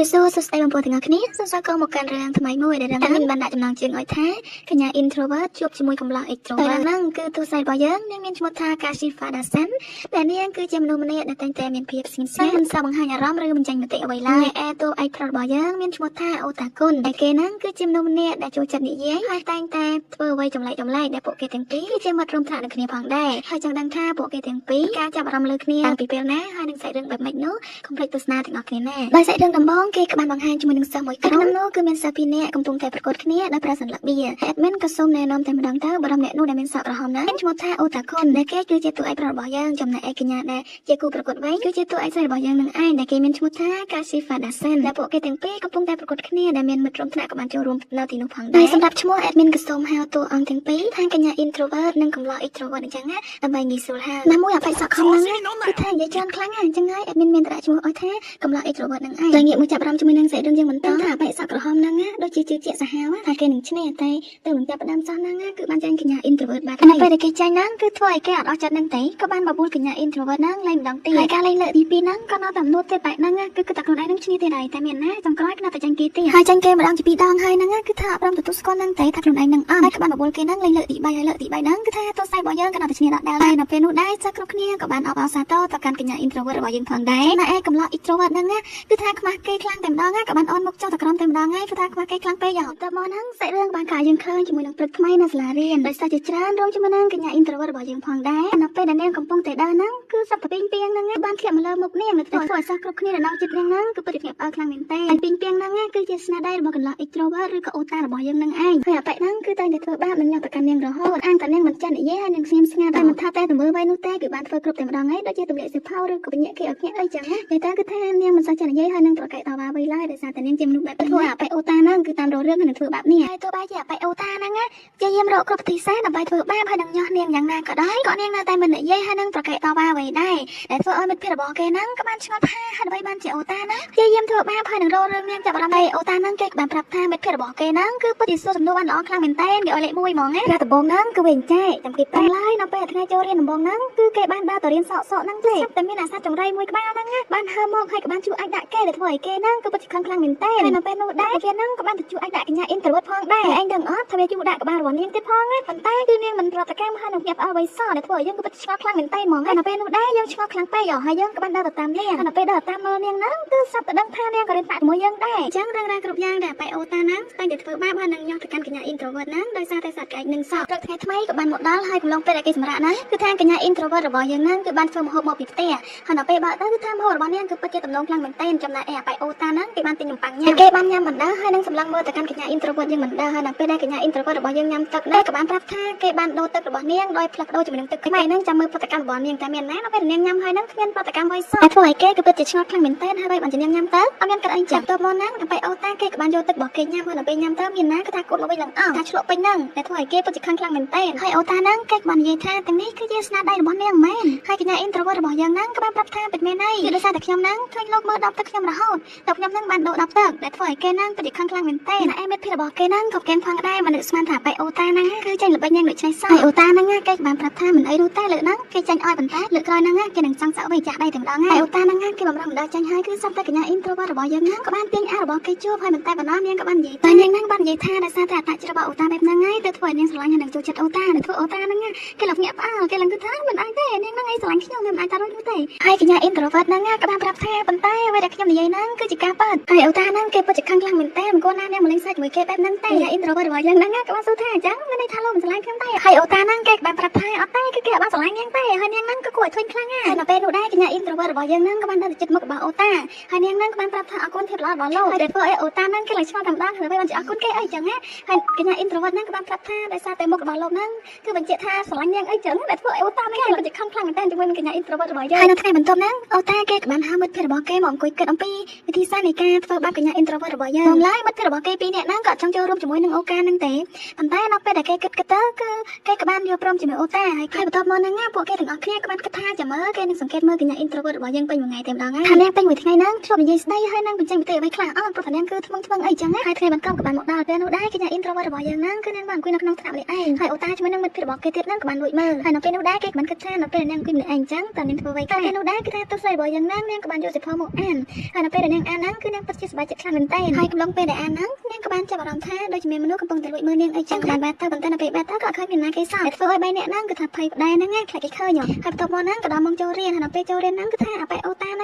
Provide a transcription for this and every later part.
រាបសួរសួស្តីបងប្អូនទាំងអស់គ្នាសូមស្វាគមន៍មកកាន់រឿងថ្មីមួយដែលរឿងនេះបានដាក់ចំណងជើងឲ្យថាកញ្ញា introvert ជួបជាមួយកំឡោះ extrovert រឿងហ្នឹងគឺទូស្រីរបស់យើងនាងមានឈ្មោះថា Kashifa Dasan ដែលនាងគឺជាមនុស្សម្នាក់ដែលតែងតែមានភាពស្ងៀមស្ងាត់មិនសូវបង្ហាញអារម្មណ៍ឬបញ្ចេញមតិអ្វីឡើយឯតួឯកប្រុសរបស់យើងមានឈ្មោះថាអូតាគុនដែលគេហ្នឹងគឺជាមនុស្សម្នាក់ដែលចូលចិត្តនិយាយហើយតែងតែធ្វើអ្វីចម្លែកៗដែលពួកគេទាំងពីរគឺជាមិត្តរួមថ្នាក់នឹងគ្នាផងដែរហើយចង់ដឹងថាពួកគេទាំងពីរការចាប់អារម្មណ៍លើគ្នាតាំងពីពេលណាហើយនឹងសាច់រឿងបែបម៉េចនោះកុំភ្លេចទស្សនាទាំងអស់គ្នាណាដោយសាច់រឿងដំបូងគេក៏បានបង្ហាញជាមួយនឹងសិស្សមួយក្រុមនោះគឺមានសិស្សពីរនាក់កំពុងតែប្រកួតគ្នាដោយប្រើសន្លឹកបៀ admin ក៏សូមណែនាំតែម្ដងទៅបរិមអ្នកនោះដែលមានសក់ក្រហមណាមានឈ្មោះថាអូតាគុនដែលគេគឺជាតួឯកប្រុសរបស់យើងចំណែកឯកញ្ញាដែលជាគូប្រកួតវិញគឺជាតួឯកស្រីរបស់យើងនឹងឯងដែលគេមានឈ្មោះថា Kashifa Dasan ដែលពួកគេទាំងពីរកំពុងតែប្រកួតគ្នាដែលមានមិត្តរួមថ្នាក់ក៏បានចូលរួមនៅទីនោះផងដែរសម្រាប់ឈ្មោះ admin ក៏សូមហៅតួអង្គទាំងពីរថាកញ្ញា introvert និងកំឡោះ extrovert អញ្ចឹងណាដើម្បីងាយស្រួលហៅណាមួយអបិសក់ខំហ្នឹងគឺថានិយាយច្រើនខ្លាំងណាស់អញ្ចឹងហើយ admin មានតែឈ្មោះឲ្យថាកំឡោះ extrovert នឹងឯងតែងាកមកចាប់អារម្មណ៍ជាមួយនឹងសាច់រឿងយើងបន្តថាអបិសក់ក្រហមហ្នឹងណាដូចជាជឿជាក់សាហាវថាគេនឹងឈ្នះតែទៅនឹងចាប់ផ្ដើមសោះហ្នឹងគឺបានចាញ់កញ្ញា introvert បាត់ហើយពេលដែលគេចាញ់ហ្នឹងគឺធ្វើឲ្យគេអត់អស់ចិត្តហ្នឹងទេក៏បានបបួលកញ្ញា introvert ហ្នឹងលេងម្ដងទៀតហើយការលេងលើកទី2ហ្នឹងក៏នៅតែនួតទៀតបែបហ្នឹងគឺគឺតែខ្លួនឯងនឹងឈ្នះទៀតហើយតែមានណាចុងក្រោយគឺនៅតែចាញ់គេទៀតហើយចាញ់គេម្ដងជាពីរដងហើយហ្នឹងគឺថាអត់ព្រមទទួលស្គាល់ហ្នឹងទេថាខ្លួនឯងនឹងអត់ហើយក៏បានបបួលគេហ្នឹងលេងលើកទី3ហើយលើកទី3ហ្នឹងគឺថាទោះស្អីរបស់យើងក៏នៅតែឈ្នះដដែលហើយនៅពេលនោះដែរចាស់គ្រប់គ្នាក៏បានអបអរសាទរទៅកាន់កញ្ញា introvert របស់យើងផងដែរណាឯកំឡោះ extrovert ហ្នឹងគឺថាខ្មាស់គេខ្លាំងតែម្ដងក៏បានអូនមុខចុះទៅក្រោមតែម្ដងហើយគឺថាខ្មាស់គេខ្លាំងពេកយ៉ាងទៅមកហ្នឹងសាច់រឿងបានកាយើងឃើញជាមួយនឹងព្រឹកថ្មីនៅសាលារៀនដោយសារជាច្រើនរួមជាមួយនឹងកញ្ញា introvert របស់យើងផងដែរនៅពេលដែលនាងកំពុងតែដើរហ្នឹងគឺសត្វតែពីងពីងហ្នឹងបានធ្លាក់មកលើមុខនាងនៅធ្វើឲ្យសិស្សគ្រប់គ្នានៅចិត្តនាងហ្នឹងគឺពិតជាភ្ញាក់ផ្អើលខ្លាំងមែនទែនហើយពីងពីងហ្នឹងគឺជាស្នាដៃរបស់កន្លោះ extrovert ឬក៏អូតារបស់យើងហ្នឹងឯងហើយអាប៉ែហ្នឹងគឺតែងតែធ្វើបាបនិងញ៉ាំប្រកាន់នាងរហូតអាងតែនាងមិនចាស់និយាយហើយនាងស្ងៀមស្ងាត់តែមិនថាតែទង្វើអ្វីនោះទេគឺបានធ្វើគ្រប់តែម្ដងឯងដូចជាទម្លាក់សៀវភៅឬក៏បញ្ញាគេឲ្យភ្ញាក់អីចឹងណាតែគឺថានាងមិនសូវចាស់និយាយហើយនឹងប្រកែកតវ៉ាអ្វីឡើយដោយសារតែនាងជាមនុស្សបែបធ្វើអាប៉ែអូតាហ្នឹងគឺតាមរករឿងហើយនឹងធ្វើបាបនាងហើយទោះបីជាអាប៉ែអូតាហ្នឹងព្យាយាមរកគ្រប់វិធីសាស្ត្រដើម្បីធ្វើបាបហើយនឹងញាស់នាងយ៉ាងណាក៏ដោយក៏នាងនៅតែមិននិយាយហើយនឹងប្រកែកតវ៉ាអ្វីដែរដែលធ្វើឲ្យមិត្តភក្តិរបស់គេហ្នឹងក៏បានឆ្ងល់ថាហេតុអ្វីបានជាអូតាហ្នឹងព្យាយាមធ្វើបាបហើយនឹងរករឿងនាងចាប់អារម្មណ៍ហើយអូតាហ្នឹងគេក៏បានប្រាប់ថាមិត្តភក្តិរបស់គេហ្នឹងគឺពិតជាសួរសំណួរបានល្អខ្លាំងមែនទែនគេឲ្យលេខ1ហ្មងណាកាលដំបូងហ្នឹងគឺវាអញ្ចែកចាំគេប្រាប់ឡើយនៅពេលថ្ងៃចូលរៀនដំបូងហ្នឹងគឺគេបានដើរទៅរៀនសក់សក់ហ្នឹងទេតែមានអាសត្វចង្រៃមួយក្បាលហ្នឹងបានហើមកហើយក៏បានជួយអាចដាក់គេដែលធ្វើឲ្យគេហ្នឹងគឺពិតជាខឹងខ្លាំងមែនទែនហើយនៅពេលនោះដែរវាហ្នឹងក៏បានទៅជួយអាចដាក់កញ្ញា introvert ផងដែរឯងដឹងអត់ថាវាជួយដាក់ក្បាលរបស់នាងទៀតផងណាប៉ុន្តែគឺនាងមិនប្រតិកម្មហើយនឹងភ្ញាក់ផ្អើលអ្វីសោះដែលធ្វើឲ្យយើងគឺពិតឆ្ងល់ខ្លាំងមែនទែនហ្មងហើយនៅពេលនោះដែរយើងឆ្ងល់ខ្លាំងពេកហើយយើងក៏បានដើរទៅតាមនាងហើយនៅពេលដើរតាមមើលនាងហ្នឹងគឺសត្វតែដឹងថានាងក៏រៀនតាក់ជាមួយយើងដែរអញ្ចឹងរឿងរ៉ាវគ្រប់យ៉ាងដែលប៉ៃអូតាហ្នឹងតែងតែធ្វើបាបហើយនឹងញាស់ទៅកាន់កញ្ញា introvert ហ្នឹងដោយសារតែសត្វក្អែកនឹងសោះព្រឹកថ្ងៃថ្មីក៏បានមកដល់ហើយកំឡុងពេលដែលគេសម្រាកហ្នឹងគឺថាកញ្ញា introvert របស់យើងហ្នឹងគឺបានធ្វើម្ហូបមកពីផ្ទះហើយដល់ពេលបើកទៅគឺថាម្ហូបរបស់នាងគឺពិតជាទំនងខ្លាំងមែនទែនចំណែកឯអាប៉ៃអូតាហ្នឹងគេបានទិញនំប៉័ងញ៉ាំគេបានញ៉ាំបណ្ដើហើយនឹងសម្លឹងមើលទៅកាន់កញ្ញា introvert យើងបណ្ដើហើយដល់ពេលដែលកញ្ញា introvert របស់យើងញ៉ាំទឹកហ្នឹងក៏បានប្រាប់ថាគេបានដូរទឹករបស់នាងដោយផ្លាស់ប្ដូរជាមួយនឹងទឹកខ្មែរហ្នឹងចាំមើលប្រតិកម្មរបស់នាងតែមានណាដល់ពេលនាងញ៉ាំហើយហ្នឹងគ្មានប្រតិកម្មអ្វីសោះតែធ្វើឲ្យគេគឺពិតជាឆ្ងល់ខ្លាំងមែនទែនហើយបានជានាងញ៉ាំទៅអត់មានកាត់អីចាប់ទៅមកហ្នឹងដល់ពេលអូតាគេក៏បានយកទឹករបស់គេញ៉ាំហើយដល់ពេលញ៉ាំទៅមានណាគឺថាគូតមកវិញឡើងអស់ថាឆ្លក់ពេញហ្នឹងតែធ្វើឲ្យគេពិតជាខឹងខ្លាំងមែនទែនហើយអូតាហ្នឹងគេក៏បាននិយាយថាទាំងនេះគឺជាស្នាដៃរបស់នាងមែនហើយកញ្ញា introvert របស់យើងហ្នឹងក៏បានប្រាប់ថាពិតមែនហើយគឺដោយសារតែខ្ញុំហ្នឹងឃើញលោកមើលដបទឹកខ្ញុំរហូតដល់ខ្ញុំហ្នឹងបានដូរដបទឹកដែលធ្វើឲ្យគេហ្នឹងពិតជាខឹងខ្លាំងមែនទែនឯមិត្តភក្តិរបស់គេហ្នឹងក៏កេងផងដែរមិននឹកស្មានថាបែអូតាហ្នឹងគឺចាញ់ល្បិចយ៉ាងដូចនេះសោះហើយអូតាហ្នឹងគេក៏បានប្រាប់ថាមិនអីនោះទេលើកហ្នឹងគេចាញ់ឲ្យប៉ុន្តែលើកក្រោយហ្នឹងគេនឹងចង់សាក់វិញចាស់ដៃតែម្ដងហើយអូតាហ្នឹងគេបំរុងមិនដល់ចាញ់ហើយគឺសត្វតែកញ្ញា introvert របស់យើងហ្នឹងក៏បានទាញអារបស់គេជួបហើយមិនតែប៉ុណ្ណោះនាងក៏បាននិយាយតែនាងហ្នឹងបាននិយាយថាដោយសារតែអត្តចរិតរបស់អូតាបែបហ្នឹងហើយទៅធ្វើឲ្យនាងស្រឡាញ់ហើយនឹងចូលចិត្តអូតានឹងធ្វើអូតាហ្នឹងគេលំញាក់ផ្អើលគេឡើងគឺថាមិនអាចទេនាងហ្នឹងឯងស្រឡាញ់ខ្ញុំមិនអាចតារួចនោះទេហើយកញ្ញា introvert ហ្នឹងក៏បានប្រាប់ថាប៉ុន្តែអ្វីដែលខ្ញុំនិយាយហ្នឹងគឺជាការពិតហើយអូតាហ្នឹងគេពិតជាខឹងខ្លាំងមែនតើមិនគួរណានាងមកលេងសើចជាមួយគេបែបហ្នឹងទេកញ្ញា introvert របស់យើងហ្នឹងក៏បានសួរថាអញ្ចឹងមានន័យថាលោកមិនស្រឡាញ់ខ្ញុំទេហើយអូតាហ្នឹងគេក៏បានប្រាប់ថាអត់ទេគឺគេអត់បានស្រឡាញ់នាងទេហើយនាងហ្នឹងក៏គួរឲ្យធុញខ្លាំងណាស់ហើយនៅពេលនោះដែរកញ្ញា introvert របស់យើងហ្នឹងក៏បានដើរទៅជិតមុខរបស់អូតាហើយនាងហ្នឹងក៏បានប្រាប់ថាអរគុណភាពល្អរបស់លោកហើយដែលធ្វើឲ្យអូតាហ្នឹងគេឡើងឆ្ងល់តែម្ដងហើយបានជាអរគុណគេអីចឹងណាហើយកញ្ញា introvert ហ្នឹងក៏បានប្រាប់ថាដោយសារតែមុខរបស់លោកហ្នឹងគឺបញ្ជាក់ថាស្រឡាញ់នាងអីចឹងដែលធ្វើឲ្យអូតាហ្នឹងគេជាខឹងខ្លាំងមែនទែនជាមួយនឹងកញ្ញា introvert របស់យើងហើយនៅថ្ងៃបន្ទាប់ហ្នឹងអូតាគេក៏បានហៅមិត្តភក្តិរបស់គេមកអង្គុយគិតអំពីវិធីសាស្ត្រនៃការធ្វើបាបកញ្ញា introvert របស់យើងឡើយមិត្តភក្តិរបស់គេពីរនាក់ហ្នឹងក៏ចង់ចូលរួមជាមួយនឹងអូកាហ្នឹងទេប៉ុន្តែនៅពេលដែលគេគិតគិតទៅគឺគេក៏បានយល់ព្រមជាមួយអូតាហើយបន្ទាប់មកហ្នឹងពួកគេទាំងអស់គ្នាក៏បានគិតថាចាំមើលគេនឹងសង្កេតមើលកញ្ញា introvert របស់យើងពេញមួយថ្ងៃតែម្ដងហើយថានាងពេញមួយថ្ងៃហ្នឹងធ្លាប់និយាយស្ដីហើយនឹងបញ្ចេញមតិអ្វីខ្លះអត់ព្រោះថានាងគឺថ្មឹងថ្មឹងអីចឹងណាហើយថ្ងៃបន្ទាប់ក៏បានមកដល់ពេលនោះដែរកញ្ញា introvert របស់យើងហ្នឹងគឺនាងបានអង្គុយនៅក្នុងថ្នាក់ម្នាក់ឯងហើយអូតាជាមួយនឹងមិត្តភក្តិរបស់គេទៀតហ្នឹងក៏បានលួចមើលហើយនៅពេលនោះដែរគេក៏បានគិតថានៅពេលនាងអង្គុយម្នាក់ឯងចឹងតើនាងធ្វើអ្វីខ្លះពេលនោះដែរគឺថាទស្សនរបស់យើងហ្នឹងនាងក៏បានយកសៀវភៅមកអានហើយនៅពេលដែលនាងអាន អានហ្នឹងគឺនាងពិតជាសប្បាយចិត្តខ្លាំងមែនទែនហើយកំឡុងពេលដែលអានហ្នឹងនាងក៏បានចាប់អារម្មណ៍ថាដូចជាមានមនុស្សកំពុងតែលួចមើលនាងអីចឹងក៏បានបែរទៅប៉ុន្តែនៅពេលបែរទៅក៏អត់ឃើញមានណាគេសោះតែធ្វើឲ្យបីអ្នកហ្នឹងគឺថាភ័យប្តែហ្នឹងណាខ្លាចគេឃើញហើយបន្ទាប់មកហ្នឹងក៏ដល់ម៉ោងចូលរៀនហើយដល់ពេលចូលរៀនហ្នឹងគឺថាអាប៉ែអូតាហ្នឹ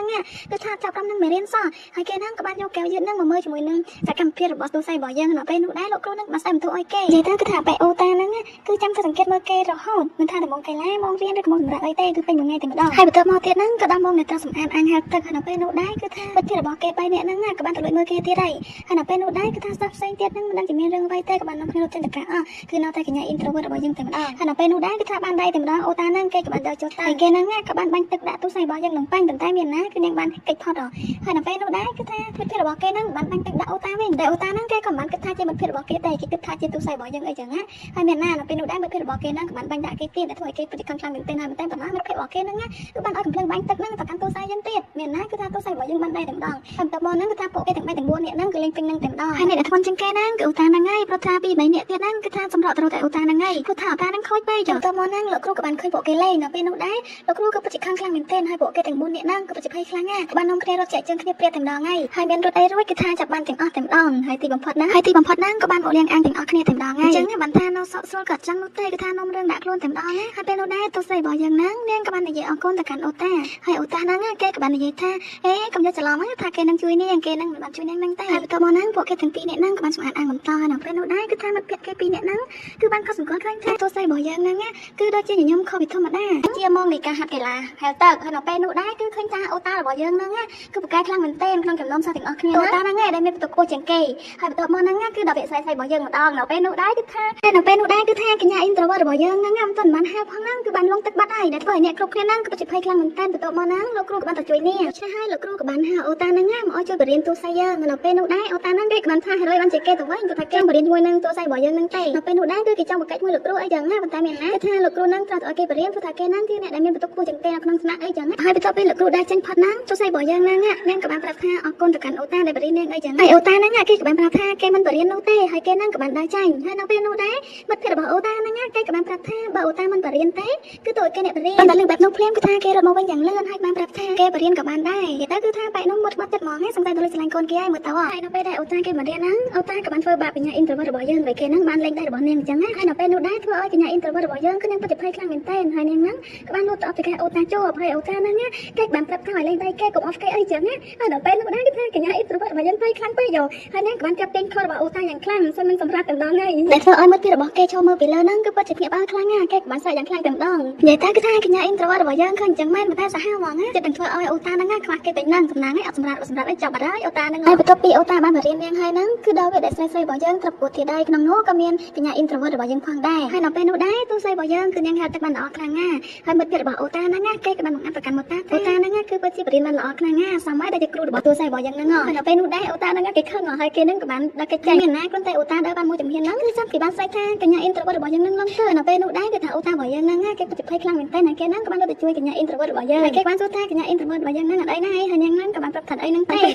ងគឺថាចាប់អារម្មណ៍នឹងមេរៀនសោះហើយគេហ្នឹងក៏បានយកកែវយឺតហ្នឹងមកមើលជាមួយនឹងសកម្មភាពរបស់ទូស័យរបស់យើងនៅពេលនោះដែរលោកគ្រូហ្នឹងបានស្ដែងបន្ទោសឲ្យគេនិយាយទៅគឺថាអាប៉ែអូតាហ្នឹងគឺចាំតែសង្កេតមើលគេរហូតមិនថាតែម៉ោងកីឡាម៉ោងរៀនឬក៏ម៉ោងសម្រាប់អីទេគឺពេញមួយថ្ងៃតែម្ដងហើយបន្ទាប់មកទៀតហ្នឹងក៏ដល់ម៉ោងដែលត្រូវសម្អាតអាងហែលទឹកហើយនៅពេលនោះដែរគឺថាមិត្តភក្តិរបស់គេ3នាក់ហ្នឹងក៏បានទៅលួចមើលគេទៀតហើយហើយនៅពេលនោះដែរគឺថាសិស្សផ្សេងទៀតហ្នឹងមិនដឹងជាមានរឿងអ្វីទេក៏បាននាំគ្នារត់ចេញទៅក្រៅអស់គឺនៅតែកញ្ញា introvert របស់យើងតែម្ដងហើយនៅពេលនោះដែរគឺថាបានដៃតែម្ដងអូតាហ្នឹងគេក៏បានដើរចូលទៅហើយគេហ្នឹងក៏បានបាញ់ទឹកដាក់ទូស័យរបស់យើងនឹងបាញ់ប៉ុន្តែមានណាគឺនាងបានកិច្ចផុតហើយនៅពេលនោះដែរគឺថាមិត្តភក្តិរបស់គេហ្នឹងបានបាញ់ទឹកដាក់អូតាវិញតែអូតាហ្នឹងគេក៏មិនបានគិតថាជាមិត្តភក្តិរបស់គេទេគេគិតថាជាទូស័យរបស់យើងអីចឹងណាហើយមានណានៅពេលនោះដែរមិត្តភក្តិរបស់គេហ្នឹងក៏បានបាញ់ដាក់គេទៀតដែលធ្វើឲ្យគេពិតជាខឹងខ្លាំងមែនទែនហើយមែនទែនប៉ុណ្ណាមិត្តភក្តិរបស់គេហ្នឹងគឺបានឲ្យកំភ្លើងបាញ់ទឹកហ្នឹងទៅកាន់ទូស័យយើងទៀតមានណាគឺថាទូស័យរបស់យើងបានដែរតែម្ដងហើយបន្ទាប់មកហ្នឹងគឺថាពួកគេទាំង3ទាំង4នាក់ហ្នឹងគឺលេងពេញហ្នឹងតែម្ដងហើយអ្នកដែលធ្ងន់ជាងគេហ្នឹងគឺអូតាហ្នឹងហើយព្រោះថាពី3នាក់ទៀតហ្នឹងគឺថាសម្រក់ទៅតែអូតាហ្នឹងហើយព្រោះថាអូតាហ្នឹងខូចពេកបន្ទាប់មកហ្នឹងលោកគ្រូក៏បានឃើញពួកគេលេងនៅពេលនោះដែរលោកគ្រូក៏ពិតជាខឹងខ្លាំងមែនទែនហើយពួកគេទាំង4នាក់ហ្នឹងក៏ពិតជាភ័យខ្លាំងណាស់បាននាំគ្នារត់ចែកជើងគ្នាព្រាតែម្ដងហើយហើយមានរត់អីរួចគឺថាចាប់បានទាំងអស់តែម្ដងហើយទីបំផុតហ្នឹងក៏បានមកលៀងអាងទាំងអស់គ្នាតែម្ដងហើយអញ្ចឹងបានថានៅសក់ស្រួលក៏ចឹងនោះទេគឺថានាំរឿងដាក់ខ្លួនតែម្ដងណាហើយពេលនោះដែរទូស្រីរបស់យើងហ្នឹងនាងក៏បាននិយាយអរគុណទៅកាន់អូតាហើយអូតាហ្នឹងគេក៏បាននិយាយថាអេកុំយកច្រឡំថាគេនឹងជួយនាងគេនឹងមិនបានជួយនាងហ្នឹងទេហើយបន្ទាប់មកហ្នឹងពួកគេទាំងពីរនាក់ហ្នឹងក៏បានសម្អាតអាងបន្តហើយដល់ពេលនោះដែរគឺថាមិត្តភក្តិគេពីរនាក់ហ្នឹងគឺបានកត់សម្គាល់ឃើញថាទូស្រីរបស់យើងហ្នឹងគឺដូចជាញញឹមខុសពីធម្មតាជាម៉ោងនៃការហាត់កីឡាហែលទឹកហើយដល់ពេលនោះដែរគឺឃើញថាអូតារបស់យើងហ្នឹងគឺប្រកែកខ្លាំងមែនទែនក្នុងចំណោមសិស្សទាំងអស់គ្នាអូតាហ្នឹងឯងដែលមានបន្ទុកខ្ពស់ជាងគេហើយបន្ទាប់មកហ្នឹងគឺដល់វគ្គស្រីស្រីរបស់យើងម្ដងដល់ពេលនោះដែរគឺថានៅពេលនោះដែរគឺថាកញ្ញា introvert របស់យើងហ្នឹងមិនទាន់បានហែលផងហ្នឹងគឺបានលងទឹកបាត់ហើយដែលធ្វើឲ្យអ្នកគ្រប់គ្នាហ្នឹងគឺពិតជាភ័យខ្លាំងមែនទែនបន្ទាប់មកហ្នឹងលោកគ្រូក៏បានទៅជួយនាងដូច្នេះហើយលោកគ្រូក៏បានហៅអូតាហ្នឹងមកឲ្យជួយបរៀនទូស័យយើងនៅពេលនោះដែរអូតាហ្នឹងគេក៏បានថាហើយបានជាគេទៅវិញគឺថាគេបរៀនជាមួយនឹងទូស័យរបស់យើងហ្នឹងទេនៅពេលនោះដែរគឺគេចង់បង្កិច្ចមួយលោកគ្រូអីចឹងណាប៉ុន្តែមានណាគឺថាលោកគ្រូហ្នឹងត្រូវឲ្យគេបរៀនព្រោះថាគេហ្នឹងគឺអ្នកដែលមានបន្ទុកខ្ពស់ជាងគេនៅក្នុងថ្នាក់អីចឹងហើយបន្ទាប់ពីលោកគ្រូដែរចេញផុតហ្នឹងទូស័យរបស់យើងហ្នឹងនាងក៏បានប្រាប់ថាអរគុណទៅកាន់អូតាដែលបរៀននាងអីចឹងហើយអូតាហ្នឹងគេក៏បានប្រាប់ថាគេមិនបរៀននោះទេហើយគេហ្នឹងក៏បានដើរចាញ់ហើយនៅពេលនោះដែរមិត្តភក្តិរបស់អូតាហ្នឹងគេក៏បានប្រាប់ថាបើអូតាមិនបរៀនទេគឺទៅឲ្យគេអ្នកបរៀនប៉ុន្តែលើបែបនោះភ្លាមគឺថាគេរត់មកវិញយ៉ាងលឿនហើយបានប្រាប់ថាគេបរៀនក៏បានដែរនិយាយទៅគឺថាបែបនោះមុតបាត់ចិត្តហ្មងហើយសង្ស័យទៅលួចស្រឡាញ់កូនគេហើយមើលទៅហើយនៅពេលដែលអូតាគេបរៀនហ្នឹងអូតាក៏បានធ្វើបាបកញ្ញា introvert របស់យើងហើយគេហ្នឹងបានលេងដៃរបស់នាងអញ្ចឹងណាហើយនៅពេលនោះដែរធ្វើឲ្យកញ្ញា introvert របស់យើងគឺនាងពិតជាភ័យខ្លាំងមែនទែនហើយនាងហ្នឹងក៏បានលូតទៅអបពីអូតាជាប់ហើយអូតាហ្នឹងគេបានប្រាប់ថាឲ្យលេងដៃគេកុំអស់គេអីចឹងណាហើយដល់ពេលនោះដែរគឺថាកញ្ញា introvert របស់យើងភ័យខ្លាំងពេកយោហើយនាងក៏បានចាប់ទាញខរបស់អូតាយ៉ាងខ្លាំងសិននឹងសម្រាប់តែម្ដងហើយដែលធ្វើឲ្យមិត្តភក្តិរបស់គេចូលមើលពីលើហ្នឹងគឺពិតជាភ្ញាក់ផ្អើលខ្លាំងណាស់គេក៏បានស្រែកយ៉ាងខ្លាំងតែម្ដងនិយាយទៅគឺថាកញ្ញា introvert របស់យើងឃើញអញ្ចឹងមែនប៉ុន្តែសាហាវហ្មងណាចិត្តនឹងធ្វើឲ្យអូតាហ្នឹងខ្វះគេទៅហ្នឹងសំណាងឯងអត់សម្រាប់សម្រាប់អីចាប់បាត់ហើយអូតាហ្នឹងហើយបន្ទាប់ពីអូតាបានបរៀននាងហើយហ្នឹងគឺដល់ពេលដែលស្រីស្រីរបស់យើងត្រូវប្រកួតធាដៃក្នុងនោះក៏មានកញ្ញា introvert របស់យើងផងដែរហើយនៅពេលនោះដែរទូស្រីរបស់យើងគឺនាងហែលទឹកបានល្អខ្លាំងណាស់ហើយមិត្តភក្តិរបស់អូតាហ្នឹងគេក៏បានបង្អាប់ប្រកាន់មកតាអូតាហ្នឹងគឺពិតជាបរៀនបានល្អខ្លាំងណាស់សម័យដែលជាគ្រូរបស់ទូស្រីរបស់យើងហ្នឹងហើយនៅពេលនោះដែរអូតាហ្នឹងគេខឹងហើយគេហ្នឹងក៏បានដល់គេចេញមានណាគ្រាន់តែអូតាដើរបានមួយជំហានហ្នឹងគឺចាំគេបានស្រែកថាកញ្ញា introvert របស់យើងហ្នឹងលងទៅនៅពេលនោះដែរគឺថាអូតារបស់យើងហ្នឹងគេពិតជាភ័យខ្លាំងមែនទែនហើយគេហ្នឹងក៏បានទៅជួយកញ្ញា introvert របស់យើងហើយគេបានសួរថាកញ្ញា introvert របស់យើងហ្នឹងអត់អីណាហើយនាងហ្នឹងក៏បានប្រាប់ថាអីហ្នឹងទេដែ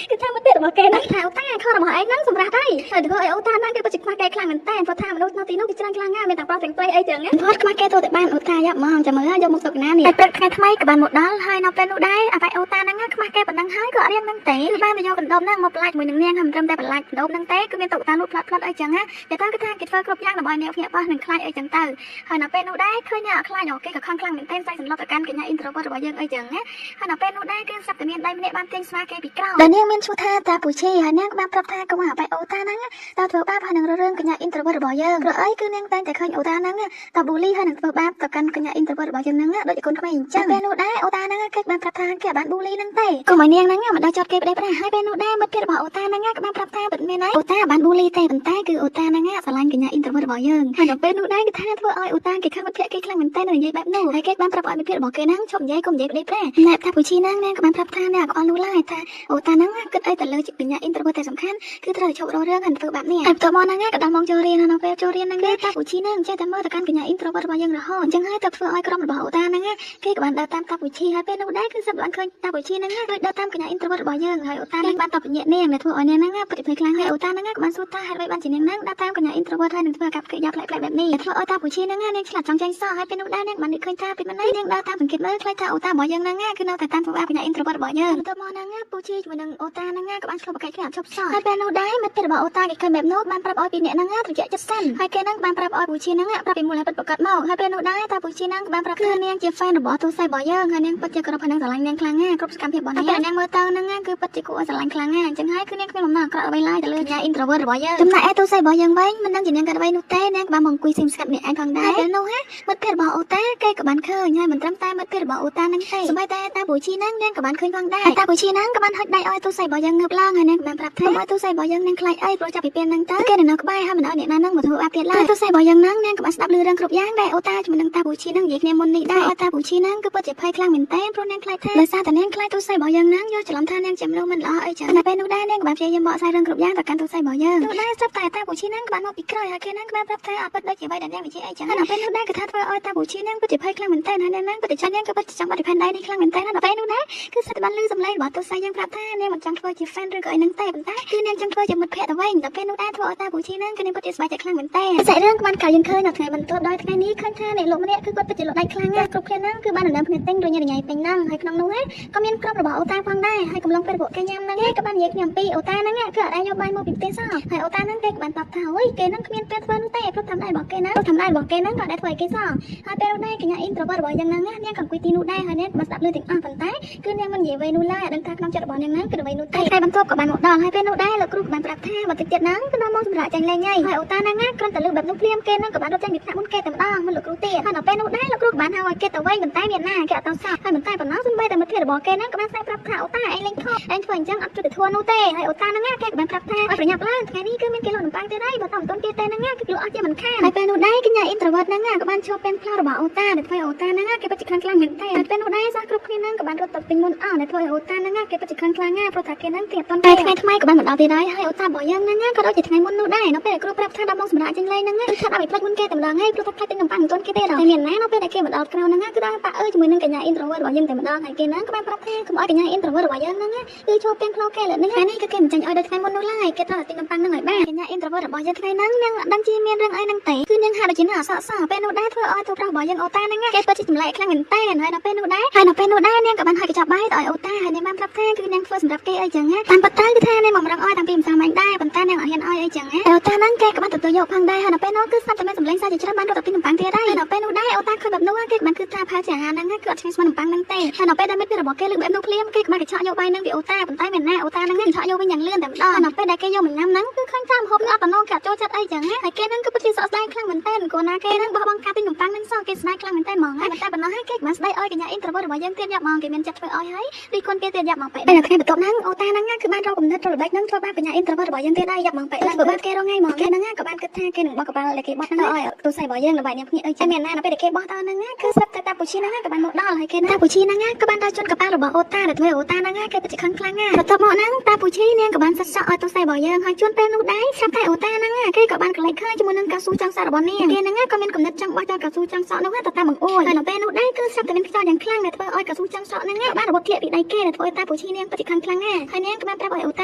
រគឺថាមិត្តភក្តិរបស់គេហ្នឹងថាអូតាខរបស់ឯងហ្នឹងសម្រាប់ហើយហើយធ្វើឲ្យអូតាហ្នឹងគេពិតជាខ្មាស់គេខ្លាំងមែនទែនព្រោះថាមនុស្សនៅទីនោះគេច្រើនខ្លាំងណាស់មានតែប្រុសទាំងស្រីអីចឹងណាផតខ្មាស់គេទៅតែបានអូតាយ៉ាប់ហ្មងចាំមើលយកមកសុកណានេះហើយព្រឹកថ្ងៃថ្មីក៏បានមកដល់ហើយនៅពេលនោះដែរអាតែអូតាហ្នឹងខ្មាស់គេប៉ុណ្ណឹងហើយក៏អត់រៀនហ្នឹងទេគឺបានទៅយកកណ្ដុបហ្នឹងមកផ្លាច់មួយនឹងនាងហើយមិនត្រឹមតែផ្លាច់កណ្ដុបហ្នឹងទេគឺមានតុក្កតានោះផ្លាត់ផ្លាត់អីចឹងណាតែទៅគឺថាគេធ្វើគ្រប់យ៉ាងដើម្បីអ្នកភ្ញាក់ផ្អើលនឹងខ្លាចអីចឹងទៅហើយនៅពេលនោះដែរឃើញអ្នកខ្លាចគេក៏ខឹងខ្លាំងមែនទែនស្អីសម្លុតទៅកាន់កញ្ញា introvert របស់យើងអីចឹងណាហើយនៅពេលនោះដែរគឺស្រាប់តែមានដៃម្នាក់បានទាញស្មាគេពីក្រោយដែលនាងមានឈ្មោះថាតាពូឈីហើយនាងក៏បានប្រាប់ថាកុំអាបែអូតាហ្នឹងតើធ្វើបាបហើយនឹងរឿងកញ្ញា introvert របស់យើងព្រោះអីគឺនាងតែងតែឃើញអូតាហ្នឹងតើប៊ូលីហើយនឹងធ្វើបាបទៅកាន់កញ្ញា introvert របស់យើងហ្នឹងដូចជាកូនក្មេងអញ្ចឹងពេលនោះដែរអូតាហ្នឹងគេបានប្រាប់ថាគេបានប៊ូលីហ្នឹងទេកុំឲ្យនាងហ្នឹងមកដល់ចត់គេប្តេប្រាស់ហើយពេលនោះដែរមិត្តភក្តិរបស់អូតាហ្នឹងក៏បានប្រាប់ថាពិតមែនហើយអូតាបានប៊ូលីទេប៉ុន្តែគឺអូតាហ្នឹងស្រឡាញ់កញ្ញា introvert របស់យើងហើយដល់ពេលនោះដែរគឺថាធ្វើឲ្យអូតាគេខឹងមិត្តភក្តិគេខ្លាំងមែនទែននឹងនិយាយបែបនោះហើយគេបានប្រាប់ឲ្យមិត្តភក្តិរបស់គេហ្នឹងឈប់និយាយកុំនិយាយប្តេប្រាស់ណែថាពូឈីហ្នឹងនាងក៏បានប្រាប់ថាអ្នកអត់នោះឡើយថាអូតាហ្នឹងគិតអីទៅលើ លើកញ្ញា introvert តែសំខាន់គឺត្រូវតែឈប់រករឿងហើយធ្វើបែបនេះហើយបន្ទាប់មកហ្នឹងក៏ដល់ម៉ោងចូលរៀនហើយនៅពេលចូលរៀនហ្នឹងគឺតាពូជីហ្នឹងចេះតែមើលទៅកាន់កញ្ញា introvert របស់យើងរហូតអញ្ចឹងហើយទៅធ្វើឲ្យក្រុមរបស់អូតាហ្នឹងគេក៏បានដើរតាមតាពូជីហើយពេលនោះដែរគឺសិតបានឃើញតាពូជីហ្នឹងដូចដើរតាមកញ្ញា introvert របស់យើងហើយអូតាហ្នឹងបានតបពញានាងដែលធ្វើឲ្យនាងហ្នឹងពិតភ័យខ្លាំងហើយអូតាហ្នឹងក៏បានសួរថាហេតុអ្វីបានជានាងហ្នឹងដើរតាមកញ្ញា introvert ហើយនឹងធ្វើអាកប្បកិរិយាប្លែកៗបែបនេះធ្វើឲ្យតាពូជីហ្នឹងនាងឆ្លាតចង់ចេញសោះហើយពេលនោះដែរនាងបាននឹកឃើញថាពីមិននាងដើរតាមសង្កេតមើលខ្លាចថាអូតារបស់យើងហ្នឹងគឺនៅតែតាមធ្វើបាបកញ្ញា introvert របស់យើងបន្ទាប់មកហ្នឹងពូជីជាមួយនឹងអូតាហ្នឹងក៏បានឆ្លុះប្រកែកគ្នាអត់ឈប់សោះហើយពេលនោះដែរមិត្តភក្តិរបស់អូតាគេឃើញបែបនោះបានប្រាប់ឲ្យពីអ្នកហ្នឹងត្រជាក់ចិត្តសិនហើយគេហ្នឹងបានប្រាប់ឲ្យពូជីហ្នឹងប្រាប់ពីមូលហេតុពិតប្រាកដមកហើយពេលនោះដែរតាពូជីហ្នឹងក៏បានប្រាប់គឺនាងជា fan របស់ទូស័យរបស់យើងហើយនាងពិតជាគោរពហើយនឹងស្រឡាញ់នាងខ្លាំងណាស់គ្រប់សកម្មភាពរបស់នាងពេលនាងមើលទៅហ្នឹងគឺពិតជាគួរឲ្យស្រឡាញ់ខ្លាំងណាស់អញ្ចឹងហើយគឺនាងគ្មានបំណងអាក្រក់អ្វីឡើយទៅលើកញ្ញា introvert របស់យើងចំណែកឯទូស័យរបស់យើងវិញមិនដឹងជានាងកើតអ្វីនោះទេនាងក៏បានមកអង្គុយស្ងៀមស្ងាត់ម្នាក់ឯងផងដែរពេលនោះហ่ะមិត្តភក្តិរបស់អូតាគេក៏បានឃើញហើយមិនត្រឹមតែមិត្តភក្តិរបស់អូតាហ្នឹងទេសូម្បីតែតាពូជីហ្នឹងនាងក៏បានឃើញផងដែរតាពូជីហ្នឹងក៏បានហុចដៃឲ្យទូស័យរបស់យើងងើបឡើងហើយនាងក៏បានប្រាប់ថាឲ្យទូស័យរបស់យើងនាងខ្លាចអីព្រោះចាប់ពីពេលហ្នឹងទៅគេនៅក្បែរហើយមិនឲ្យអ្នកណាហ្នឹងមកធ្វើបាបទៀតឡើយទូស័យរបស់យើងហ្នឹងនាងក៏បានស្ដាប់ឮរឿងគ្រប់យ៉ាងដែរអូតាជាមួយនឹងតាពូជីហ្នឹងនិយាយគ្នាមុននេះដែរអូតាពូជីហ្នឹងគឺពិតជាភ័យខ្លាំងមែនទែនព្រោះនាងខ្លាចថាដោយសារតែនាងខ្លាចទូស័យរបស់យើងហ្នឹងយល់ច្រឡំថានាងជាមនុស្សមិនល្អអីចឹងតែពេលនោះដែរនាងក៏បានព្យាយាមបកស្រាយរឿងគ្រប់យ៉ាងទៅកាន់ទូស័យរបស់យើងនោះដែរស្រាប់តែតាពូជីហ្នឹងក៏បានមកពីក្រោយហើយគេហ្នឹងក៏បានប្រាប់ថាអត់ពិតដូចជាអ្វីដែលនាងនិយាយអីចឹងហើយដល់ពេលនោះដែរគឺថាធ្វើឲ្យតាពូជីហ្នឹងពិតជាភ័យខ្លាំងមែនទែនហើយនាងហ្នឹងពិតជានាងក៏ពិតជាចង់បាត់ពីផែនដីនេះខ្លាំងមែនទែនហើយដល់ពេលនោះដែរគឺសិតតែបានឮសំឡេងរបស់ទូស័យយើងប្រាប់ថានាងមិនចង់ធ្វើជា fan ឬក៏អីហ្នឹងទេប៉ុន្តែគឺនាងចង់ធ្វើជាមិត្តភក្តិទៅវិញដល់ពេលនោះដែរធ្វើឲ្យតាពូជីហ្នឹងគឺនាងពិតជាសប្បាយចិត្តខ្លាំងមែនទែនសាច់រឿងក៏បានកើតយើងឃើញនៅថ្ងៃបន្ទាប់ដោយថ្ងៃនេះឃើញថាអ្នកលោកម្នាក់គឺគាត់ពិតជាលក់ដៃខ្លាំងណាស់គ្រប់គ្នាហ្នឹងគឺបានដណ្ដើមគ្នាទិញរញ៉េរញ៉ៃពេញហ្នឹងហើយក្នុងនោះក៏មានក្រុមរបស់អូតាផងដែរហើយកំឡុងពេលពួកគេញ៉ាំហ្នឹងក៏បាននិយាយគ្នាអំពីអូតាហ្នឹងគឺអត់អាចយកបាយមកពីផ្ទះសោះហើយអូតាហ្នឹងគេក៏បានប្រាប់ថាអូយគេហ្នឹងគ្មានពេលធ្វើនោះទេព្រោះធម្មតារបស់គេហ្នឹងធម្មតារបស់គេហ្នឹងក៏អត់ដែលធ្វើឲ្យគេសោះហើយពេលនោះដែរកញ្ញា introvert របស់យើងហ្នឹងនាងក៏អង្គុយទីនោះដែរហើយនាងក៏បានស្ដាប់ឮទាំងអស់ប៉ុន្តែគឺនាងមិននិយាយអ្វីនោះឡើយអត់ដឹងថាក្នុងចិត្តរបស់នាងហ្នឹងគឺអ្វីនោះទេថ្ងៃបន្ទាប់ក៏បានមកដល់ហើយពេលនោះដែរលោកគ្រូក៏បានប្រាប់ថាបន្តិចទៀតហ្នឹងគឺដល់មកសម្រាប់ចាញ់លេងហើយហើយអូតាហ្នឹងគ្រាន់តែលើបែបនោះភ្លាមគេហ្នឹងក៏បានរត់ចាញ់ពីថ្នាក់មុនគេតែម្ដងមិនលោកគ្រូទៀតហើយដល់ពេលនោះដែរលោកគ្រូក៏បានហៅឲ្យគេទៅវិញប៉ុន្តែមានណាគេអត់ទៅសោះហើយមិនតែប៉ុណ្ណោះសូម្បីតែមិត្តភក្តិរបស់គេហ្នឹងក៏បានស្ដាប់ប្រាប់ថាអូតាឯងលេងខុសឯងធ្វើអញ្ចឹងអត់យុត្តិធម៌នោះទេហើយអូតាហ្នឹងគេក៏បានប្រាប់ថាឲ្យប្រញាប់ឡើងថ្ងៃនេះគឺមានគេលក់នំប៉័ងទៀតហើយបើតាមមិនទាន់គេទេហ្នឹងគឺលក់អស់ជាមិនខានហើយពេលនោះដែរកញ្ញា introvert ហ្នឹងក៏បានឈប់ពេលផ្លោរបស់អូតាដែលធ្វើឲ្យអូតាហ្នឹងគេពិតជាខ្លាំងខ្លាំងមែនទេហើយពេលនោះដែរសិស្សគ្រប់គ្នាហ្នឹងក៏បានរត់ទៅពេញមុនអស់ដែលធ្វើឲ្យអូតាហ្នឹងគេពិតជាខ្លាំងខ្លាំងណាស់ព្រោះថាគេហ្នឹងទៀតអត់ទាន់តែថ្ងៃថ្មីក៏បានមកដល់ទៀតហើយហើយអូតារបស់យើងហ្នឹងក៏ដូចជាថ្ងៃមុននោះដែរនៅពេលដែលគ្រូប្រាប់ថាដល់មកសម្រាប់ចេញលេងហ្នឹងគឺថាដល់ឲ្យផ្លេចមុនគេតែម្ដងហើយព្រោះថាខ្លាចទិញនំប៉័ងមិនទាន់គេទេតែមានណានៅពេលដែលគេមកដល់ក្រៅហ្នឹងគឺដល់ប៉ាអើជាមួយនឹងកញ្ញា introvert របស់យើងតែម្ដងហើយគេហ្នឹងក៏បានប្រាប់ថាកុំឲ្យកញ្ញា introvert របស់យើងហ្នឹងគឺចូលពាំងផ្លូវគេលើនេះថ្ងៃនេះគឺគេមិនចាញ់ឲ្យដូចថ្ងៃមុននោះឡើយគេត្រូវតែទិញនំប៉័ងហ្នឹងឲ្យបានកញ្ញា introvert របស់យើងថ្ងៃហ្នឹងនាងអត់ដឹងជាមានរឿងអីហ្នឹងទេគឺនាងហាក់ដូចជានៅអសក់សោះពេលនោះដែរធ្វើឲ្យទូប្រុសរបស់យើងអូតាហ្នឹងគេពិតជាចម្លែកខ្លាំងមែនតើហើយដល់ពេលនោះដែរហើយដល់ពេលនោះដែរនាងក៏បានហើយកញ្ចប់បាយទៅឲ្យអូតាហើយនាងបានប្រាប់ថាគឺនាងធ្វើសម្រាប់គេអីចឹងណាតាមពិតទៅគឺថានាងមកម្រងឲ្យតាំងពីម្សិលមិញដែរប៉ុន្តែនាងអត់ហ៊ានឲ្យអីចឹងណាអូតាហ្នឹងគេក៏បានទទួលយកផងដែរហើយដល់ពេលនោះគឺស្រាប់តែមានសម្លេងសាជាច្រើនបានរត់ទៅទិញនំប៉័ងទៀតហើយដល់ពេលនោះដែរអូតាឃើញបែបនោះគេក៏បានគិតថាផាជាអាហារហ្នឹងគឺអត់ឆ្ងាញ់ស្មើនំប៉័ងហ្នឹងទេហើយដល់ពេលដែលមិត្តភក្តិរបស់គេលើកបែបនោះភ្លាមគេក៏បានកញ្ឆក់យកបាយហ្នឹងពីអូតាប៉ុន្តែមានណាអូតាហ្នឹងកញ្ឆក់យកវិញយ៉ាងលឿនតែម្ដងហើយដល់ពេលដែលគេយកមកញ៉ាំហ្នឹងគឺឃើញថាម្ហូបគឺអត់តំណងគេអត់ចូលចិត្តអីចឹងណាហើយគេហ្នឹងគឺពិតជាសោកស្ដាយខ្លាំងមែនទែនគោះណាគេហ្នឹងបោះបង់ការទិញនំប៉័ងហ្នឹងសោះគេស្ដាយខ្លាំងមែនទែនហ្មងហើយតែប៉ុណ្ណោះហើយគេក៏បានស្ដីឲ្យកញ្ញា introvert របស់យើងទៀតយ៉ាប់ហ្មងគេមានចិត្តធ្វើឲ្យហើយរីគុណគេទៀតយ៉ាប់ហ្មងបែបនៅថ្ងៃបន្ទាប់ហ្នឹងអូតាហ្នឹងគឺបានរកគំនិតរកល្បិចហ្នឹងធ្វើបាបកញ្ញា introvert របស់យើងទៀតហើយយ៉ាប់ហ្មងបែបធ្វើបាបគេរងថ្ងៃហ្មងគេហ្នឹងក៏បានគិតថាគេនឹងបោះកប៉ាល់ដែលគេបោះហ្នឹងឲ្យទូស័យរបស់យើងដើម្បីអ្នកភ្ញាក់អីចឹងមានណានៅពេលដែលគេបោះទៅហ្នឹងគឺស្រាប់តែតាពូជីហ្នឹងក៏បានមកដល់ហើយគេតាពូជីហ្នឹងក៏បានដល់ជន់កប៉ាល់របស់អូតាដែលធ្វើអូតាហ្នឹងគេពិតជាខឹងខ្លាំងណាស់បន្ទាប់មកហ្នឹងតាពូជីនាងក៏បានសិតសក់ឲ្យទូស័យរបស់យើងហើយជួនពេលនោះដែរស្រាប់តែអូតាហ្នឹងគេក៏បានកលែកឃើញជាមួយនឹងកៅស៊ូចង់សក់របស់នាងគេហ្នឹងក៏មានគំនិតចង់បោះចោលកៅស៊ូចង់សក់នោះទៅតាមបង្អួចហើយនៅពេលនោះដែរគឺស្រាប់តែមានខ្យល់យ៉ាងខ្លាំងដែលធ្វើឲ្យកៅស៊ូចង់សក់ហ្នឹងបានរបត់ធ្លាក់ពីដៃគេដែលធ្វើឲ្យតាពូជីនាងពិតជាខឹងខ្លាំងណាស់ហើយនាងក៏បានប្រាប់ឲ្យអូត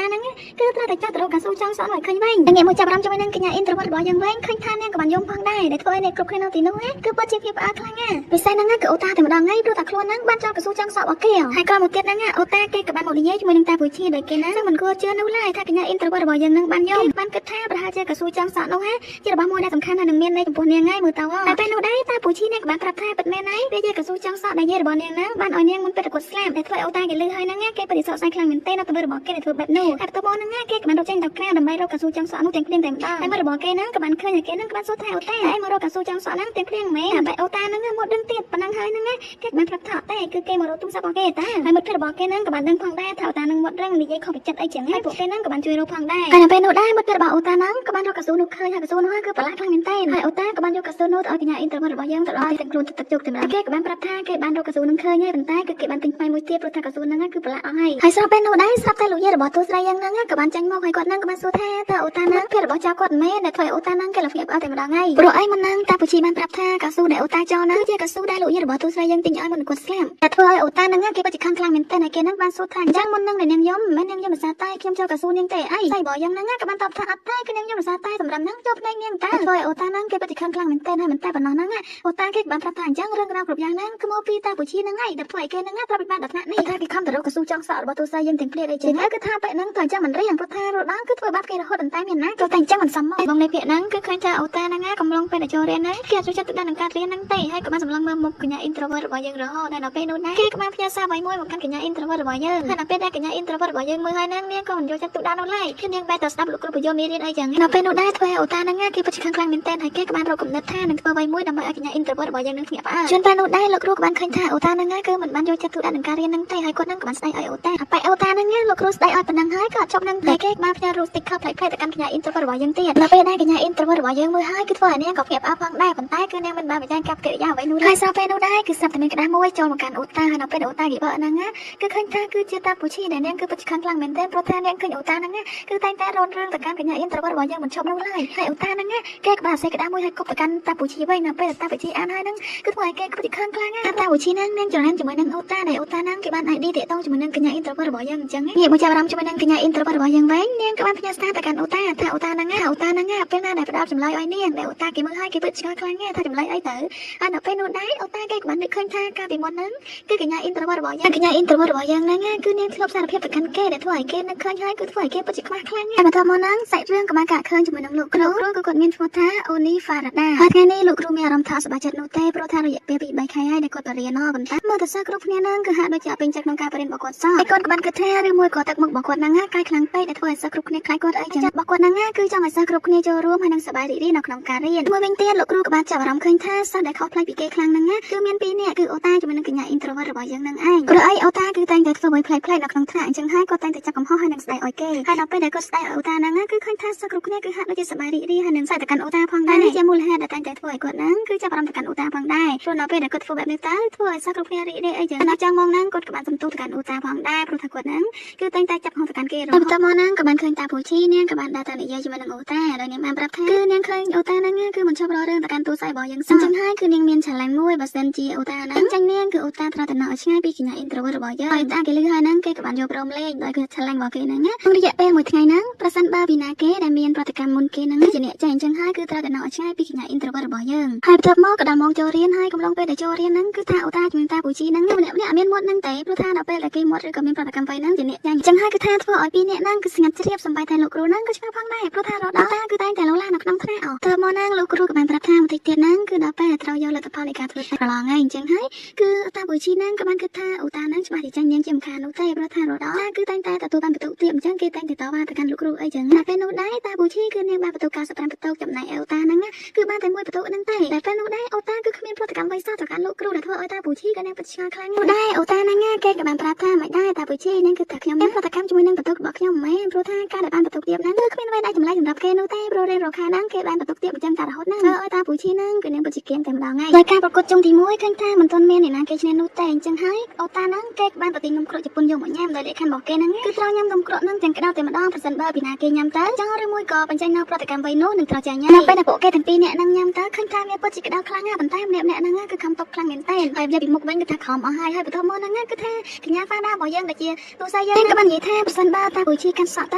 ាហ្នឹងគឺត្រូវតែចោះទៅរកកៅស៊ូចង់សក់នោះឲ្យឃើញវិញងាកមកចាប់អារម្មណ៍ជាមួយនឹងកញ្ញា introvert របស់យើងវិញឃើញថានាងក៏បានយំផងដែរដែលធ្វើឲ្យអ្នកគ្រប់គ្នានៅទីនោះគឺពិតជាភាពផ្អើលខ្លាំងណាស់ពិសេសហ្នឹងគឺអូតាតែម្ដងហើយព្រោះតែខ្លួនហ្នឹងបានចោលកៅស៊ូចង់សក់របស់គេហើយក្រោយមកទៀតហ្នឹងអូតាគេក៏បានមកនិយាយជាមួយនឹងតាពូជីដោយគេហ្នឹងមិនគួរជឿនោះឡើយថាកញ្ញា introvert របស់យើងហ្នឹងបានយំបានគិតថាប្រហែលជាកៅស៊ូចង់សក់នោះជារបស់មួយដែលសំខាន់ហើយនឹងមានន័យចំពោះនាងហើយមើលទៅតែពេលនោះដែរតាពូជីនាងក៏បានប្រាប់ថាពិតមែនហើយវាជាកៅស៊ូចង់សក់ដែលយាយរបស់នាងហ្នឹងបានឲ្យនាងមុនពេលគាត់ស្លាប់ដែលធ្វើឲ្យអូតាគេលឺហើយហ្នឹងគេបរិសុទ្ធស្អែកខ្លាំងមែនទេនៅទង្វើរបស់គេដែលធ្វើបែបនោះហើយបន្ទាប់មកហ្នឹង គេក៏បានរត់ចេញទៅក្រៅដើម្បីរកកៅស៊ូចង់សក់នោះទាំងភ្លៀងតែម្ដងហើយមិត្តរបស់គេហ្នឹងក៏បានឃើញហើយគេហ្នឹងក៏បានសួរថាអូតាឯងមករកកៅស៊ូចង់សក់ហ្នឹងទាំងភ្លៀងមែនបែអូតាហ្នឹងមកដឹងទៀតប៉ុណ្ណឹងហើយហ្នឹងគេក៏បានប្រាប់ថាទេគឺគេមករកទូរស័ព្ទរបស់គេតាហើយមិត្តភក្តិរបស់គេហ្នឹងក៏បានដឹងផងដែរថាអូតាហ្នឹងមកដឹងនិយាយខុសពីចិត្តអីចឹងហើយពួកគេហ្នឹងក៏បានជួយរកផងដែរហើយនៅពេលនោះដែរមិត្តភក្តិរបស់អូតាហ្នឹងក៏បានរកកៅស៊ូនោះឃើញហើយកៅស៊ូនោះគឺប្រឡាក់ខ្លាំងមែនទែនហើយអូតាក៏បានយកកៅស៊ូនោះទៅឲ្យកញ្ញា introvert របស់យើងទៅដល់ទាំងខ្លួនទឹកជោគតែម្ដងគេក៏បានប្រាប់ថាគេបានរកកៅស៊ូនឹងឃើញហើយប៉ុន្តែគឺគេបានទិញថ្មីមួយទៀតព្រោះថាកៅស៊ូហ្នឹងគឺប្រឡាក់អស់ហើយហើយស្រាប់ពេលនោះដែរស្រាប់តែលោកយាយរបស់ទូស្រីយ៉ាងហ្នឹងក៏បានចាញ់មកហើយគាត់ហ្នឹងក៏បានសួរថាតើអូតាហ្នឹងភរិយារបស់ចៅគាត់មែនដែលធ្វើឲ្យអូតាហ្នឹងគេលភ្ញាក់ផ្អើលតែម្ដងហើយព្រោះអីមិនហ្នឹងតាពូជីបានប្រាប់ថាកៅស៊ូដែលអូតាចោលហ្នឹងគឺជាកៅស៊ូដែលលោកយាយរបស់ទូស្រីយើងទិញឲ្យមុនគាត់ស្លាប់តែធ្វើឲ្យអូតាហ្នឹងគេពិតជាខឹងខ្លាំងមែនទែនហើយគេហ្នឹងបានសួរថាអញ្ចឹងមុនហ្នឹងដែលនាងយំមិនមែននាងយំភាសាតែខ្ញុំចូលកៅស៊ូនាងទេអីស្អីបើយ៉ាងហ្នឹងក៏បានតបថាអត់ទេគឺនាងយំភាសាតែសម្រាប់ហ្នឹងចូលភ្នែកនាងតាធ្វើឲ្យអូតាហ្នឹងគេពិតជាខឹងខ្លាំងមែនទែនហើយមិនតែប៉ុណ្ណោះហ្នឹងអូតាគេបានប្រាប់ថាអញ្ចឹងរឿងរ៉ាវគ្រប់យ៉ាងហ្នឹងគឺមកពីតាពូជីហ្នឹងហើយដែលធ្វើឲ្យគេហ្នឹងត្រូវពិបាកដល់ថ្នាក់នេះថាគេខំទៅរកកៅស៊ូចង់សក់របស់ទូស្រីយើងទាំងភ្លៀងអីចឹងគឺថាបែបហ្នឹងទៅអញ្ចឹងមិនរៀងព្រោះថារដងគឺធ្វើបាបគេរហូតតែមានណាក៏តែអញ្ចឹងមិនសមមកបងនៃពាក្យហ្នឹងគឺឃើញថាអូតាហ្នឹងកំឡុងពេលដែលចូលរៀនហ្នឹងគេអត់ចូលចិត្តទៅដល់នឹងការរៀនហ្នឹងទេហើយក៏បានសម្លឹងមើលមុខកញ្ញា introvert របស់យើងរហូតដល់ដល់ពេលនោះដែរគេក៏បានផ្ញើសារអ្វីមួយមកកាន់កញ្ញា introvert របស់យើងហើយដល់ពេលដែលកញ្ញា introvert របស់យើងមើលហើយហ្នឹងនាងក៏មិនយកចិត្តទុកដាក់នោះឡើយគឺនាងបែរតែស្ដាប់លោកគ្រូបញ្យល់មេរៀនអីចឹងដល់ពេលនោះដែរធ្វើឲ្យអូតាហ្នឹងគេពិតជាខឹងខ្លាំងមែនទែនហើយគេក៏បានរកគំនិតថានឹងធ្វើអ្វីមួយដើម្បីឲ្យកញ្ញា introvert របស់យើងនឹងភ្ញាក់ផ្អើលជួនពេលនោះដែរលោកគ្រូក៏បានឃើញថាអូតាហ្នឹងគឺមិនបានយកចិត្តទុកដាក់នឹងការរៀនហ្នឹងទេហើយគាត់ហ្នឹងក៏បានស្ដីឲ្យអូតាបែអូតាហ្នឹងលោកគ្រូស្ដីឲ្យប៉ុណ្ណឹងហើយក៏អត់ចប់ហ្នឹងទេគេបានផ្ញើរូប sticker ប្លែកៗទៅកាន់កញ្ញា introvert របស់យើងទៀតដល់ពេលដែលកញ្ញា introvert របស់យើងមើលហើយគឺធ្វើឲ្យនាងក៏ភ្ញាក់ផ្អើលផងដែរប៉ុន្តែគឺនាងមិនបានបញ្ចេញកប្បកិរិយាអ្វីនោះឡើយហើយស្រាប់ពេលនោះដែរគឺស្រាប់តែមានក្តារមួយចូលមកកាន់អូតាហើយដល់ពេលអូតាគេបើហ្នឹងគឺឃើញថាគឺជាតាពូឈីដែលនាងគឺពិតជាខឹងខ្លាំងមែនទែនព្រោះថានាងឃើញអូតាហ្នឹងគឺតែងតែរនរឿងទៅកាន់កញ្ញា introvert របស់យើងមិនឈប់នោះឡើយហើយអូតាហ្នឹងគេក៏បានសេក្តារមួយឲ្យគប់ទៅកាន់តាពូឈីវិញដល់ពេលតាពូឈីអានហើយហ្នឹងគឺធ្វើឲ្យគេពិតជាខឹងខ្លាំងណាស់តាពូឈីហ្នឹងនាងច្រណែនជាមួយនឹងអូតាដែលអូតាហ្នឹងគេបាន ID តាក់ទងជាមួយនឹងកញ្ញា introvert របស់យើងអញ្ចឹងងាកមកចាប់អារម្មណ៍ជាមួយនឹងកញ្ញា introvert របស់យើងវិញនាងក៏បានផ្ញើសារទៅកាន់អូតាថាអូតាហ្នឹងអូតាហ្នឹងពេលណាដែលផ្ដល់ចម្លើយឲ្យនាងដែលអូតាគេមើលឲ្យគេពិតឆ្ងល់ខ្លាំងណាស់ថាចម្លើយអីទៅហើយដល់ពេលនោះដែរអូតាគេក៏បាននឹកឃើញថាកាលពីមុនហ្នឹងគឺកញ្ញា introvert របស់យើងកញ្ញា introvert របស់យើងហ្នឹងគឺនាងធ្លាប់សារភាពទៅកាន់គេដែលធ្វើឲ្យគេនឹកឃើញហើយគឺធ្វើឲ្យគេពិតជាខ្មាស់ខ្លាំងហើយបន្តមកហ្នឹងសាច់រឿងក៏បានកាក់ឃើញជាមួយនឹងលោកគ្រូគឺគាត់មានឈ្មោះថាអូនីហ្វារ៉ាដាហើយថ្ងៃនេះលោកគ្រូមានអារម្មណ៍ថាសប្បាយចិត្តនោះទេព្រោះថារយៈពេល2 3ខែហើយដែលគាត់បរៀនប៉ុន្តែមើលទៅសិស្សគ្រប់គ្នាហ្នឹងគឺហាក់ដូចជាអត់ពេញចិត្តក្នុងការបរៀនរបស់គាត់សោះហើយគាត់ក៏បានគិតថាឬមួយក៏ទឹកមុខរបស់គាត់ហ្នឹងកាយខ្លាំងពេកដែលធ្វើឲ្យសិស្សគ្រប់គ្នាខ្លាចគាត់អីចឹងរបស់គាត់ហ្នឹងគឺចង់ឲ្យសិស្សគ្រប់គ្នាចូលរួមហើយនឹងសប្បាយរីករាយនៅក្នុងការរៀនមួយវិញទៀតលោកគ្រូក៏បានចាប់អារម្មណ៍ឃើញថាសិស្សដែលខុសប្លែកពីគេខ្លាំងហ្នឹងគឺមានពីរនាក់គឺអូតាជាមួយនឹងកញ្ញា introvert របស់យើងហ្នឹងឯងព្រោះអីអូតាគឺតែងតែធ្វើអ្វីប្លែកៗនៅក្នុងថ្នាក់អញ្ចឹងហើយគាត់តែងតែចាប់កំហុសហើយនឹងស្ដីឲ្យគេហើយដល់ពេលដែលគាត់ស្ដីឲ្យអូតាហ្នឹងគឺឃើញថាសិស្សគ្រប់គ្នាគឺហាក់ដូចជាសប្បាយរីករាយហើយនឹងសើចទៅកាន់អូតាផងដែរនេះជាមូលហេតុដែលតែងតែធ្វើឲ្យគាត់ហ្នឹងគឺចាប់អារម្មណ៍ទៅកាន់អូតាផងដែរព្រោះដល់ពេលដែលគាត់ធ្វើបែបនេះទៅធ្វើឲ្យសិស្សគ្រប់គ្នារីករាយអីចឹងដល់ចង់មកហ្នឹងគាត់ក៏បានសំទូទៅកាន់អូតាផងដែរព្រោះថាគាត់ហ្នឹងគឺតែងតែចាប់ហងទៅកាន់គេរហូតបន្ទាប់មកហ្នឹងក៏បានឃើញតាពូឈីនាងក៏បានដើរទៅនិយាយជាមួយនឹងអូតាដោយនាងបានប្រាប់ថាគឺនាងឃើញអូតាហ្នឹងគឺមិនឈប់រករឿងទៅកាន់ទូស្អីរបស់យើងសោះអញ្ចឹងហើយគឺនាងមាន challenge មួយបើសិនជាអូតាហ្នឹងចាញ់នាងគឺអូតាត្រូវតែនៅឲ្យឆ្ងាយពីកញ្ញា introvert របស់យើងហើយតាគេលឺហើយហ្នឹងគេក៏បានយកព្រមលេងដោយគឺ challenge របស់គេហ្នឹងណាក្នុងរយៈពេលមួយថ្ងៃហ្នឹងប្រសិនបើពីណាគេដែលមានប្រតិកម្មមុនគេហ្នឹងជាអ្នកចាញ់អញ្ចឹងហើយគឺត្រូវតែនៅឲ្យឆ្ងាយពីកញ្ញា introvert របស់យើងហើយបន្ទាប់មកក៏ដល់ម៉ោងចូលរៀនហើយកំឡុងពេលដែលចូលរៀនហ្នឹងគឺថាអូតាជាមួយតាពូជីហ្នឹងម្នាក់ម្នាក់អត់មានមាត់ហ្នឹងទេព្រោះថាដល់ពេលដែលគេមាត់ឬក៏មានប្រតិកម្មអ្វីហ្នឹងជាអ្នកចាញ់អញ្ចឹងហើយគឺថាធ្វើឲ្យពីរនាក់ហ្នឹងគឺស្ងាត់ជ្រាបសំបីតែលោកគ្រូហ្នឹងក៏ឆ្ងល់ផងដែរព្រោះថារដល់តាគឺតែងតែលោឡានៅក្នុងថ្នាក់អស់ទៅមកហ្នឹងលោកគ្រូក៏បានប្រាប់ថាបន្តិចទៀតហ្នឹងគឺដល់ពេលត្រូវយកលទ្ធផលនៃការធ្វើប្រឡងហើយអញ្ចឹងហើយគឺតាពូជីហ្នឹងក៏បានគិតថាអូតាហ្នឹងច្បាស់ជាចាញ់នាងជាមិនខាននោះទេព្រោះថារដល់តាគឺតែងតែទទួលបានបន្ទុកទៀតអញ្ចឹងគេតែងតែតវ៉ាទៅកាន់លោកគ្រូអីចឹងដល់ពេលនោះដែរតាពូជីគឺនាងបានបន្ទុក95បន្ទុកចំណែកអូតាហ្នឹងគឺបានតែមួយបន្ទុកហ្នឹងទេតែពេលនោះដែរអូតាគឺគ្មានប្រតិកម្មអ្វីសោះទៅកាន់លោកគ្រូដែលធ្វើឲ្យតាពូជីក៏នាងពិតឆ្ងល់ខ្លាំងនោះដែរអូតាហ្នឹងគេក៏បានប្រាប់ថាមិនដែរតាពូជីនាងគឺថាខ្ញុំមានប្រតិកម្មជាមួយនឹងបន្ទុករបស់ខ្ញុំមិនមែនព្រោះថាការដែលបានបន្ទុកទៀតហ្នឹងគឺគ្មានអ្វីដែលចម្លែកសម្រាប់គេនោះទេព្រោះរៀនរខាហ្នឹងគេបានបន្ទុកទៀតអញ្ចឹងតែរហូតហ្នឹងធ្វើឲ្យតាពូជីហ្នឹងគឺនាងពិតជាគៀនតែម្ដងហើយដោយការប្រកួតជុំទី1ឃើញថាមិនទាន់មានអ្នកណាគេឈ្នះនោះទេអញ្ចឹងហើយអូតាហ្នឹងគេក៏បានប្រទីនំគ្រក់ជប៉ុនយកមកញ៉ាំដោយលក្ខខណ្ឌរបស់គេហ្នឹងគឺត្រូវញ៉ាំនំគ្រក់ហ្នឹងទាំងក្តៅតែម្ដងប្រសិនបើពីណាគេញ៉ាំទៅចង់ឬមួយក៏បញ្ចេញនៅប្រតិកម្មអ្វីនោះនឹងត្រូវចាញ់ញ៉ាំនៅពេលដែលពួកគេទាំងពីរនាក់ហ្នឹងញ៉ាំទៅឃើញថាវាពិតជាក្តៅខ្លាំងណាស់ប៉ុន្តែម្នាក់ម្នាក់ហ្នឹងគឺខំតុកខ្លាំងមែនទែនហើយនិយាយពីមុខវិញគឺថាខំអស់ហើយហើយបន្ទាប់មកហ្នឹងគឺថាកញ្ញាហ្វាដារបស់យើងដែលជាទូស្រីយើងក៏បាននិយាយថាប្រសិនបើតាពូជីកាន់សក់ទៅ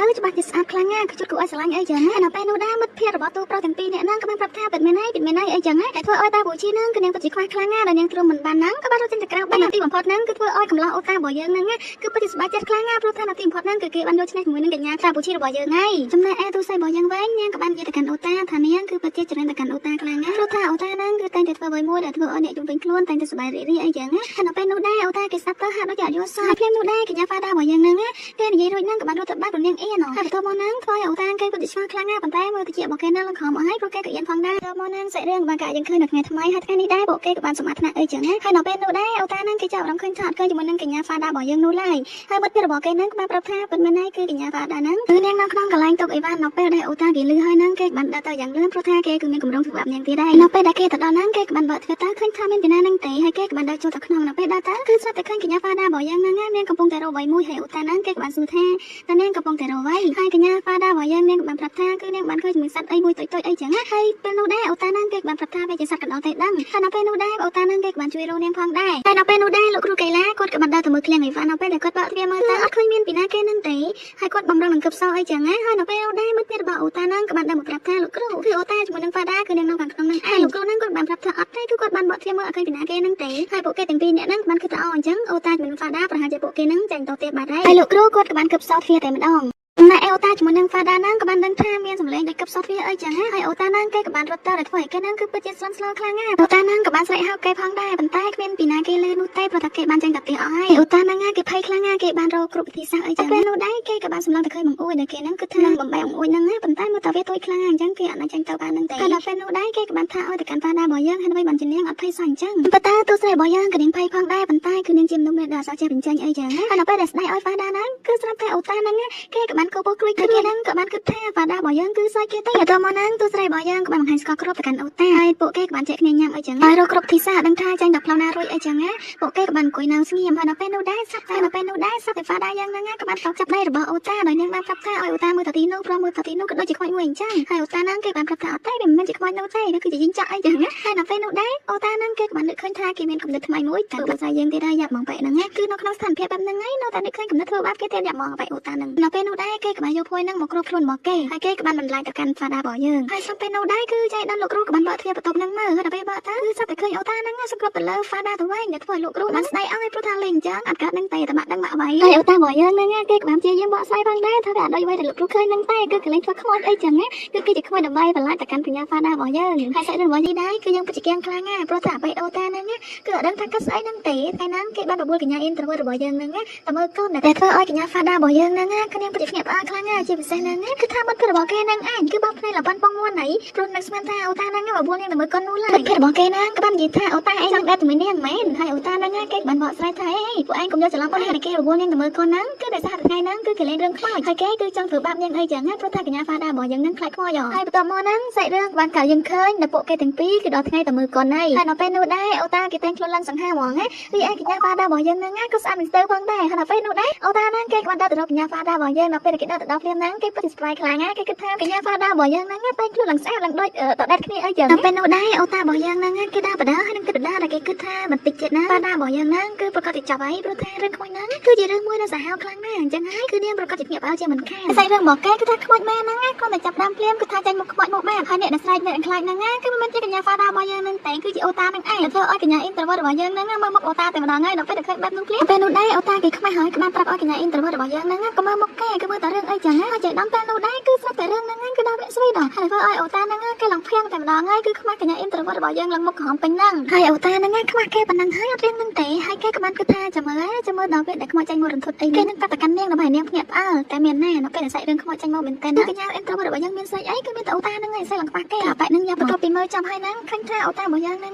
ច្បាស់ជាស្អាតខ្លាំងណាស់គឺជុតគួរឲ្យស្រឡាញ់អីចឹងហើយនៅពេលនោះដែរមិត្តភ័ក្តិរបស់ទូប្រុសទាំងពីរនាក់ហ្នឹងក៏បានប្រាប់ថាពិតមែនហើយពិតមែនហើយអីចឹងហើយតែធ្វើឲ្យតាពូជីហ្នឹងគឺនាងពិតជាខ្វះខ្លាំងណាស់ដែលនាងទ្រាំមិនបានហ្នឹងក៏បានរត់ចេញទៅក្រៅបានទីបំផុតហ្នឹងគឺធ្វើឲ្យកំឡោះអូតារបស់យើងហ្នឹងគឺពិតជាសប្បាយចិត្តខ្លាំងណាស់ព្រោះថានៅទីបំផុតហ្នឹងគឺគេបានយកឈ្នះជាមួយនឹងកញ្ញាតាពូជីរបស់យើង យើងហើយចំណែកឯទូស្រីរបស់យើងវិញនាងក៏បាននិយាយទៅកាន់អូតាថានាងគឺពិតជាច្រឡំទៅកាន់អូតាខ្លាំងណាស់ព្រោះថាអូតាហ្នឹងគឺតែងតែធ្វើអ្វីមួយដែលធ្វើឲ្យអ្នកជុំវិញខ្លួនតែងតែសប្បាយរីករាយអីចឹងណាហើយនៅពេលនោះដែរអូតាគេស្ដាប់ទៅហាក់ដូចជាអត់យល់សោះហើយភ្លាមនោះដែរកញ្ញាហ្វាដារបស់យើងហ្នឹងគេនិយាយរួចហ្នឹងក៏បានរត់ទៅបាត់ព្រោះនាងអៀនហើយបន្ទាប់មកហ្នឹងធ្វើឲ្យអូតាគេពិតជាឆ្ងល់ខ្លាំងណាស់ប៉ុន្តែមើលទៅជារបស់គេហ្នឹងឡើងក្រោមអស់ហើយព្រោះគេក៏អៀនផងដែរដល់មកហ្នឹងសាច់រឿងបានកាក់យើងឃើញនៅថ្ងៃថ្មីហើយថ្ងៃនេះដែរពួកគេក៏បានសម្អាតថ្នាក់អីចឹងណាហើយនៅពេលនោះដែរអូតាហ្នឹងគេចាប់អារម្មណ៍ឃើញថាអត់ឃើញជាមួយនឹងកញ្ញាហ្វាដារបស់យើងនោះឡើយហើយមិត្តភក្តិរបស់គេហ្នឹងក៏បានប្រាប់ថាពិតមែនហើយគឺកញ្ញាហ្វាដាហ្នឹងគឺនាងនៅក្នុងកន្លែងទុកអីវ៉ាន់នៅពេលដែលអូតាគេលឺហើយហ្នឹងគេបានដើរទៅយ៉ាងលឿនព្រោះថាគេគឺមានកម្រងធ្វើបាបនាងទៀតដែរនៅពេលដែលគេទៅដល់ហ្នឹងគេក៏បានបើកទ្វារទៅឃើញថាមានពីណាហ្នឹងទេហើយគេក៏បានដើរចូលទៅក្នុងនៅពេលដើរទៅគឺស្រាប់តែឃើញកញ្ញាហ្វាដារបស់យើងហ្នឹងនាងកំពុងតែរកអ្វីមួយហើយអូតាហ្នឹងគេក៏បានសួរថាតើនាងកំពុងតែរកអ្វីហើយកញ្ញាហ្វាដារបស់យើងនាងក៏បានប្រាប់ថាគឺនាងបានឃើញជាមួយសត្វអីមួយតូចៗអីចឹងណាហើយពេលនោះដែរអូតាហ្នឹងគេក៏បានប្រាប់ថាវាជាសត្វកណ្ដុរទេដឹងហើយនៅពេលនោះដែរអូតាហ្នឹងគេក៏បានជួយរកនាងផងដែរហើយនៅពេលនោះដែរលោកគ្រូកីឡាគាត់ក៏បានដើរទៅមើលឃ្លាំងអីវ៉ាន់នៅពេលដែលគាត់បើកទ្វារមើលទៅអត់ឃើញមានពីណាគេហ្នឹងទេហើយគាត់បំរុងនឹងគឹបសអីចឹងណាហើយនៅពេលនោះដែរមិត្តភក្តិរបស់អូតាហ្នឹងក៏បានដើរមកប្រាប់ថាលោកគ្រូគឺអូតាជាមួយនឹងហ្វាដាគឺនាងនៅខាងក្នុងហ្នឹងឯងលោកគ្រូហ្នឹងគាត់បានប្រាប់ថាអត់ទេគឺគាត់បានបើកទ្វារមើលអត់ឃើញពីណាគេហ្នឹងទេហើយពួកគេទាំងពីរនាក់ហ្នឹងបានគិតថាអូអញ្ចឹងអូតាជាមួយនឹងហ្វាដាប្រហែលជាពួកគេហ្នឹងចាញ់តទៀតបាត់ហើយហើយលោកគ្រូគាត់ក៏បានគឹបសទ្វារតែម្ដងចំណែកអូតាជាមួយនឹងហ្វាដាហ្នឹងក៏បានដឹងថាមានសម្លេងដូចគឹបសទ្វារអីចឹងហើយអូតាហ្នឹងគេក៏បានរត់ទៅដែលធ្វើឲ្យគេហ្នឹងគឺពិតជាស្លន់ស្លោខ្លាំងណាស់អូតាហ្នឹងក៏បានស្រែកហៅគេផងដែរប៉ុន្តែគ្មានពីណាគេលឺនោះទេព្រោះថាគេបានចេញតែផ្ទះអស់ហើយអូតាហ្នឹងគេភ័យខ្លាំងណាស់គេបានរកគ្រប់វិធីសាស្ត្រអីចឹងពេលនោះដែរគេក៏បានសម្លឹងទៅឃើញបង្អួចដែលគេហ្នឹងគឺថានឹងបំបែកបង្អួចហ្នឹងណាប៉ុន្តែមើលតែវាតូចខ្លាំងណាស់អញ្ចឹងគេអត់អាចចេញទៅបានហ្នឹងទេហើយដល់ពេលនោះដែរគេក៏បានថាឲ្យទៅកាន់ហ្វាដារបស់យើងហើយដើម្បីបានជានាងអត់ភ័យសោះអញ្ចឹងប៉ុន្តែទូស្រីរបស់យើងក៏នាងភ័យផងដែរប៉ុន្តែគឺនាងជាមនុស្សម្នាក់ដែលអត់ចេះបញ្ចេញអីចឹងហើយដល់ពេលដែលស្ដាយឲ្យហ្វាដាហ្នឹងគឺស្រាប់តែអូតាហ្នឹងគេក៏បានគោពោះគ្រួយគេហ្នឹងក៏បានគិតថាហ្វាដារបស់យើងគឺសើចគេទេដល់មកហ្នឹងទូស្រីរបស់យើងក៏បានបង្ហាញស្គាល់គ្រប់ទៅកាន់អូតាហើយពួកគេក៏បានចែកគ្នាញ៉ាំអីចឹងហើយរកគ្រប់ធីសាដឹងថាចាញ់ដល់ផ្លូវណារួចអីចឹងណាពួកគេក៏បានអង្គុយនៅស្ងៀមហើយដល់ពេលនោះដែរសត្វតែដល់ពេលនោះដែរសត្វតែហ្វាដាយើងហ្នឹងក៏បានតបចាប់ដៃរបស់អូតាដោយនាងបានប្រាប់ថាឲ្យអូតាមើលតាទីនោះព្រមមើលតាទីនោះក៏ដូចជាខ្មោចមួយអញ្ចឹងហើយអូតាហ្នឹងគេបានប្រាប់ថាអត់ទេវាមិនមែនជាខ្មោចនោះទេវាគឺជាយីងចាក់អីចឹងណាហើយដល់ពេលនោះដែរអូតាហ្នឹងគេក៏បាននឹកឃើញថាគេមានគំនិតថ្មីមួយតែទូស្រីយើងទៀតហើយយ៉ាប់ហ្មងបែកហ្នឹងណាគឺនៅក្នុងស្ថានភាពបែបហ្នឹងឯងនៅតែនឹកឃើញគំនិតធ្វើបាបគេទៀតយ៉ាប់ហ្មងបែកអូតាហ្នឹងដល់ពេលនោះដែរគេក៏បានយកភួយហ្នឹងមកគ្របខ្លួនរបស់គេហើយគេក៏បានបន្លាចទៅកាន់ហ្វាដារបស់យើងហើយស្រាប់ពេលនោះដែរគឺចៃដន្យលោកគ្រូក៏បានបើកទ្វារបន្ទប់ហ្នឹងមើលហើយដល់ពេលបើកទៅគឺស្រាប់តែឃើញអូតាហ្នឹងសង្គ្រប់ទៅលើហ្វាដាទៅវិញដែលធ្វើឲ្យលោកគ្រូបានស្ដីឲ្យព្រោះថាលេងអញ្ចឹងអត់កើតនឹងទេតែបាក់ដឹងបាក់អ្វីហើយអូតារបស់យើងហ្នឹងគេក៏បានព្យាយាមបកស្រាយផងដែរថាវាអត់ដូចអ្វីដែលលោកគ្រូឃើញហ្នឹងទេគឺកលែងធ្វើខ្មោចអីចឹងណាគឺគេជាខ្មោចដើម្បីបន្លាចទៅកាន់បញ្ញាហ្វាដារបស់យើងហើយសាច់រឿងរបស់នេះដែរគឺយើងពិតជាគៀងខ្លាំងណាស់ព្រោះថាអ្វីអូតាហ្នឹងគឺអត់ដឹងថាគិតស្អីហ្នឹងទេថ្ងៃហ្នឹងគេបានបបួលកញ្ញា introvert របស់យើងហ្នឹងតែមើលកូនតែធ្វើឲ្យកញ្ញាហ្វាដារបស់យើងហ្នឹងគឺនាងពិតជាភ្ញាក់ផ្អើលខ្លាំងណាស់ជាពិសេសហ្នឹងគឺថាមិត្តភក្តិរបស់គេហ្នឹងឯងគឺបោកភ្នែកលប៉ាន់ពងមួនណៃព្រោះនឹកស្មានថាអូតាហ្នឹងបបួលនាងតែមើលកូននោះឡើយមិត្តភក្តិរបស់គេហ្នឹងក៏បាននិយាយថាអូតាឯងចង់បែបជាមួយនាងមែនហើយអូតាហ្នឹងគេបានបកស្រាយថាអេពួកឯងកុំយកច្រឡំអូនហើយគេបបួលនាងតែមើលកូនហ្នឹងគឺដោយសារតែថ្ងៃហ្នឹងគឺគេលេងរឿងខ្មោចហើយគេគឺចង់ធ្វើបាបនាងអីចឹងណាព្រោះថាកញ្ញាហ្វាដារបស់យើងហ្នឹងខ្លាចខ្មោចហើយបន្ទាប់មកហ្នឹងសាច់រឿងបានកើតយើងឃើញដល់ពួកគេទាំងពីរគឺដល់ថ្ងៃតែមើលកូនហើយហើយដល់ពេលនោះដែរអូតាគេតែងខ្លួនឡើងសង្ហាហ្មងណារីឯកញ្ញាហ្វាដារបស់យើងហ្នឹងក៏ស្អាតមិនស្ទើរផងដែរហើយដល់ពេលនោះដែរអូតាហ្នឹងគេក៏បានដើរទៅរកកញ្ញាហ្វាដារបស់យើងដល់ពេលគេដើរទៅដល់ភ្លាមហ្នឹងគេពិតជាស្ប្រាយខ្លាំងណាគេគិតថាកញ្ញាហ្វាដារបស់យើងហ្នឹងតែងខ្លួនឡើងស្អាតឡើងដូចតដេតគ្នាអីចឹងដល់ពេលនោះដែរអូតារបស់យើងហ្នឹងគេដើរបដាហើយនឹងគិតបដាដែលគេគិតថាបន្តិចទៀតណាហ្វាដារបស់យើងហ្នឹងគឺប្រកាសជាចប់ហើយព្រោះថារឿងខ្មោចហ្នឹងគឺជារឿងមួយដ៏សាហាវខ្លាំងណាស់អញ្ចឹងហើយគឺនាងប្រកាសជាភ្ញាក់ផ្អើលជាមិនខានសាច់រឿងរបស់គេគឺថាខ្មោចមែនហ្នឹងគ្រាន់តែចាប់ដើមភ្លាមគឺថាចាញ់មុខខ្មោចមកបែបហើយអ្នកដែលស្រែកអ្នកខ្លាចហ្នឹងគឺមិនមែនជាកញ្ញាហ្វាដារបស់យើងហ្នឹងទេគឺជាអូតាហ្នឹងឯងធ្វើឲ្យកញ្ញា introvert របស់យើងហ្នឹងមើលមុខអូតាតែម្ដងហើយដល់ពេលដែលឃើញបែបនោះភ្លាមពេលនោះដែរអូតាគេខ្មាស់ហើយក៏បានប្រាប់ឲ្យកញ្ញា introvert របស់យើងហ្នឹងក៏មើលមុខគេគឺមើលតែរឿងអីចឹងហើយចៃដន្យពេលនោះដែរគឺស្រាប់តែរឿងហ្នឹងគឺដល់វគ្គស្វីដល់ហើយធ្វើឲ្យអូតាហ្នឹងគេឡើងភៀងតែម្ដងហើយគឺខ្មាស់កញ្ញា introvert របស់យើងឡើងមុខក្រហមពេញហ្នឹងហើយអូតាហ្នឹងខ្មាស់គេប៉ុណ្ណឹងហើយអត់រៀងហ្នឹងទេហើយគេក៏បានគិតថាចាំមើលចាំមើលដល់ពេលដែលខ្មោចចាញ់មករន្ធត់អីគេនឹងកាត់តកាន់នាងដើម្បីនាងភ្ញាក់ផ្អើលតែមានណានៅពេលដែលសាច់រឿងខ្មោចចាញ់មកមែនតើកញ្ញា introvert របស់យើងមានស្អីអីគឺមានតែអូតាហ្នឹងឯងស្អីឡើងខ្មាស់គេអាបែកហ្នឹងយ៉ាប់បន្ទាប់ពីមើលចាំហើយហ្នឹងឃើញថាអូតារបស់យើងហ្នឹង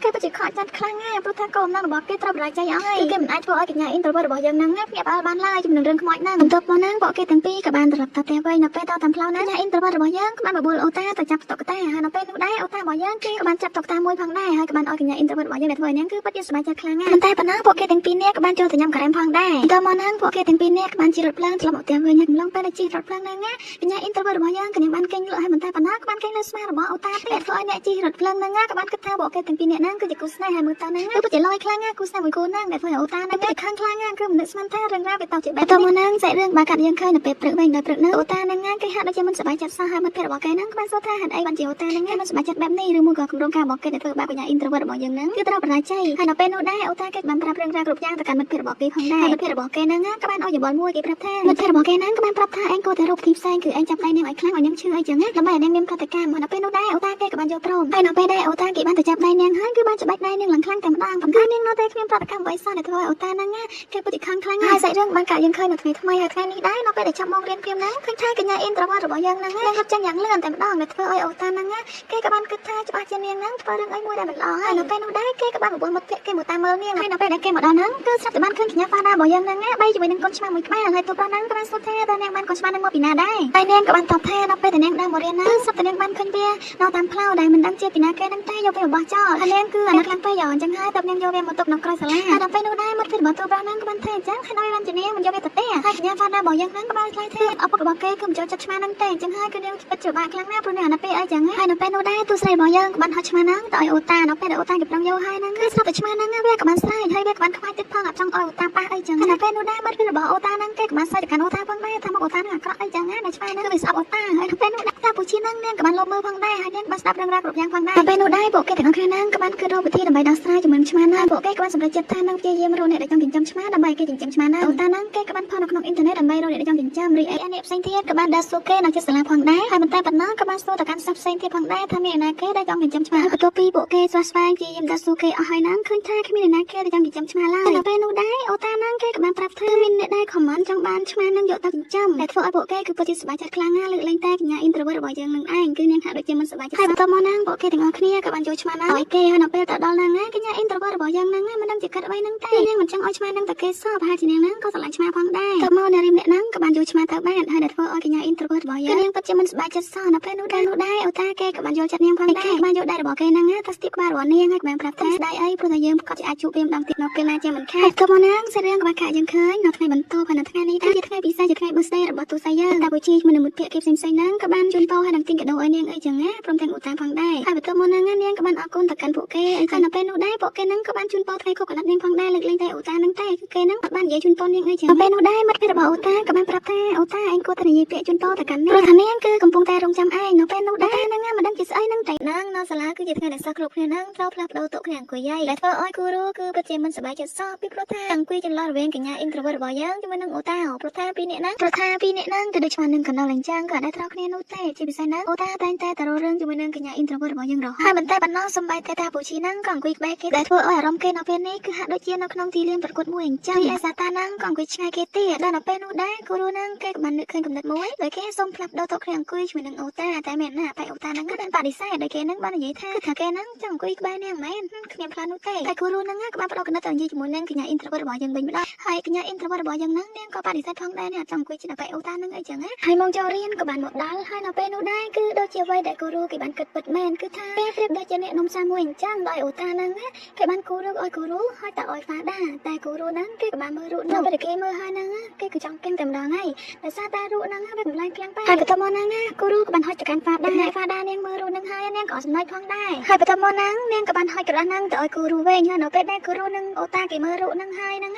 គេពិតជាខកចិត្តខ្លាំងណាស់ព្រោះថាកូនអំណងរបស់គេត្រូវបរាជ័យអស់ហើយគឺគេមិនអាចធ្វើឲ្យកញ្ញា introvert របស់យើងហ្នឹងភ្ញាក់ផ្អើលបានឡើយជំនឹងរឿងខ្មោចហ្នឹងបន្ទាប់មកហ្នឹងពួកគេទាំងពីរក៏បានត្រឡប់ទៅផ្ទះវិញនៅពេលទៅតាមផ្លូវហ្នឹងកញ្ញា introvert របស់យើងក៏បានបបួលអូតាទៅចាប់តុក្កតាហើយនៅពេលនោះដែរអូតារបស់យើងគេក៏បានចាប់តុក្កតាមួយផងដែរហើយក៏បានឲ្យកញ្ញា introvert របស់យើងដែលធ្វើហ្នឹងគឺពិតជាសប្បាយចិត្តខ្លាំងណាស់ប៉ុន្តែប៉ុណ្ណោះពួកគេទាំងពីរនាក់ក៏បានចូលទៅញ៉ាំការ៉េមផងដែរបន្ទាប់មកហ្នឹងពួកគេទាំងពីរនាក់ក៏បានជិះរថភ្លើងត្រឡប់មកផ្ទះវិញហើយកំឡុងពេលដែលជិះរថភ្លើងហ្នឹងណាកញ្ញា introvert របស់យើងក៏នាងបានកេងលក់ហើយប៉ុន្តែប៉ុណ្ណោះក៏បានកេងលើស្មារបស់អូតាទៀតធ្វើឲ្យអ្នកជិះរថភ្លើងហ្នឹងក៏បានគិតថាពួកគេទាំងពីរនាក់ហ្នឹងគឺជាគូស្នេហ៍ហើយមើលទៅហ្នឹងគឺពិតជាលយខ្លាំងណាស់គូស្នេហ៍មួយគូហ្នឹងដែលធ្វើឲ្យអូតាហ្នឹងពិតជាខឹងខ្លាំងណាស់គឺមិននឹកស្មានថារឿងរ៉ាវវាទៅជាបែបនេះតមកហ្នឹងសាច់រឿងបានកាត់យើងឃើញ នៅពេលព្រឹកវិញដោយព្រឹកនោះអូតានឹងគេហាក់ដូចជាមិនសប្បាយចិត្តសោះហើយមិត្តភក្តិរបស់គេហ្នឹងក៏បានសួរថាហេតុអីបានជាអូតានឹងមិនសប្បាយចិត្តបែបនេះឬមួយក៏គម្រោងការរបស់គេដែលធ្វើបាបកញ្ញា introvert របស់យើងហ្នឹងគឺត្រូវបរាជ័យហើយនៅពេលនោះដែរអូតាគេបានប្រាប់រឿងរ៉ាវគ្រប់យ៉ាងទៅកាន់មិត្តភក្តិរបស់គេផងដែរហើយមិត្តភក្តិរបស់គេហ្នឹងក៏បានឲ្យយោបល់មួយគេប្រាប់ថាមិត្តភក្តិរបស់គេហ្នឹងក៏បានប្រាប់ថាឯងគួរតែរកវិធីផ្សេងគឺឯងចាប់ដៃនាងឲ្យខ្លាំងឲ្យនាងឈឺអីចឹងណាដើម្បីឲ្យនាងមានប្រតិកម្មហើយនៅពេលនោះដែរអូតាគេក៏បានយល់ព្រមហើយនៅពេលដែរអូតាគេបានទៅចាប់ដៃនាងហើយគឺបានច្បាច់ដៃនាងឡើងខ្លាំងតែម្ដងប៉ុន្តែនាងនៅតែគ្មានប្រតិកម្មអ្វីសោះដែលធ្វើឲ្យអូតាហ្នឹងគេពិតជាខឹងខ្លាំងហើយសាច់រឿងបានកាក់យើងឃើញនៅថ្ងៃថ្មីហើយថ្ងៃនេះដែរនៅពេលដែលចាប់មករៀនព្រាមហ្នឹងឃើញថាកញ្ញា introvert របស់យើងហ្នឹងនាងរត់ចេញយ៉ាងលឿនតែម្ដងដែលធ្វើឲ្យអូតាហ្នឹងគេក៏បានគិតថាច្បាស់ជានាងហ្នឹងធ្វើរឿងអីមួយដែលមិនល្អហើយនៅពេលនោះដែរគេក៏បានបបួលមិត្តភក្តិគេមកតាមមើលនាងហើយនៅពេលដែលគេមកដល់ហ្នឹងគឺស្រាប់តែបានឃើញកញ្ញាហ្វាដារបស់យើងហ្នឹងបីជាមួយនឹងកូនឆ្មាមួយក្បាលហើយទូប្រុសហ្នឹងក៏បានសួរថាតើនាងបានកូនឆ្មាហ្នឹងមកពីណាដែរហើយនាងក៏បានតបថានៅពេលដែលនាងដើរមករៀនហ្នឹងគឺស្រាប់តែនាងបានឃើញវានៅតាមផ្លូវដែលមិនដឹងជាពីណាគេហ្នឹងតែយកវាមកបោះចោលហើយនាងគឺអាណិតខ្លាំងពេកអញ្ចឹងហើយតើនាងយកវាមកទុកនៅក្រោយសាលាហើយដល់ពេលនោះដែរមិត្តភក្តិរបស់ទូប្រុសហ្នឹងក៏បានថាអញ្ចឹងហើយបានជានាងមិនយកវាទៅទេហើយកញ្ញាហ្វាដារបស់យើងហ្នឹងក៏បានឆ្លើយថាឪពុករបស់គេគឺមិនចូលចិត្តឆ្មាហ្នឹងទេអញ្ចឹងហើយគឺនាងពិតជាបាក់ខ្លាំងណាស់ព្រោះនាងអាណិតពេកអីចឹងហើយនៅពេលនោះដែរទូស្រីរបស់យើងក៏បានហៅឆ្មាហ្នឹងទៅឲ្យអូតានៅពេលដែលអូតាគេប្រងយកហើយហ្នឹងគឺស្រាប់តែឆ្មាហ្នឹងវាក៏បានស្រែកហើយវាក៏បានខ្វាយទៀតផងអត់ចង់ឲ្យអូតាប៉ះអីចឹងហើយនៅពេលនោះដែរមិត្តភក្តិរបស់អូតាហ្នឹងគេក៏បានសើចទៅកាន់អូតាផងដែរថាមកអូតាហ្នឹងអាក្រក់អីចឹងណាដែលឆ្មាហ្នឹងគឺវាស្អប់អូតាហើយនៅពេលនោះតាពូជីហ្នឹងនាងក៏បានលបមើលផងដែរហើយនាងបានស្ដាប់រឿងរ៉ាវគ្រប់យ៉ាងផងដែរនៅពេលនោះដែរពួកគេទាំងអស់គ្នាហ្នឹងក៏បានគិតរកវិធីដើម្បីដោះស្រាយជាមួយឆ្មាហ្នឹងពួកគេក៏បានសម្រេចចិត្តថានឹងព្យាយាមរកអ្នកដែលចង់ចិញ្ចឹមឆ្មាដើម្បីគេចិញ្ចឹមឆ្មាហ្នឹងអូតាហ្នឹងគេក៏បានផុសនៅក្នុងអ៊ីនធឺណិតដើម្បីរកអ្នកដែលចង់ចិញ្ចឹមរីឯអ្នកផ្សេងទៀតក៏បានដើរសួរគេនៅជិតសាលាផងដែរហើយមិនតែប៉ុណ្ណោះក៏បានសួរទៅកាន់សិស្សផ្សេងទៀតផងដែរថាមានអ្នកណាគេដែលចង់ចិញ្ចឹមឆ្មាហើយបន្ទាប់ពីពួកគេស្វះស្វែងព្យាយាមដើរសួរគេអស់ហើយហ្នឹងឃើញថាគ្មានអ្នកណាគេដែលចង់ចិញ្ចឹមឆ្មាឡើយនៅពេលនោះដែរអូតាហ្នឹងគេក៏បានប្រាប់ថាមានអ្នកដែលខមមិនចង់បានឆ្មាហ្នឹងយកទៅចិញ្ចឹមដែលធ្វើឲ្យពួកគេគឺពិតជាសប្បាយចិត្តខ្លាំងណាស់លើកលែងតែកញ្ញា introvert របស់យើងនឹងឯងគឺនាងហាក់ដូចជាមិនសប្បាយចិត្តហើយបន្ទាប់មកហ្នឹងពួកគេទាំងអស់គ្នាក៏បានយកឆ្មាហ្នឹងឲ្យគេហើយនៅពេលទៅដល់ហ្នឹងកញ្ញា introvert របស់យើងហ្នឹងមិនដឹងជាគិតអ្វីហ្នឹងទេនាងមិនចង់ឲ្យឆ្មាហ្នឹងទៅគេសោះប្រហែលជានាងហ្នឹងក៏ស្រឡាញ់ឆ្មាផងដែរទៅមកនារីម្នាក់ហ្នឹងក៏បានយកឆ្មាទៅបានហើយដែលធ្វើឲ្យកញ្ញា introvert របស់យើងគឺនាងពិតជាមិនសប្បាយចិត្តសោះនៅពេលនោះដែរអូតាគេក៏បានយល់ចិត្តនាងផងដែរគេបានយកដៃរបស់គេហ្នឹងទៅស្ទាបក្បាលរបស់នាងហើយក៏បានប្រាប់ថាស្ដាយអីព្រោះតែយើងក៏ជាអាចជួបវាម្ដងទៀតនៅពេលណាជាមិនខានហើយទៅមកហ្នឹងសាច់រឿងក៏បានកាក់យើងឃើញនៅថ្ងៃបន្ទាប់ហើយនៅថ្ងៃនេះដែរជាថ្ងៃពិសេសជាថ្ងៃ birthday របស់ទូស្រីយើងតាពូជីជាមួយនឹងមិត្តភក្តិគេផ្សេងៗហ្នឹងក៏បានជូនពរហើយនឹងទិញកាដូឲ្យនាងអីចឹងណាព្រមទាំងអូតាផងដែរហើយបន្ទាប់មកហ្នឹងនាងក៏បានអរគុណទៅកាន់ពួកគេហើយនៅពេលនោះដែរពួកគេហ្នឹងក៏បានជូនពរថ្ងៃខួបកំណត់នាងផងដែរលើកលែងតែអូតាហ្នឹងទេគឺគេហ្នឹងអត់បាននិយាយជូនពរនាងអីចឹងនៅពេលនោះដែរមិត្តភក្តិរបស់អូតាក៏បានប្រាប់ថាអូតាឯងគួរតែនិយាយពាក្យជូនពរទៅកាន់នាងព្រោះថានាងគឺកំពុងតែរងចាំឯងនៅពេលនោះដែរហ្នឹងមិនដឹងជាស្អីហ្នឹងតែហ្នឹងនៅសាលាគឺជាថ្ងៃដែលសិស្សគ្រប់គ្នាហ្នឹងត្រូវផ្លាស់ប្ដូរតុគ្នាអង្គុយហើយដែលធ្វើឲ្យគូរូគឺពិតជាមិនសប្បាយចិត្តសោះពីព្រោះថាអង្គុយចន្លោះរវាងកញ្ញា introvert របស់យើងជាមួយនឹងអូតាព្រោះថាពីរនាក់ហ្នឹងព្រោះថាពីរនាក់ហ្នឹងគឺដូចឆ្មានឹងកណ្ដុរអញ្ចឹងក៏អត់ដែលត្រូវគ្នានោះទេជាពិសេសហ្នឹងអូតាតែងតែទៅរករឿងជាមួយនឹងកញ្ញា introvert របស់យើងរហូតហើយមិនតែប៉ុណ្ណោះសំបីតែតាពូជីហ្នឹងក៏អង្គុយក្បែរគេដែលធ្វើឲ្យអារម្មណ៍គេនៅពេលនេះគឺហាក់ដូចជានៅក្នុងទីលានប្រកួតមួយអញ្ចឹងរីឯសាតាហ្នឹងក៏អង្គុយឆ្ងាយគេទៀតដល់នៅពេលនោះដែរគូរូហ្នឹងគេក៏បាននឹកឃើញគំនិតមួយដោយគេសូមផ្លាស់ប្ដូរតុគ្នាអង្គុយជាមួយនឹងអូតាតែមែនណាតែអូតាហ្នឹងគឺបានបដិសេធដោយគេហ្នឹងបាននិយាយថាគឺថាគេហ្នឹងចង់អង្គុយក្បែរនាងមែនគ្មានផ្លាស់នោះទេតែគូរូហ្នឹងក៏បានផ្ដោតគំនិតទៅនិយាយជាមួយនឹងកញ្ញា introvert របស់យើងវិញម្ដងហើយកញ្ញា introvert របស់យើងហ្នឹងនាងក៏បដិសេធផងដែរនេះចង់អង្គុយជិតដល់អូតាហ្នឹងអីចឹងណាហើយមកចូលរៀនក៏បានមកដល់ហើយនៅពេលនោះដែរគឺដូចជាអ្វីដែលគូរូគេបានគិតពិតមែនគឺថាពេលប្រៀបដូចជាអ្នកនំសាមួយអញ្ចឹងដោយអូតាហ្នឹងគេបានគូរូឲ្យគូរូហើយតឲ្យហ្វាដាតែគូរូហ្នឹងគេក៏បានមើលរូបនោះពេលគេមើលហើយហ្នឹងគេគឺចង់គិនតែម្ដងហើយដោយសារតែរូបហ្នឹងវាកំឡែងខ្លាំងពេកហើយបន្ទាប់មកហ្នឹងណាគូរូក៏បានហុចទៅកាន់ហ្វាដាហ្វាដានាងមើលរូបហ្នឹងហើយនាងក៏សំណើចផងដែរហើយបន្ទាប់មកហ្នឹងនាងក៏បានហុចក្រដាសហ្នឹងទៅឲ្យគូរូវិញហើយនៅពេលដែលគូរូនឹងអូតាគេមើលរូបហ្នឹងហើយហ្នឹ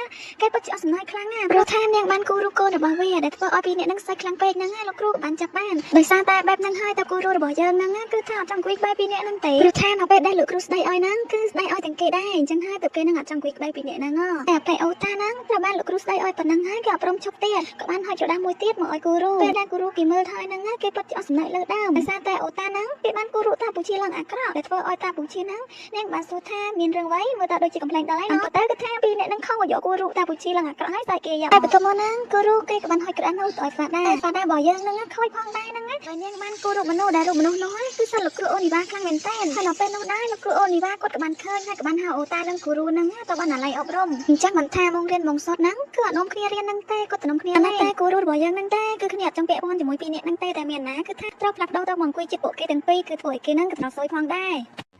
ងគេពិតជាអស់សំណើចខ្លាំងណាស់ព្រោះថានាងបានគូរូកូនរបស់វាដែលធ្វើឲ្យពីរអ្នកហ្នឹងសើចខ្លាំងពេកហ្នឹងលោកគ្រូក៏បានចាប់បានដោយសារតែបែបហ្នឹងហើយតើគូរូរបស់យើងហ្នឹងគឺថាអត់ចង់អង្គុយក្បែរពីរអ្នកហ្នឹងទេព្រោះថានៅពេលដែលលោកគ្រូស្ដីឲ្យហ្នឹងគឺស្ដីឲ្យទាំងគេដែរអញ្ចឹងហើយទៅគេហ្នឹងអត់ចង់អង្គុយក្បែរពីរអ្នកហ្នឹងតែពេលអូតាហ្នឹងត្រូវបានលោកគ្រូស្ដីឲ្យប៉ុណ្ណឹងហើយគេអត់ព្រមឈប់ទៀតក៏បានហុចក្រដាសមួយទៀតមកឲ្យគូរូពេលដែលគូរូគេមើលហើយហ្នឹងគេពិតជាអស់សំណើចលើដើមដោយសារតែអូតាហ្នឹងគេបានគូរូតាពូជាឡើងអាក្រក់ដែលធ្វើឲ្យតាពូជាហ្នឹងនាងបានសួរថាមានរឿងអ្វីមើលតើដូចជាកំប្លែងដល់ហើយប៉ុន្តែគឺថាពីអ្នកហ្នឹងខំមកយកគូរូតាពូជាឡើងអាក្រក់ហើយស្អែកគេយ៉ាតែបន្ទាប់មកហ្នឹងគូរូគេក៏បានហុចក្រដាសនោះទៅឲ្យហ្វាដាហ្វាដារបស់យើងហ្នឹងខូចផងដែរហ្នឹងហើយនាងបានគូរូមនុស្សដែលរូបមនុស្សនោះគឺសិនលោកគ្រូអូនីវ៉ាខ្លាំងមែនតើហើយនៅពេលនោះដែរលោកគ្រូអូនីវ៉ាគាត់ក៏បានឃើញហើយក៏បានហៅអូតានិងគូរូហ្នឹងទៅបានអាល័យអប់រំអញ្ចឹងមិនថាមករៀនមកសូត្រហ្នឹងគឺអត់នាំគ្នារៀនហ្នឹងទេគាត់ទៅនាំគ្នាតែគូរូរបស់យើងហ្នឹងទេគឺគ្នាអត់ចង់ពាក់ព័ន្ធជាមួយពីរនាក់ហ្នឹងទេតែមានណាគឺថាត្រូវផ្លាស់ប្ដូរទៅមកអង្គុយជិតពួកគេទាំងពីរគឺធ្វើឲ្យគេហ្នឹងក៏ត្រូវសួយផងដែ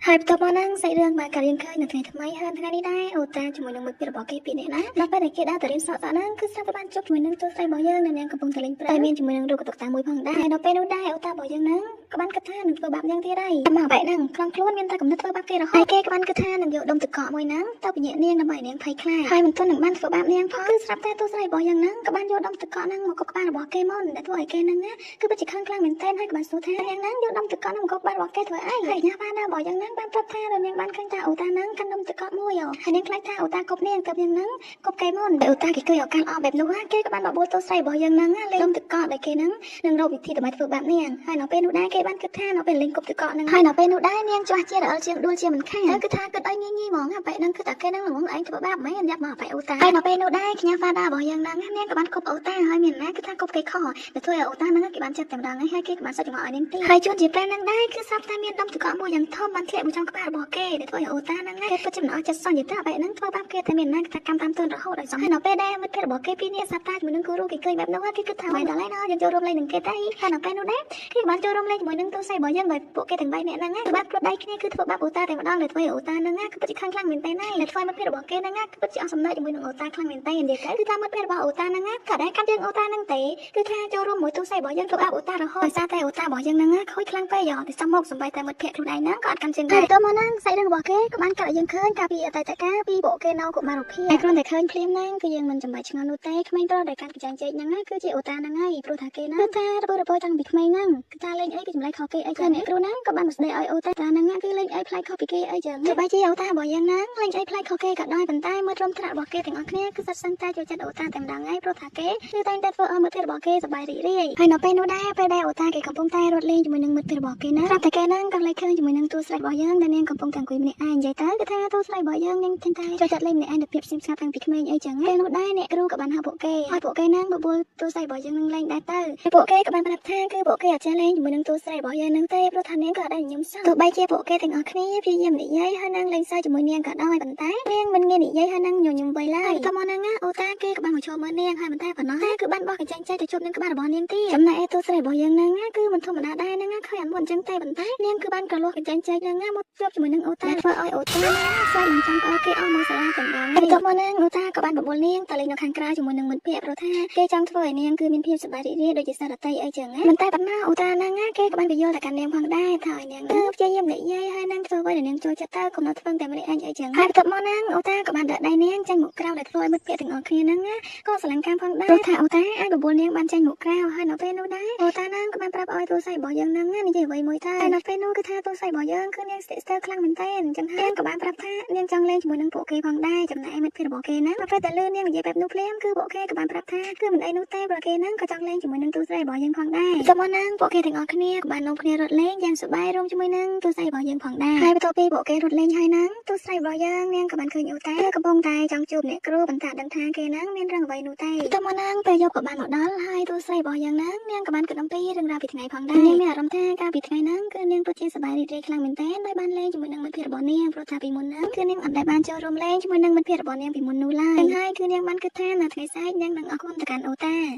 រហើយបន្ទាប់មកហ្នឹងសាច់រឿងបានការៀនឃើញនៅថ្ងៃថ្មីហើយថ្ងៃនេះដែរអូតាជាមួយនឹងមិត្តភក្តិរបស់គេពីរនាក់ណាដល់ពេលដែលគេដើរទៅរៀនសក់សក់ហ្នឹងគឺស្រាប់តែបានជួបជាមួយនឹងទូស្រីរបស់យើងនៅនាងកំពុងតែលេងព្រៃតែមានជាមួយនឹងរូបកតុកតាមួយផងដែរហើយដល់ពេលនោះដែរអូតារបស់យើងហ្នឹង ក៏បានគិតថានឹងធ្វើបាបនាងទៀតហើយមកបែបហ្នឹងក្នុងខ្លួនមានតែគំនិតធ្វើបាបគេរហូតហើយគេក៏បានគិតថានឹងយកដុំទឹកកកមួយហ្នឹងទៅពញាក់នាងដើម្បីនាងភ័យខ្លាចហើយមិនទាន់នឹងបានធ្វើបាបនាងផងគឺស្រាប់តែទូស្រីរបស់យ៉ាងហ្នឹងក៏បានយកដុំទឹកកកហ្នឹងមកគប់ក្បាលរបស់គេមុនដែលធ្វើឲ្យគេហ្នឹងគឺពិតជាខឹងខ្លាំងមែនទែនហើយក៏បានសួរថានាងហ្នឹងយកដុំទឹកកកហ្នឹងមកគប់ក្បាលរបស់គេធ្វើអីហើយញ៉ាបានណារបស់យ៉ាងហ្នឹងបានប្រាប់ថាដល់នាងបានឃើញថាអូតាហ្នឹងកាន់ដុំទឹកកកមួយហើយនាងខ្លាចថាអូតាគប់នាងទៅនាងហ្នឹងគប់គេមុនអូតាគេឃើញឱកាសល្អបែបនោះគេក៏បានបបួលទូស្រីរបស់យ៉ាងហ្នឹងលេងដុំទឹកកកដែលគេហ្នឹងនឹងរកវិធីដើម្បីធ្វើបាបនាងហើយនៅពេលនោះដែរគេបានគិតថានៅពេលលេងគប់ទឹកកកហ្នឹងហើយនៅពេលនោះដែរនាងច្បាស់ជារអិលជាងដួលជាមិនខានគឺថាគិតឲ្យញីញីហ្មងបែបហ្នឹងគឺតែគេហ្នឹងល្ងងឯងធ្វើបាបមែនយ៉ាប់មកបែអូតាហើយនៅពេលនោះដែរកញ្ញាហ្វាដារបស់យ៉ាងហ្នឹងនាងក៏បានគប់អូតាហើយមានណាគឺថាគប់គេខុសដែលធ្វើឲ្យអូតាហ្នឹងគេបានចាប់តែម្ដងហើយគេក៏បានសាច់ចំអកឲ្យនាងទៀតហើយជួនជាពេលហ្នឹងដែរគឺស្រាប់តែមានដុំទឹកកកមួយយ៉ាងធំបានធ្លាក់មកចំក្បាលរបស់គេដែលធ្វើឲ្យអូតាហ្នឹងគេពិតជាមិនអស់ចិត្តសោះនិយាយទៅបែបហ្នឹងធ្វើបាបគេតែមានណាគឺថាកម្មតាមទន់រហូតដល់សោះហើយនៅពេលដែរមិត្តភក្តិរបស់គេពីរនាក់ស្រាប់តែជាមួយនឹងគូរូគេឃើញបែបនោះគេគិតថាមិនដល់ហើយណោះយើងចូលរួមលេងនឹងគេតែហើយនៅពេលនោះដែរគេបានចូលរួមលេងជាមួយនឹងទូស័យរបស់យើងដោយពួកគេទាំង3នាក់ហ្នឹងគឺបានព្រួតដៃគ្នាគឺធ្វើបាបអូតាតែម្ដងដែលធ្វើឲ្យអូតាហ្នឹងគឺពិតជាខឹងខ្លាំងមែនទែនហើយដែលធ្វើឲ្យមិត្តភក្តិរបស់គេហ្នឹងគឺពិតជាអស់សំណើចជាមួយនឹងអូតាខ្លាំងមែនទែននិយាយទៅគឺថាមិត្តភក្តិរបស់អូតាហ្នឹងក៏ដែរកាន់យើងអូតាហ្នឹងទេគឺថាចូលរួមមួយទូស័យរបស់យើងធ្វើបាបអូតារហូតដោយសារតែអូតារបស់យើងហ្នឹងខូចខ្លាំងពេកយោតែសំមកសំបីតែមិត្តភក្តិខ្លួនឯងហ្នឹងក៏អត់កាន់ជើងដែរទៅមកហ្នឹងសាច់រឿងរបស់គេក៏បានកាត់ឲ្យយើងឃើញកាលពីអតីតកាលពីពួកគេនៅកុមារភាពតែគ្រាន់តែឃើញភ្លាមហ្នឹងគឺយើងមិនចាំបាច់ឆ្ងល់នោះទេក្មេងប្រុសដែលកាន់កញ្ចាញ់ចេកហ្នឹងគឺជាអូតាហ្នឹងហើយព្រោះថាគេហ្នឹងគឺថារពើរពើតាំងពីក្មេងហ្នឹងគឺថាលេងអីគឺចម្លែកខុសគេអីចឹងអ្នកគ្រូហ្នឹងក៏បានមកស្ដីឲ្យអូតាហ្នឹងគឺលេងអីប្លែកខុសពីគេអីចឹងទោះបីជាអូតារបស់យើងហ្នឹងលេងអីប្លែកខុសគេក៏ដោយប៉ុន្តែមិត្តរួមថ្នាក់របស់គេទាំងអស់គ្នាគឺសុទ្ធសឹងតែចូលចិត្តអូតាតែម្ដងហើយព្រោះថាគេគឺតែងតែធ្វើឲ្យមិត្តភក្តិរបស់គេសប្បាយរីករាយហើយនៅពេលនោះដែរពេលដែលអូតាគេកំពុងតែរត់លេងជាមួយនឹងមិត្តភក្តិរបស់គេណាប្រាប់តែគេហ្នឹងក៏លេចឃើញជាមួយនឹងតួស្រីរបស់យើងដែលនាងកំពុងតែអង្គុយម្នាក់ឯងនិយាយទៅគឺថាតួស្រីរបស់យើងនាងតែងតែចូលចិត្តលេងម្នាក់ឯងទៅភាពស្ងៀមស្ងាត់តាំងពីក្មេងអីចឹងពេលនោះដែរអ្នកគ្រូក៏បានហៅពួកគេឲ្យពួកគេហ្នឹងបបួលតួស្រីរបស់យើងនឹងលេងដែរទៅពួកគេក៏បានប្រាប់ថាគឺពួកគេអត់ចេះលេងជាមួយនឹងតួស្រីរបស់យើងហ្នឹងទេព្រោះថានាងក៏អត់ដែរញញឹមសោះទោះបីជាពួកគេទាំងអស់គ្នាព្យាយាមនិយាយហើយនឹងលេងសើចជាមួយនាងក៏ដោយប៉ុន្តែនាងមិនងាយនិយាយហើយនឹងញញឹមវិញឡើយតមកហ្នឹងអូតាគេក៏បានមកចូលមើលនាងហើយមិនតែប៉ុណ្ណោះតែគឺបានបោះកញ្ចាញ់ចែកទៅជួបនឹងក្បាលរបស់នាងទៀតចំណែកឯតួស្រីរបស់យើងហ្នឹងគឺមិនធម្មតាដែរហ្នឹងឃើញអត់មុនអញ្ចឹងទេប៉ុន្តែនាងគឺបានក្រលោះកញ្ចាញ់ចែកហ្នឹងមកជួបជាមួយនឹងអូតាធ្វើឲ្យអូតាហ្នឹងស្អែកនឹងចង់ឲ្យគេអស់មកសាលាតែម្ដងបន្ទាប់មកហ្នឹងអូតាក៏បានបបួលនាងទៅលេងនៅខាងក្រៅជាមួយនឹងមិត្តភក្តិព្រោះថាគេចង់ធ្វើឲ្យនាងគឺមានភាពសប្បាយរីករាយដូចជាសារតីអីចឹងមិនតែប៉ុណ្ណាអូតាហ្នឹងគេក៏បានពយល់ទៅកាន់នាងផងដែរថាឲ្យនាងគឺព្យាយាមនិយាយហើយនឹងធ្វើអ្វីដែលនាងចូលចិត្តទៅកុំនៅធ្វើតែម្នាក់ឯងអីចឹងហើយបន្ទាប់មកហ្នឹងអូតាក៏បានដាក់ដៃនាងចេញមកក្រៅដែលធ្វើឲ្យមិត្តភក្តិទាំងអស់គ្នាហ្នឹងក៏ស្រឡាញ់កម្មផងដែរព្រោះថាអូតាអាចបបួលនាងបានចេញមកក្រៅហើយនៅពេលនោះដែរអូតាហ្នឹងក៏បានប្រាប់ឲ្យទូស័យរបស់យើងហ្នឹងនិយាយអ្វីមួយទៅហើយនៅពេលនោះគឺថាទូស័យរបស់យើងគឺនាងស្ទាក់ស្ទើរខ្លាំងមែនទែនអញ្ចឹងហើយនាងក៏បានប្រាប់ថានាងចង់លេងជាមួយនឹងពួកគេផងដែរចំណែកមិត្តភក្តិរបស់គេហ្នឹងដល់ពេលតែលឺនាងនិយាយបែបនោះភ្លាមគឺពួកគេក៏បានប្រាប់ថាគឺមិនអីនោះទេព្រោះគេហ្នឹងក៏ចង់លេងជាមួយនឹងទូស្រីរបស់យើងផងដែរបន្ទាប់មកហ្នឹងពួកគេទាំងអស់គ្នាក៏បាននាំគ្នារត់លេងយ៉ាងសប្បាយរួមជាមួយនឹងទូស្រីរបស់យើងផងដែរហើយបន្ទាប់ពីពួកគេរត់លេងហើយហ្នឹងទូស្រីរបស់យើងនាងក៏បានឃើញអូតាកំពុងតែចង់ជួបអ្នកគ្រូប៉ុន្តែដឹងថាគេហ្នឹងមានរឿងអ្វីនោះទេបន្ទាប់មកហ្នឹងពេលយប់ក៏បានមកដល់ហើយទូស្រីរបស់យើងហ្នឹងនាងក៏បានគិតអំពីរឿងរ៉ាវពីថ្ងៃផងដែរនាងមានអារម្មណ៍ថាកាលពីថ្ងៃហ្នឹងគឺនាងពិតជាសប្បាយរីករាយខ្លាំងមែនទែនដោយបានលេងជាមួយនឹងមិត្តភក្តិរបស់នាងព្រោះថាពីមុនហ្នឹងគឺនាងអត់ដែលបានចូលរួមលេងជាមួយនឹងមិត្តភក្តិរបស់នាងពីមុននោះឡើយទាំងហើយគឺនាងបានគិតថានៅថ្ងៃស្អែកនាងនឹងអរគុណទៅកាន់អូតា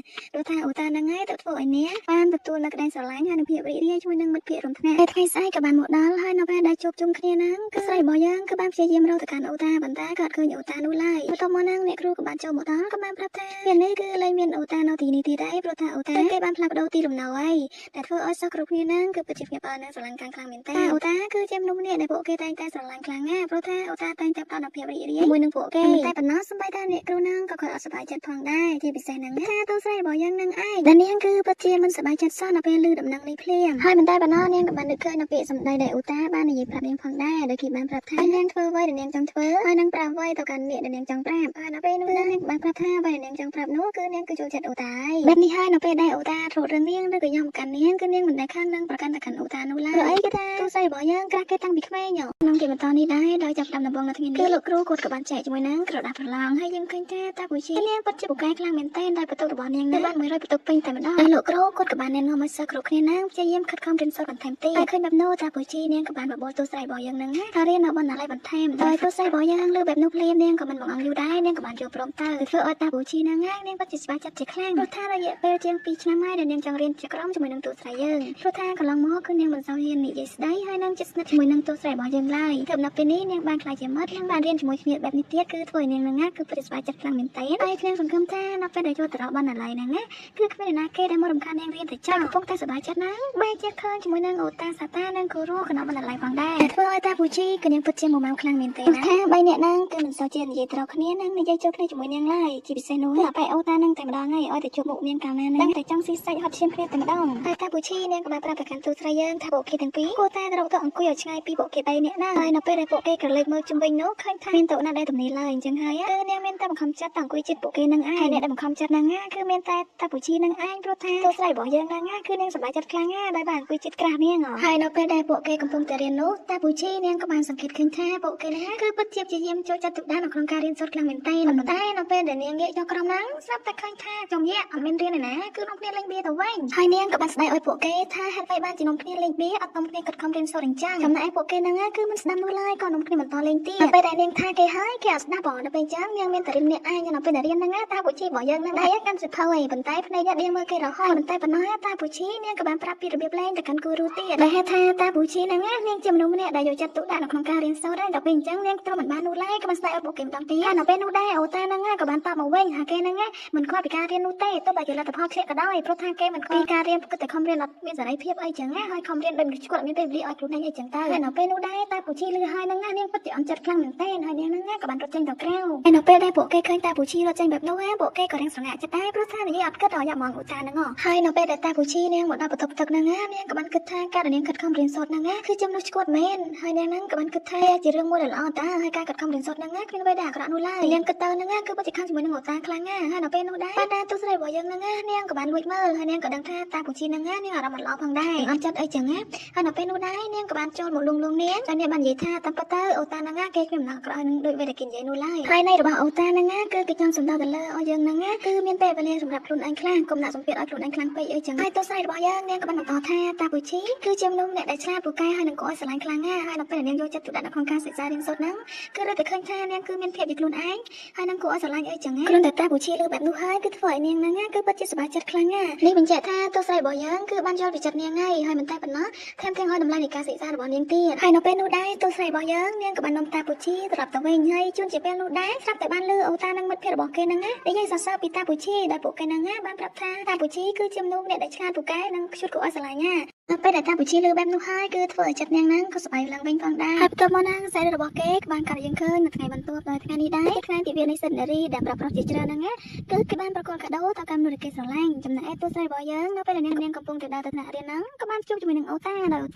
ព្រោះថាអូតាហ្នឹងហើយទៅធ្វើឲ្យនាងបានទទួលនូវក្តីស្រឡាញ់ហើយនឹងភាពរីករាយជាមួយនឹងមិត្តភក្តិរួមថ្នាក់ពេលថ្ងៃស្អែកក៏បានមកដល់ហើយនៅពេលដែលជួបជុំគ្នាហ្នឹងគឺស្រីរបស់យើងគឺបានព្យាយាមរកទៅកាន់អូតាប៉ុន្តែក៏អត់ឃើញអូតានោះឡើយបន្ទាប់មកហ្នឹងអ្នកគ្រូក៏បានចូលមកដល់ក៏បានប្រាប់ថាពេលនេះគឺលែងមានអូតានៅទីនេះទៀតហើយព្រោះថាអូតាគេបានផ្លាស់ប្ដូរទីលំនៅហើយដែលធ្វើឲ្យសិស្សគ្រប់គ្នាហ្នឹងគឺពិតជាភ្ញាក់ផ្អើលនិងស្រឡាញ់កាន់ខ្លាំងមែនទែនអូតាគឺជាមនុស្សម្នាក់ដែលពួកគេតែងតែស្រឡាញ់ខ្លាំងណាស់ព្រោះថាអូតាតែងតែផ្ដល់នូវភាពរីករាយជាមួយនឹងពួកគេតែប៉ុណ្ណោះសូម្បីតែអ្នកគ្រូហ្នឹងក៏គាត់អត់សប្បាយចិត្តផងដែរជាពិសេសហ្នឹងថាទូស្រីរបស់យើងនឹងឯងដែលនាងគឺពិតជាមិនសប្បាយចិត្តសោះនៅពេលឮដំណឹងនេះភ្លាមហើយមិនតែប៉ុណ្ណោះនាងក៏បាននឹកឃើញនៅពាក្យសម្ដីដែលអូតាបាននិយាយប្រាប់នាងផងដែរដោយគេបានប្រាប់ថានាងធ្វើអ្វីដែលនាងចង់ធ្វើហើយនឹងប្រាប់អ្វីទៅកាន់អ្នកដែលនាងចង់ប្រាប់ហើយនៅពេលនោះនាងបានប្រាប់ថាអ្វីដែលនាងចង់ប្រាប់នោះគឺនាងគឺចូលចិត្តអូតាហើយបែបនេះហើយនៅពេលដែលអូតាធ្លុតរឿងនាងឬក៏យកមកកាន់នាងគឺនាងមិនដែលខឹងនឹងប្រកាន់ទៅកាន់អូតានោះឡើយព្រោះអីគឺថាទូស្រីរបស់យើងក្រាស់គេតាំងពីក្មេងក្នុងគេបន្តនេះដែរដោយចាប់ដំបងនៅថ្ងៃនេះគឺលោកគ្រូគាត់ក៏បានចែកជាមួយនឹងក្រដាសប្រឡងហើយយើងឃើញថាតាពូជីនាងពិតជាពូកែខ្លាំងមែនទែនដោយបន្ទុករបស់នាងបាន100បន្ទុកពេញតែម្ដងហើយលោកគ្រូគាត់ក៏បានណែនាំឲ្យសិស្សគ្រប់គ្នានឹងព្យាយាមខិតខំរៀនសូត្របន្ថែមទៀតហើយឃើញបែបនោះតាពូជីនាងក៏បានបបួលទូស្រីរបស់យើងនឹងថារៀននៅបណ្ណាល័យបន្ថែមដោយទូស្រីរបស់យើងលើបែបនោះភ្លាមនាងក៏មិនបង្អង់យូរដែរនាងក៏បានយល់ព្រមទៅធ្វើឲ្យតាពូជីនឹងនាងពិតជាស្វាចិត្តជាខ្លាំងព្រោះថារយៈពេលជាង2ឆ្នាំហើយដែលនាងចង់រៀនជាក្រុមជាមួយនឹងទូស្រីយើងព្រោះថាកន្លងមកគឺនាងមិនសូវហ៊ាននិយាយស្ដីហើយនឹងជិតស្និទ្ធជាមួយនឹងទូស្រីរបស់យើងឡើយទើបនៅពេលនេះនាងបានក្លាយជាមិត្តនាងបានរៀនជាមួយគ្នាបែបនេះទៀតគឺធ្វើឲ្យនាងនឹងគឺពិតជាស្វាចិត្តខ្លាំងមែនទែនហើយនាងសង្ឃឹមថានៅពេលដែលចូលទៅរកបណ្ណាល័យហ្នឹងណាគឺគ្មាននរណាគេដែលមករំខាននាងរៀនតែចង់កំពុងតែសប្បាយចិត្តហ្នឹង បែរជាឃើញជាមួយនឹងអូតាសាតានិងគូរូក្នុងបណ្ណាល័យផងដែរធ្វើឲ្យតាពូជីគឺនាងពិតជាមុំខ្លាំងមែនទេណាថាបីអ្នកហ្នឹងគឺមិនសូវជានិយាយត្រូវគ្នានិងនិយាយចូលគ្នាជាមួយនាងឡើយជាពិសេសនោះគឺអបៃអូតានឹងតែម្ដងហើយឲ្យតែជួបមុខនាងកាលណានឹងតែចង់ស៊ីសាច់ហត់ឈាមគ្នាតែម្ដងហើយតាពូជីនាងក៏បានប្រាប់ទៅកាន់ទូស្រីយើងថាពួកគេទាំងពីរគួរតែរកទៅអង្គុយឲ្យឆ្ងាយពីពួកគេបីអ្នកណាហើយនៅពេលដែលពួកគេក្រឡេកមើលជុំវិញនោះឃើញថាមានតុណាដែលទំនេរឡើយអញ្ចឹងហើយគឺនាងមានតែបង្ខំចិត្តតែអង្គុយជិតពួកគេនឹងឯងហើយអ្នកដែលបង្ខំចិត្តហ្នឹងគឺមានតែតាពូជីនឹងឯងព្រោះថាទូស្រីរបស់យើងហ្នឹងគឺនាងសប្បាយចិត្តខ្លាំងណាស់ដែលបានអង្គុយជិតក្រាស់នាងហើយនៅពេលដែលពួកគេកំពុងតែរៀននោះតាពូជីនាងក៏បានសង្កេតឃើញថាពួកគេហ្នឹងគឺពិតជាព្យាយាមចូលចិត្តទុកដាក់នៅក្នុងការរៀនសូត្រខ្លាំងមែនទែនប៉ុន្តែនៅពេលដែលនាងងាកយកក្រុមហ្នឹងស្រាប់តែឃើញថាចំយៈអត់មានរៀនឯណាគឺនាំគ្នាលេងបៀទៅវិញហើយនាងក៏បានស្ដីឲ្យពួកគេថាហេតុអ្វីបានជានាំគ្នាលេងបៀអត់នាំគ្នាគិតខំរៀនសូត្រអញ្ចឹងចំណែកឯពួកគេហ្នឹងគឺមិនស្ដាប់នោះឡើយក៏នាំគ្នាបន្តលេងទៀតនៅពេលដែលនាងថាគេហើយគេអត់ស្ដាប់ដល់ពេលអញ្ចឹងនាងមានតែរៀនម្នាក់ឯងនៅពេលដែលរៀនហ្នឹងតាពូជីរបស់យើងហ្នឹងដែរកាន់សៀវភៅឯងប៉ុន្តែភ្នែកនាងមើលគេរហូតប៉ុន្តែប៉ុណ្ណោះតាពូជីនាងក៏បានប្រាប់ពីរបៀបលេងទៅកាន់គូរូទៀតដែលហេតុថាតាពូជីហ្នឹងនាងជាមនុស្សម្នាក់ដែលយកចិត្តទុកដាក់នៅក្នុងការរៀនសូត្រដែរដល់ពេលអញ្ចឹងនាងទ្រាំមិនបាននោះឡើយក៏បានស្ដីឲ្យពួកគេម្ដងទៀតហើយនៅពេលនោះដែរអូតាហ្នឹងក៏បានតបមកវិញថាគេហ្នឹងមិនខ្វល់ពីការរៀននោះទេទោះបីជាលទ្ធផលធ្លាក់ក៏ដោយព្រោះថាគេមិនខ្វល់ពីការរៀនគិតតែខំរៀនអត់មានសេរីភាពអីចឹងណាហើយខំរៀនដូចមនុស្សឆ្កួតអត់មានពេលវេលាឲ្យខ្លួនឯងអីចឹងទៅហើយនៅពេលនោះដែរតាពូជីលឺហើយហ្នឹងនាងពិតជាអន់ចិត្តខ្លាំងមែនទែនហើយនាងហ្នឹងក៏បានរត់ចេញទៅក្រៅហើយនៅពេលដែលពួកគេឃើញតាពូជីរត់ចេញបែបនោះពួកគេក៏រៀងស្រងាកចិត្តដែរព្រោះថានិយាយអត់គិតដល់យ៉ាប់ហ្មងអូតាហ្នឹងហើយនៅពេលដែលតាពូជីនាងមកដល់បន្ទប់ទឹកហ្នឹងនាងក៏បានគិតថាការដែលនាងខិតខំរៀនសូត្រហ្នឹងគឺជាមនុស្សឆ្កួតមែនហើយនាងហ្នឹងក៏បានគិតថាជារឿងមួយដែលល្អតាហើយការខិតខំរៀនសូត្រហ្នឹងគ្មានអ្វីដែលអាក្រក់នោះឡើយនាងគិតទៅហ្នឹងគឺពិតជាខំជាមួយនឹងអូតាខ្លាំងណាស់ហើយនៅពេលនោះដែរបានតាទូស្រីរបស់យើងហ្នឹងនាងក៏បានលួចមើលហើយនាងក៏ដឹងថាតាពូជីហ្នឹងនាងអារម្មណ៍អត់ល្អផងដែរអត់ចិត្តអីចឹងណាហើយនៅពេលនោះដែរនាងក៏បានចូលមកលួងលួងនាងតែនាងបាននិយាយថាតាមពិតទៅអូតាហ្នឹងគេគ្មានអំណរក្រោយនឹងដូចអ្វីដែលគេនិយាយនោះឡើយហើយនៃរបស់អូតាហ្នឹងគឺគេចង់សំដៅទៅលើឲ្យយើងហ្នឹងគឺមានពេលវេលាសម្រាប់ខ្លួនឯងខ្លាំងកុំដាក់សម្ពាធឲ្យខ្លួនឯងខ្លាំងពេកអីចឹងហើយទូស្រីរបស់យើងនាងក៏បានបន្តថាតាពូជីគឺជាមនុស្សម្នាក់ដែលឆ្លាតពូកែហើយនឹងគួរឲ្យស្រឡាញ់ខ្លាំងណាស់ហើយនៅពេលដែលនាងយកចិត្តទុកដាក់នៅក្នុងការសិក្សារៀនសូត្រហ្នឹងគឺរឹតតែឃើញថានាងគឺមានភាពជាខ្លួនឯងហើយនឹងគួរឲ្យស្រឡាញ់អីចឹងគ្រាន់តែតាពូជីលើបែបនោះហើយគឺធ្វើឲ្យនាងហ្នឹងគឺពិតជាសប្បាយចិត្តខ្លាំងណាស់នេះបញ្ជាក់ថាទូស្រីរបស់យើងគឺបានយល់ពីចិត្តនាងហើយហើយមិនតែប៉ុណ្ណោះថែមទាំងឲ្យតម្លៃនៃការសិក្សារបស់នាងទៀតហើយនៅពេលនោះដែរទូស្រីរបស់យើងនាងក៏បាននាំតាពូជីត្រឡប់ទៅវិញហើយជួនជាពេលនោះដែរស្រាប់តែបានលឺអូតានិងមិត្តភ័ក្តិរបស់គេហ្នឹងនិយាយសរសើរពីតាពូជីដែលពួកគេហ្នឹងបានប្រាប់ថាតាពូជីគឺជាមនុស្សម្នាក់ដែលឆ្លាតពូកែនិងខ្ជិតគួរឲ្យស្រឡាញ់ណានៅពេលដែលតាពូជីលឺបែបនោះហើយគឺធ្វើឲ្យចិត្តនាងហ្នឹងក៏សប្បាយឡើងវិញផងដែរហើយបន្ទាប់មកហ្នឹងសាច់របស់គេក៏បានកាត់យើងឃើញនៅថ្ងៃបន្ទាប់ដោយថ្ងៃនេះដែរថ្ងៃទិវានៃសិទ្ធិនារីដែលប្រាប់ប្រុសជាច្រើនហ្នឹងគឺគេបានប្រគល់កាដូទៅកាន់មនុស្សដែលគេស្រឡាញ់ចំណែកឯតួស្រីរបស់យើងនៅពេលដែលនាងកំពុងតែដើរទៅថ្នាក់រៀនហ្នឹងក៏បានជួបជាមួយនឹងអូតា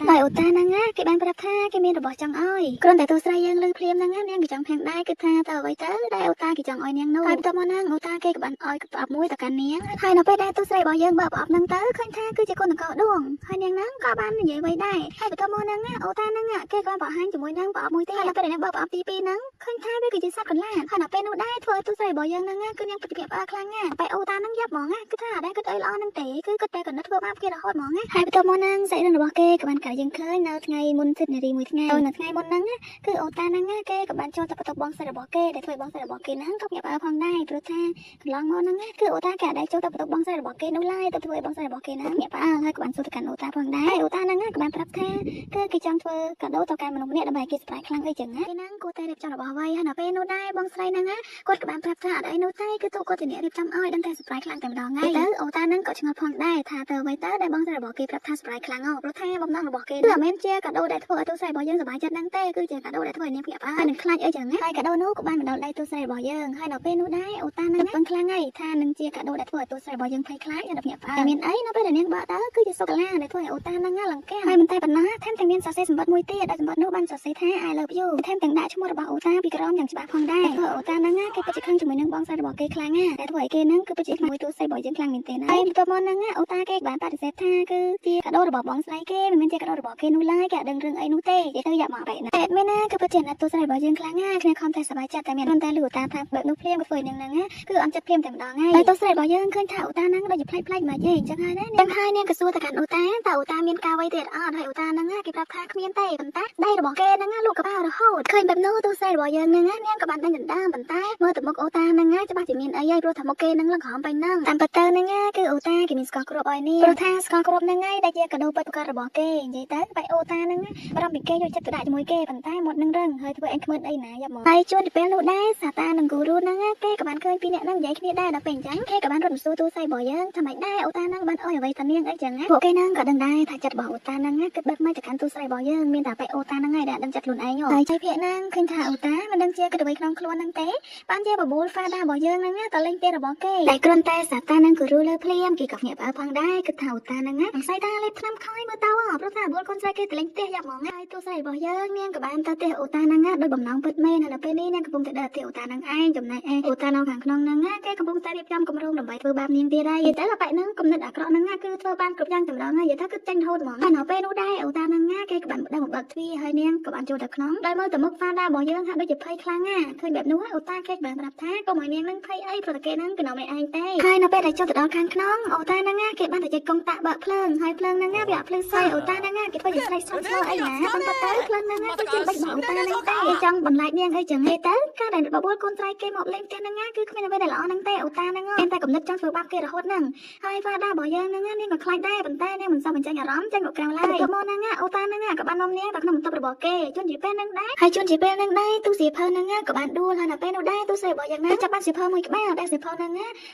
ដោយអូតាហ្នឹងគេបានប្រាប់ថាគេមានរបស់ចង់ឲ្យគ្រាន់តែតួស្រីយើងលឺភ្លាមហ្នឹងនាងក៏ចង់ភាំងដែរគឺថាតើអ្វីទៅដែលអូតាគេចង់ឲ្យនាងនោះហើយបន្ទាប់មកហ្នឹងអូតាគេក៏បានឲ្យប្រអប់មួយទៅកាន់នាងហើយនៅពេលដែលតួស្រីរបស់យើងបើកប្រអប់ហ្នឹងទៅឃើញថាគឺជាកូនតកដួងហើយនាងហ្នឹងក៏បាននិយាយអ្វីដែរហើយបន្ទាប់មកហ្នឹងអូតាហ្នឹងគេក៏បានបង្ហាញជាមួយនឹងប្រអប់មួយទៀតហើយនៅពេលដែលនាងបើកប្រអប់ទី2ហ្នឹងឃើញថាវាគឺជាសត្វកន្លាតហើយនៅពេលនោះដែរធ្វើឲ្យតួស្រីរបស់យើងហ្នឹងគឺនាងពិតជាភ្ញាក់ផ្អើលខ្លាំងណាស់បែអូតាហ្នឹងយ៉ាប់ហ្មងណាគឺថាអត់ដែរគិតអីល្អហ្នឹងទេគឺគិតតែកណិតធ្វើបាបគេរហូតហ្មងណាហើយបន្ទាប់មកហ្នឹងសាច់រឿងរបស់គេក៏បានកាត់យើងឃើញនៅថ្ងៃមុនសិទ្ធិនារីមួយថ្ងៃនៅថ្ងៃមុនហ្នឹងគឺអូតាហ្នឹងគេក៏បានចូលទៅបន្ទប់បងស្រីរបស់គេដែលធ្វើឲ្យបងស្រីរបស់គេហ្នឹងក៏ភ្ញាក់ផ្អើលផងដែរព្រោះថាកន្លងមកហ្នឹងគឺអូតាគេអត់ដែរចូលទៅបន្ទប់បងស្រីរបស់គេនោះឡើយទៅធ្វើឲ្យបងស្រីរបស់គេហ្នឹងភ្ញាក់ផ្អើលហើយក៏បានសួរទៅកាន់អូតាផងដែរអូតាហ្នឹងក៏បានប្រាប់ថាគឺគេចង់ធ្វើកាដូទៅកាន់មនុស្សម្នាក់ដើម្បីគេស្ប្រាយខ្លាំងអីចឹងណាគេហ្នឹងគួរតែរៀបចំរបស់អ្វីហើយនៅពេលនោះដែរបងស្រីហ្នឹងគាត់ក៏បានប្រាប់ថាអត់អីនោះទេគឺទូគាត់ជាអ្នករៀបចំឲ្យដឹងតែស្ប្រាយខ្លាំងតែម្ដងហើយទៅអូតាហ្នឹងក៏ឆ្ងល់ផងដែរថាទៅអ្វីទៅដែលបងស្រីរបស់គេប្រាប់ថាស្ប្រាយខ្លាំងហ៎ព្រោះថាបំណងរបស់គេគឺអត់មែនជាកាដូដែលធ្វើឲ្យទូស្រីរបស់យើងសប្បាយចិត្តហ្នឹងទេគឺជាកាដូដែលធ្វើឲ្យនាងភ្ញាក់ផ្អើលហើយនឹងខ្លាចអីចឹងណាហើយកាដូនោះក៏បានមកដល់ដៃទូស្រីរបស់យើងហើយនៅពេលនោះដែរអូតាហ្នឹងពឹងខ្លាំងហើយថានឹងជាកាដូដែលធ្វើឲ្យទូស្រីរបស់យើងភ័យខ្លាចនិងភ្ញាក់ផ្អើលតែមានអីនៅពេលដែលនាងបើកទៅគឺជាសូកូឡាដែលធ្វើឲ្យអូតាហ្នឹងឡើងកាហើយមិនតែប៉ុណ្ណោះថែមទាំងមានសរសេរសម្បត្តិមួយទៀតដែលសម្បត្តិនោះបានសរសេរថា I love you ថែមទាំងដាក់ឈ្មោះរបស់អូតាពីក្រោមយ៉ាងច្បាស់ផងដែរធ្វើអូតាហ្នឹងគេពិតជាខឹងជាមួយនឹងបងស្រីរបស់គេខ្លាំងណាស់ដែលធ្វើឲ្យគេហ្នឹងគឺពិតជាមួយទូស្រីរបស់យើងខ្លាំងមែនទែនហើយបន្ទាប់មកហ្នឹងអូតាគេបានបដិសេធថាគឺជាកាដូរបស់បងស្រីគេមិនមែនជាកាដូរបស់គេនោះឡើយគេអត់ដឹងរឿងអីនោះទេនិយាយទៅយ៉ាប់មកបែបណាតែមែនណាគឺពិតជាណាត់ទូស្រីរបស់យើងខ្លាំងណាស់គ្នាខំតែសប្បាយចិត្តតែមានតែលឺអូតាថាបែបនោះភ្លាមក៏ធ្វើនឹងហ្នឹងគឺអន់ចិត្តភ្លាមតែម្ដងហើយតែទូស្រីរបស់យើងឃើញថាអូតាហ្នឹងដូចជាប្លែកៗមកទេអញ្ចឹងហើយណាចឹងហើយនាងក៏សួរទៅកាន់អូតាតើអូតាមានការអ្វីទៀតអត់ហើយអូតាហ្នឹងគេប្រាប់ថាគ្មានទេប៉ុន្តែដៃរបស់គេហ្នឹងលក់កប៉ាល់រហូតឃើញបែបនោះទូស្រីរបស់យើងហ្នឹងនាងក៏បានដេញដណ្ដើមប៉ុន្តែមើលទៅមុខអូតាហ្នឹងច្បាស់ជាមានអីហើយព្រោះថាមុខគេហ្នឹងឡើងក្រហមពេញហ្នឹងតាមពិតទៅហ្នឹងគឺអូតាគេមានស្ករគ្រាប់ឲ្យនាងព្រោះថាស្ករគ្រាប់ហ្នឹងហើយដែលជាកាដូពិតប្រាកដរបស់គេនិយាយទៅបែអូតាហ្នឹងបារម្ភពីគេយកចិត្តទៅដាក់ជាមួយគេប៉ុន្តែមាត់នឹងរឹងហើយធ្វើអញគ្មានអីណាយ៉ាប់មកហើយជួនទៅពេលនោះដែរសាតានិងគូរូហ្នឹងគេក៏បានឃើញពីអ្នកហ្នឹងនិយាយគ្នាដែរដល់ពេលអញ្ចឹងគេក៏បានរត់មកសួរទូស្រីរបស់យើងថាម៉េចដែរអូតាហ្នឹងបានអុយអ្វីតានាងអីចឹងណាពួកគេហ្នឹងក៏ដឹងដែរ ដែរថាចិត្តរបស់អូតាហ្នឹងគិតបែបម៉េចទៅកាន់ទូស្រីរបស់យើងមានតែបែអូតាហ្នឹងឯងដែលដឹងចិត្តខ្លួនឯងហើយជ័យភៈហ្នឹងឃើញថាអូតាមិនដឹងជាគិតអ្វីក្នុងខ្លួនហ្នឹងទេបានជាបបួលហ្វាដារបស់យើងហ្នឹងតលេងទេរបស់គេតែគ្រាន់តែសាតានឹងគូរូលើភ្លាមគេក៏ភ្ញាក់ផ្អើលផងដែរគិតថាអូតាហ្នឹងសង្ស័យថាលេបថ្នាំខ້ອຍមើលទៅព្រោះថាបបួលកូនស្រីគេតលេងផ្ទះយ៉ាប់ហ្មងហើយទូស្រីរបស់យើងនាងក៏បានទៅផ្ទះអូតាហ្នឹងដោយបំណងពិតមែនហើយដល់ពេលនេះនាងកំពុងតែដើរផ្ទះអូតាហ្នឹងឯងចំណែកឯអូតានៅខាងក្នុងហ្នឹងគេកំពុងតែរៀបចំគម្រោងដើម្បីធ្វើបាបនាងទៀតហើយនិយាយទៅបែបហ្នឹងគំនិតអាក្រក់ហ្នឹងគឺធ្វើបានគ្រប់យ៉ាងតម្រងហើយនិយាយទៅគឺចាញ់រហូតហ្មងហើយនៅពេលនោះដែរអូតាហ្នឹងគេក៏បានដឹងមកបើកទ្វារហើយនាងក៏បានចូលទៅក្នុងដោយមើលទៅមុខហ្វាដារបស់យើងហាក់ដូចជាភ័យខ្លាំងណាឃើញបែបនោះអូតាគេបានប្រាប់ថាកុំឲ្យនាងហ្នឹងភ័យអីព្រោះតែគេហ្នឹងកណ្ដុំឯងទេហើយនៅពេលដែលចូលទៅដល់ខាងក្នុងអូតាហ្នឹងគេបានតែចុចកុងតាក់បើកភ្លើងហើយភ្លើងហ្នឹងវាអត់ភ្លឺសោះអូតាហ្នឹងគេធ្វើជាស្រីស្រស់ស្លោអីណាប៉ុន្តែទៅភ្លើងហ្នឹងគឺជាល្បិចរបស់អូតាហ្នឹងទេគេចង់បន្លាចនាងអីចឹងទេទៅការដែលបបួលកូនស្រីគេមកលេងផ្ទះហ្នឹងគឺគ្មានអ្វីដែលល្អហ្នឹងទេអូតាហ្នឹងមានតែគំនិតចង់ធ្វើបាបគេរហូតហ្នឹងហើយហ្វាដារបស់យើងហ្នឹងនាងក៏ខ្លាចដែរប៉ុន្តែនាងមិនសូវបញ្ចេញអារម្មណ៍ចេញមកក្រៅឡើយទៅមកហ្នឹងអូតាហ្នឹងក៏បាននាំនាងទៅក្នុងបន្ទប់របស់គេជួនជាពេលហ្នឹងដែរហើយជួនជាពេលហ្នឹងដែរទូសៀភៅហ្នឹងក៏បានដួលហើយនៅពេលនោះដែរទូស្រីរបស់យើងហ្នឹងចាប់បានសៀភៅមួយក្បាលដែលសៀភៅហ្នឹង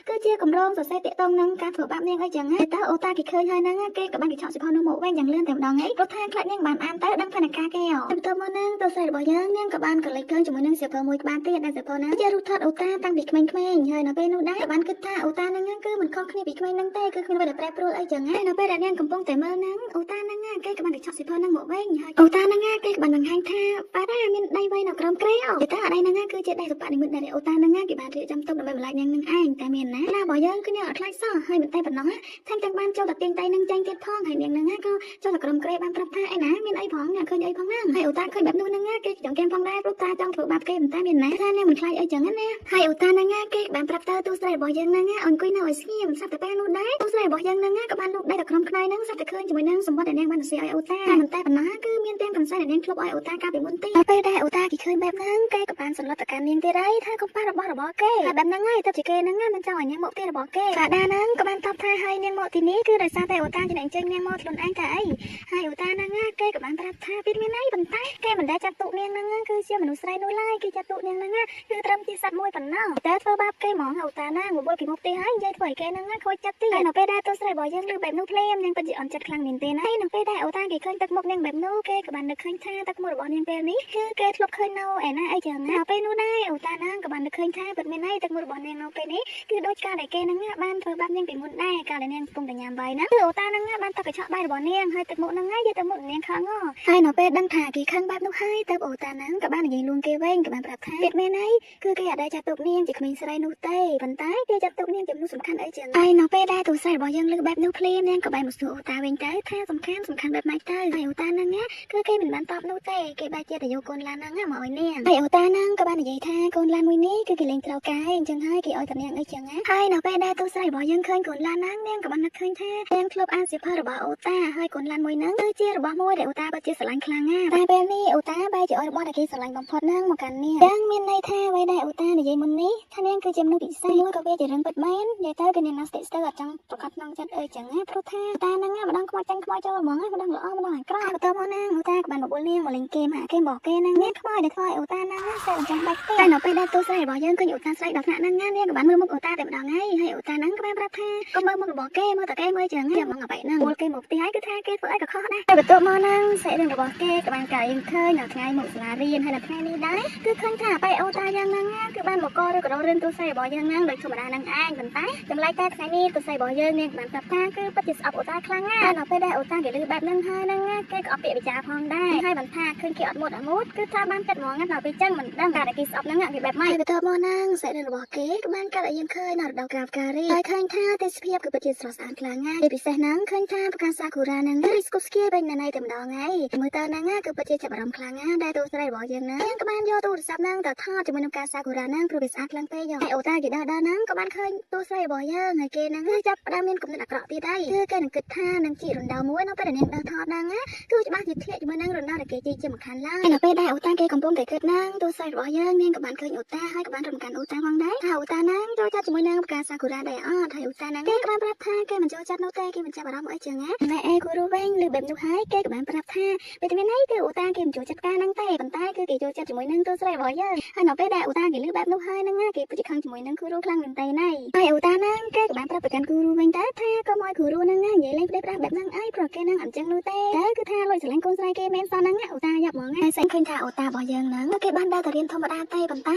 គឺជាគម្រោងសរសេរតាក់ទងនឹងការធ្វើបាបនាងអីចឹងទៅអូតាគេឃើញហើយហ្នឹងគេក៏បានគេឆក់សៀភៅនោះមកវិញយ៉ាងលឿនតែម្ដងឯងព្រោះថាខ្លាចនាងបានអានទៅដឹងផែនការគេទៅមកហ្នឹងទូស្រីរបស់យើងនាងក៏បានកលេចឃើញជាមួយនឹងសៀភៅមួយក្បាលទៀតដែលសៀភៅហ្នឹងជារូបថតអូតាតាំងពីក្មេងៗហើយនៅពេលនោះដែរក៏បានគិតថាអូតាហ្នឹងគឺមិនខុសគ្នាពីក្មេងហ្នឹងទេគឺគ្មានអ្វីដែលប្រែប្រួលអីចឹងហើយនៅពេលដែលនាងកំពុងតែមើលហ្នឹងអូតាហ្នឹងគេក៏បានគេឆក់សៀភៅហ្នឹងមកវិញហើយអូតាហ្នឹងគេក៏បានបង្ហាញថាប៉ារ៉ាមានដៃវៃនៅក្រោមគ្រែអូតាដៃហ្នឹងគឺជាដៃសុបនិមិត្តដែលអូតាហ្នឹងគេបានរៀបចំទុកដើម្បីបន្លាចនាងនឹងឯងតែមានណាឡារបស់យើងគឺនាងអត់ខ្លាចសោះហើយមិនតែប៉ុណ្ណោះថែមទាំងបានចូលទៅទាញដៃនឹងចាញ់ទៀតផងហើយនាងហ្នឹងក៏ចូលទៅក្រោមគ្រែបានប្រាប់ថាអីណាមានអីផងអ្នកឃើញអីផងហ្នឹងហើយអូតាឃើញបែបនោះហ្នឹងគេចង់កេងផងដែរព្រោះតាចង់ធ្វើបាបគេមិនតែមានណាថានាងមិនខ្លាចអីចឹងណាហើយអូតាហ្នឹងគេបានប្រាប់ទៅទូស្រីរបស់យើងហ្នឹងអង្គុយនៅឲ្យស្ងៀមស្រាប់តែពេលនោះដែរទូស្រីរបស់យើងហ្នឹងក៏បានលូកដៃទៅក្នុងខ្នើយហ្នឹងស្រាប់តែឃើញជាមួយនឹងសម្បត្តិដែលនាងបានសរសេរឲ្យអូតាតែមិនតែប៉ុណ្ណោះគឺមានទាំងកន្សែងដែលនាងធ្លាប់ឲ្យអូតាកាលពីមុនទៀតពេលដែលអូតាគេឃើញបែបហ្នឹងគេក៏បានសន្លត់ទៅកាន់នាងទៀតហើយថាកុំប៉ះរបស់របស់គេហើយបែបហ្នឹងហើយទៅជាគេហ្នឹងមិនចង់ឲ្យនាងមកផ្ទះរបស់គេកាដាហ្នឹងក៏បានតបថាឲ្យនាងមកទីនេះគឺដោយសារតែអូតាជាអ្នកអញ្ជើញនាងមកខ្លួនឯងតែអីហើយអូតាហ្នឹងគេក៏បានប្រាប់ថាវាមានអីប៉ុន្តែគេមិនដែលចាត់ទុកនាងហ្នឹងគឺជាមនុស្សស្រីនោះឡើយគេចាត់ទុកនាងហ្នឹងគឺត្រឹមជាសត្វមួយប៉ុណ្ណោះតែធ្វើបាបគេហ្មងអូតាហ្នឹងបបួលគេមកផ្ទះហើយនិយាយធ្វើឲ្យគេហ្នឹងខូចចិត្តទៀតហើយនៅពេលដែលទូស្រីរបស់យើងលឺបែបនោះភ្លាមនាងពិតជាអន់ចិត្តខ្លាំងមែនទេណាហើយនៅពេលដែលអូតាគេឃើញទឹកមុខនាងបែបនោះគេក៏បាននឹកឃើញថាទឹកមុខរបស់នាងពេលនេះគឺគេធ្លាប់ឃើញនៅឯណាអីចឹងណាពេលនោះដែរអូតាហ្នឹងក៏បាននឹកឃើញថាពិតមែនហើយទឹកមុខរបស់នាងនៅពេលនេះគឺដូចកាលដែលគេហ្នឹងបានធ្វើបាបនាងពីមុនដែរកាលដែលនាងកំពុងតែញ៉ាំបាយហ្នឹងគឺអូតាហ្នឹងបានទឹកកញ្ឆក់បាយរបស់នាងហើយទឹកមុខហ្នឹងយកទឹកមុខនាងខឹងហើយនៅពេលដឹងថាគេខឹងបែបនោះហើយទៅអូតាហ្នឹងក៏បាននិយាយលួងគេវិញក៏បានប្រាប់ថាពិតមែនហើយគឺគេអត់ដែលចាត់ទុកនាងជាក្មេងស្រីនោះទេប៉ុន្តែគេចាត់ទុកនាងជាមនុស្សសំខាន់អីចឹងហើយនៅពេលដែលទូស្រីរបស់យើងលឺបែបនោះភ្លាមនាងក៏បែរមកសួរអូតាវិញទៅថាសំខាន់សំខាន់បែបម៉េចទៅហើយអូតាហ្នឹងគឺគេមិនបានតបនោះទេគេបែរជាទៅយកកូនឡានហ្នឹងមកឲ្យនាងហើយអូតាហ្នឹងក៏បាននិយាយថាកូនឡានមួយនេះគឺគេលេងត្រូវកាយអញ្ចឹងហើយគេឲ្យតែនាងអីចឹងណាហើយនៅពេលដែលទូស្រីរបស់យើងឃើញកូនឡានហ្នឹងនាងក៏បាននឹកឃើញថានាងធ្លាប់អានសៀវភៅរបស់អូតាហើយកូនឡានមួយហ្នឹងគឺជារបស់មួយដែលអូតាពិតជាស្រឡាញ់ខ្លាំងណាស់តែពេលនេះអូតាបែរជាឲ្យរបស់ដែលគេស្រឡាញ់បំផុតហ្នឹងមកកាន់នាងយ៉ាងមានន័យថាអ្វីដែលអូតានិយាយមុននេះថានាងគឺជាមនុស្សពិសេសមួយក៏វាជារឿងពិតមែននិយាយទៅគឺនាងណាស្តិស្ទើអត់ចង់ប្រកាសក្នុងចិត្តអីចឹងណាព្រោះថាតាហ្នឹងម្ដងខ្មោចចាញ់ខ្មោចចូលហ្មងម្ដងល្អម្ដងអាក្រក់បន្តមកហ្នឹងអូតាក៏បានបបួលនាងមកលេងហ្គេមហាហ្គេមរបស់គេហ្នឹងមានខ្មោចដែលធ្វើឲ្យអូតាហ្នឹងស្រែកចាំបាច់ទេតែនៅពេលដែលទូស្រីរបស់យើងឃើញអូតាស្រែកដល់ថ្នាក់ហ្នឹងនាងក៏បានមើលមុខអូតាតែម្ដងហើយហើយអូតាហ្នឹងក៏បានប្រាប់ថាកុំមើលមុខរបស់គេមើលតែគេមើលចឹងចាំហ្មងអ្វីហ្នឹងបួលគេមកផ្ទះហើយគឺថាគេធ្វើអីក៏ខុសដែរតែបន្ទាប់មកហ្នឹងសាច់រឿងរបស់គេក៏បានកើតយើងឃើញនៅថ្ងៃមកសាលារៀនហើយនៅថ្ងៃនេះដែរគឺឃើញថាបែអូតាយ៉ាងហ្នឹងគឺបានមកកឬក៏រឿងទូស្រីរបស់យើងហ្នឹងដោយធម្មតាហ្នឹងឯងប៉ុន្តែចម្លែកតែថ្ងៃនេះទូស្រីរបស់យើងនាងបានប្រាប់ថាគឺពិតជាស្អប់អូតាខ្លាំងណាស់ហើយនៅពេលដែលអូតាគេលឺបែបហ្នឹងហើយហ្នឹងគេក៏អត់ពាក្យវិចារផងដែរហើយបានថាឃើញគេអត់មុតអត់មុតគឺថាបានចិត្តហ្មងដល់ពេលចឹងមិនដឹងតែគេស្អប់ហ្នឹងគេបែបម៉េចហើយបន្ទាប់មកហ្នឹងសាច់រឿងរបស់គេក៏បានកាត់ឲ្យយើងឃើញនៅរដូវកាលផ្ការីហើយឃើញថាទេសភាពគឺពិតជាស្រស់ស្អាតខ្លាំងណាស់ជាពិសេសហ្នឹងឃើញថាផ្កាសាគូរ៉ាហ្នឹងរីស្គប់ស្គៀបពេញណៃតែម្ដងហើយមើលទៅហ្នឹងគឺពិតជាចាប់អារម្មណ៍ខ្លាំងណាស់ដែលទូស្រីរបស់យើងហ្នឹងក៏បានយកទូរស័ព្ទហ្នឹងទៅថតជាមួយនឹងផ្កាសាគូរ៉ាហ្នឹងព្រោះវាស្អាតខ្លាំងពេកហើយអូតាគេដើរហ្នឹងក៏បានឃើញទូស្រីរបស់យើងហើយគេហ្នឹងគឺចាប់ផ្ដើមមានគំនិតអាក្រក់ទៀតហើយគឺគេនឹងគិតថានឹងជីករណ្ដៅមួយនៅពេលដែលនាងដើរថតហ្នឹងគឺច្បាស់ជាធ្លាក់ជាមួយនឹងរណ្ដៅដែលគេជីជាមិនខានឡើយហើយនៅពេលដែលអូតាគេកំពុងតែគិតហ្នឹងទូស្រីរបស់យើងនាងក៏បានឃើញអូតាហើយក៏បានរំកាន់អូតាផងដែរថាអូតាហ្នឹងចូលចិត្តជាមួយនឹងផ្កាសាគូរ៉ាដែរអត់ហើយអូតាហ្នឹងគេក៏បានប្រាប់ថាគេមិនចូលចិត្តនោះទេគេមិនចាប់អារម្មណ៍អីចឹងណាណែអេគូរូវិញឬបែបនោះហើយគេក៏បានប្រាប់ថាពេលតែមានអីគឺអូតាគេមិនចូលចិត្តផ្កាហ្នឹងទេប៉ុន្តែគឺគេចូលចិត្តជាមួយនឹងទូស្រីរបស់យើងហើយនៅពេលដែលអូតាគេលឺបែបនោះហើយហ្នឹងគេពិតជាខឹងជាមួយនឹងគូរូខ្លាំងមែនទេណៃហើយអូតាហ្នឹងគេក៏បានប្រាប់ប្រកាន់គូរូវិញទៅថាកុំឲ្យគូរូហ្នឹងនិយាយលេងផ្ដេសផ្ដាសបែប បហ្នឹងអីព្រោះគេហ្នឹងអត់ចឹងនោះទេតែគឺថាលួចស្រឡាញ់កូនស្រីគេមែនសោះហ្នឹងអូតាយ៉ាប់ហ្មងហើយស្អីឃើញថាអូតារបស់យើងហ្នឹងគេបានដើរទៅរៀនធម្មតាទេប៉ុន្តែ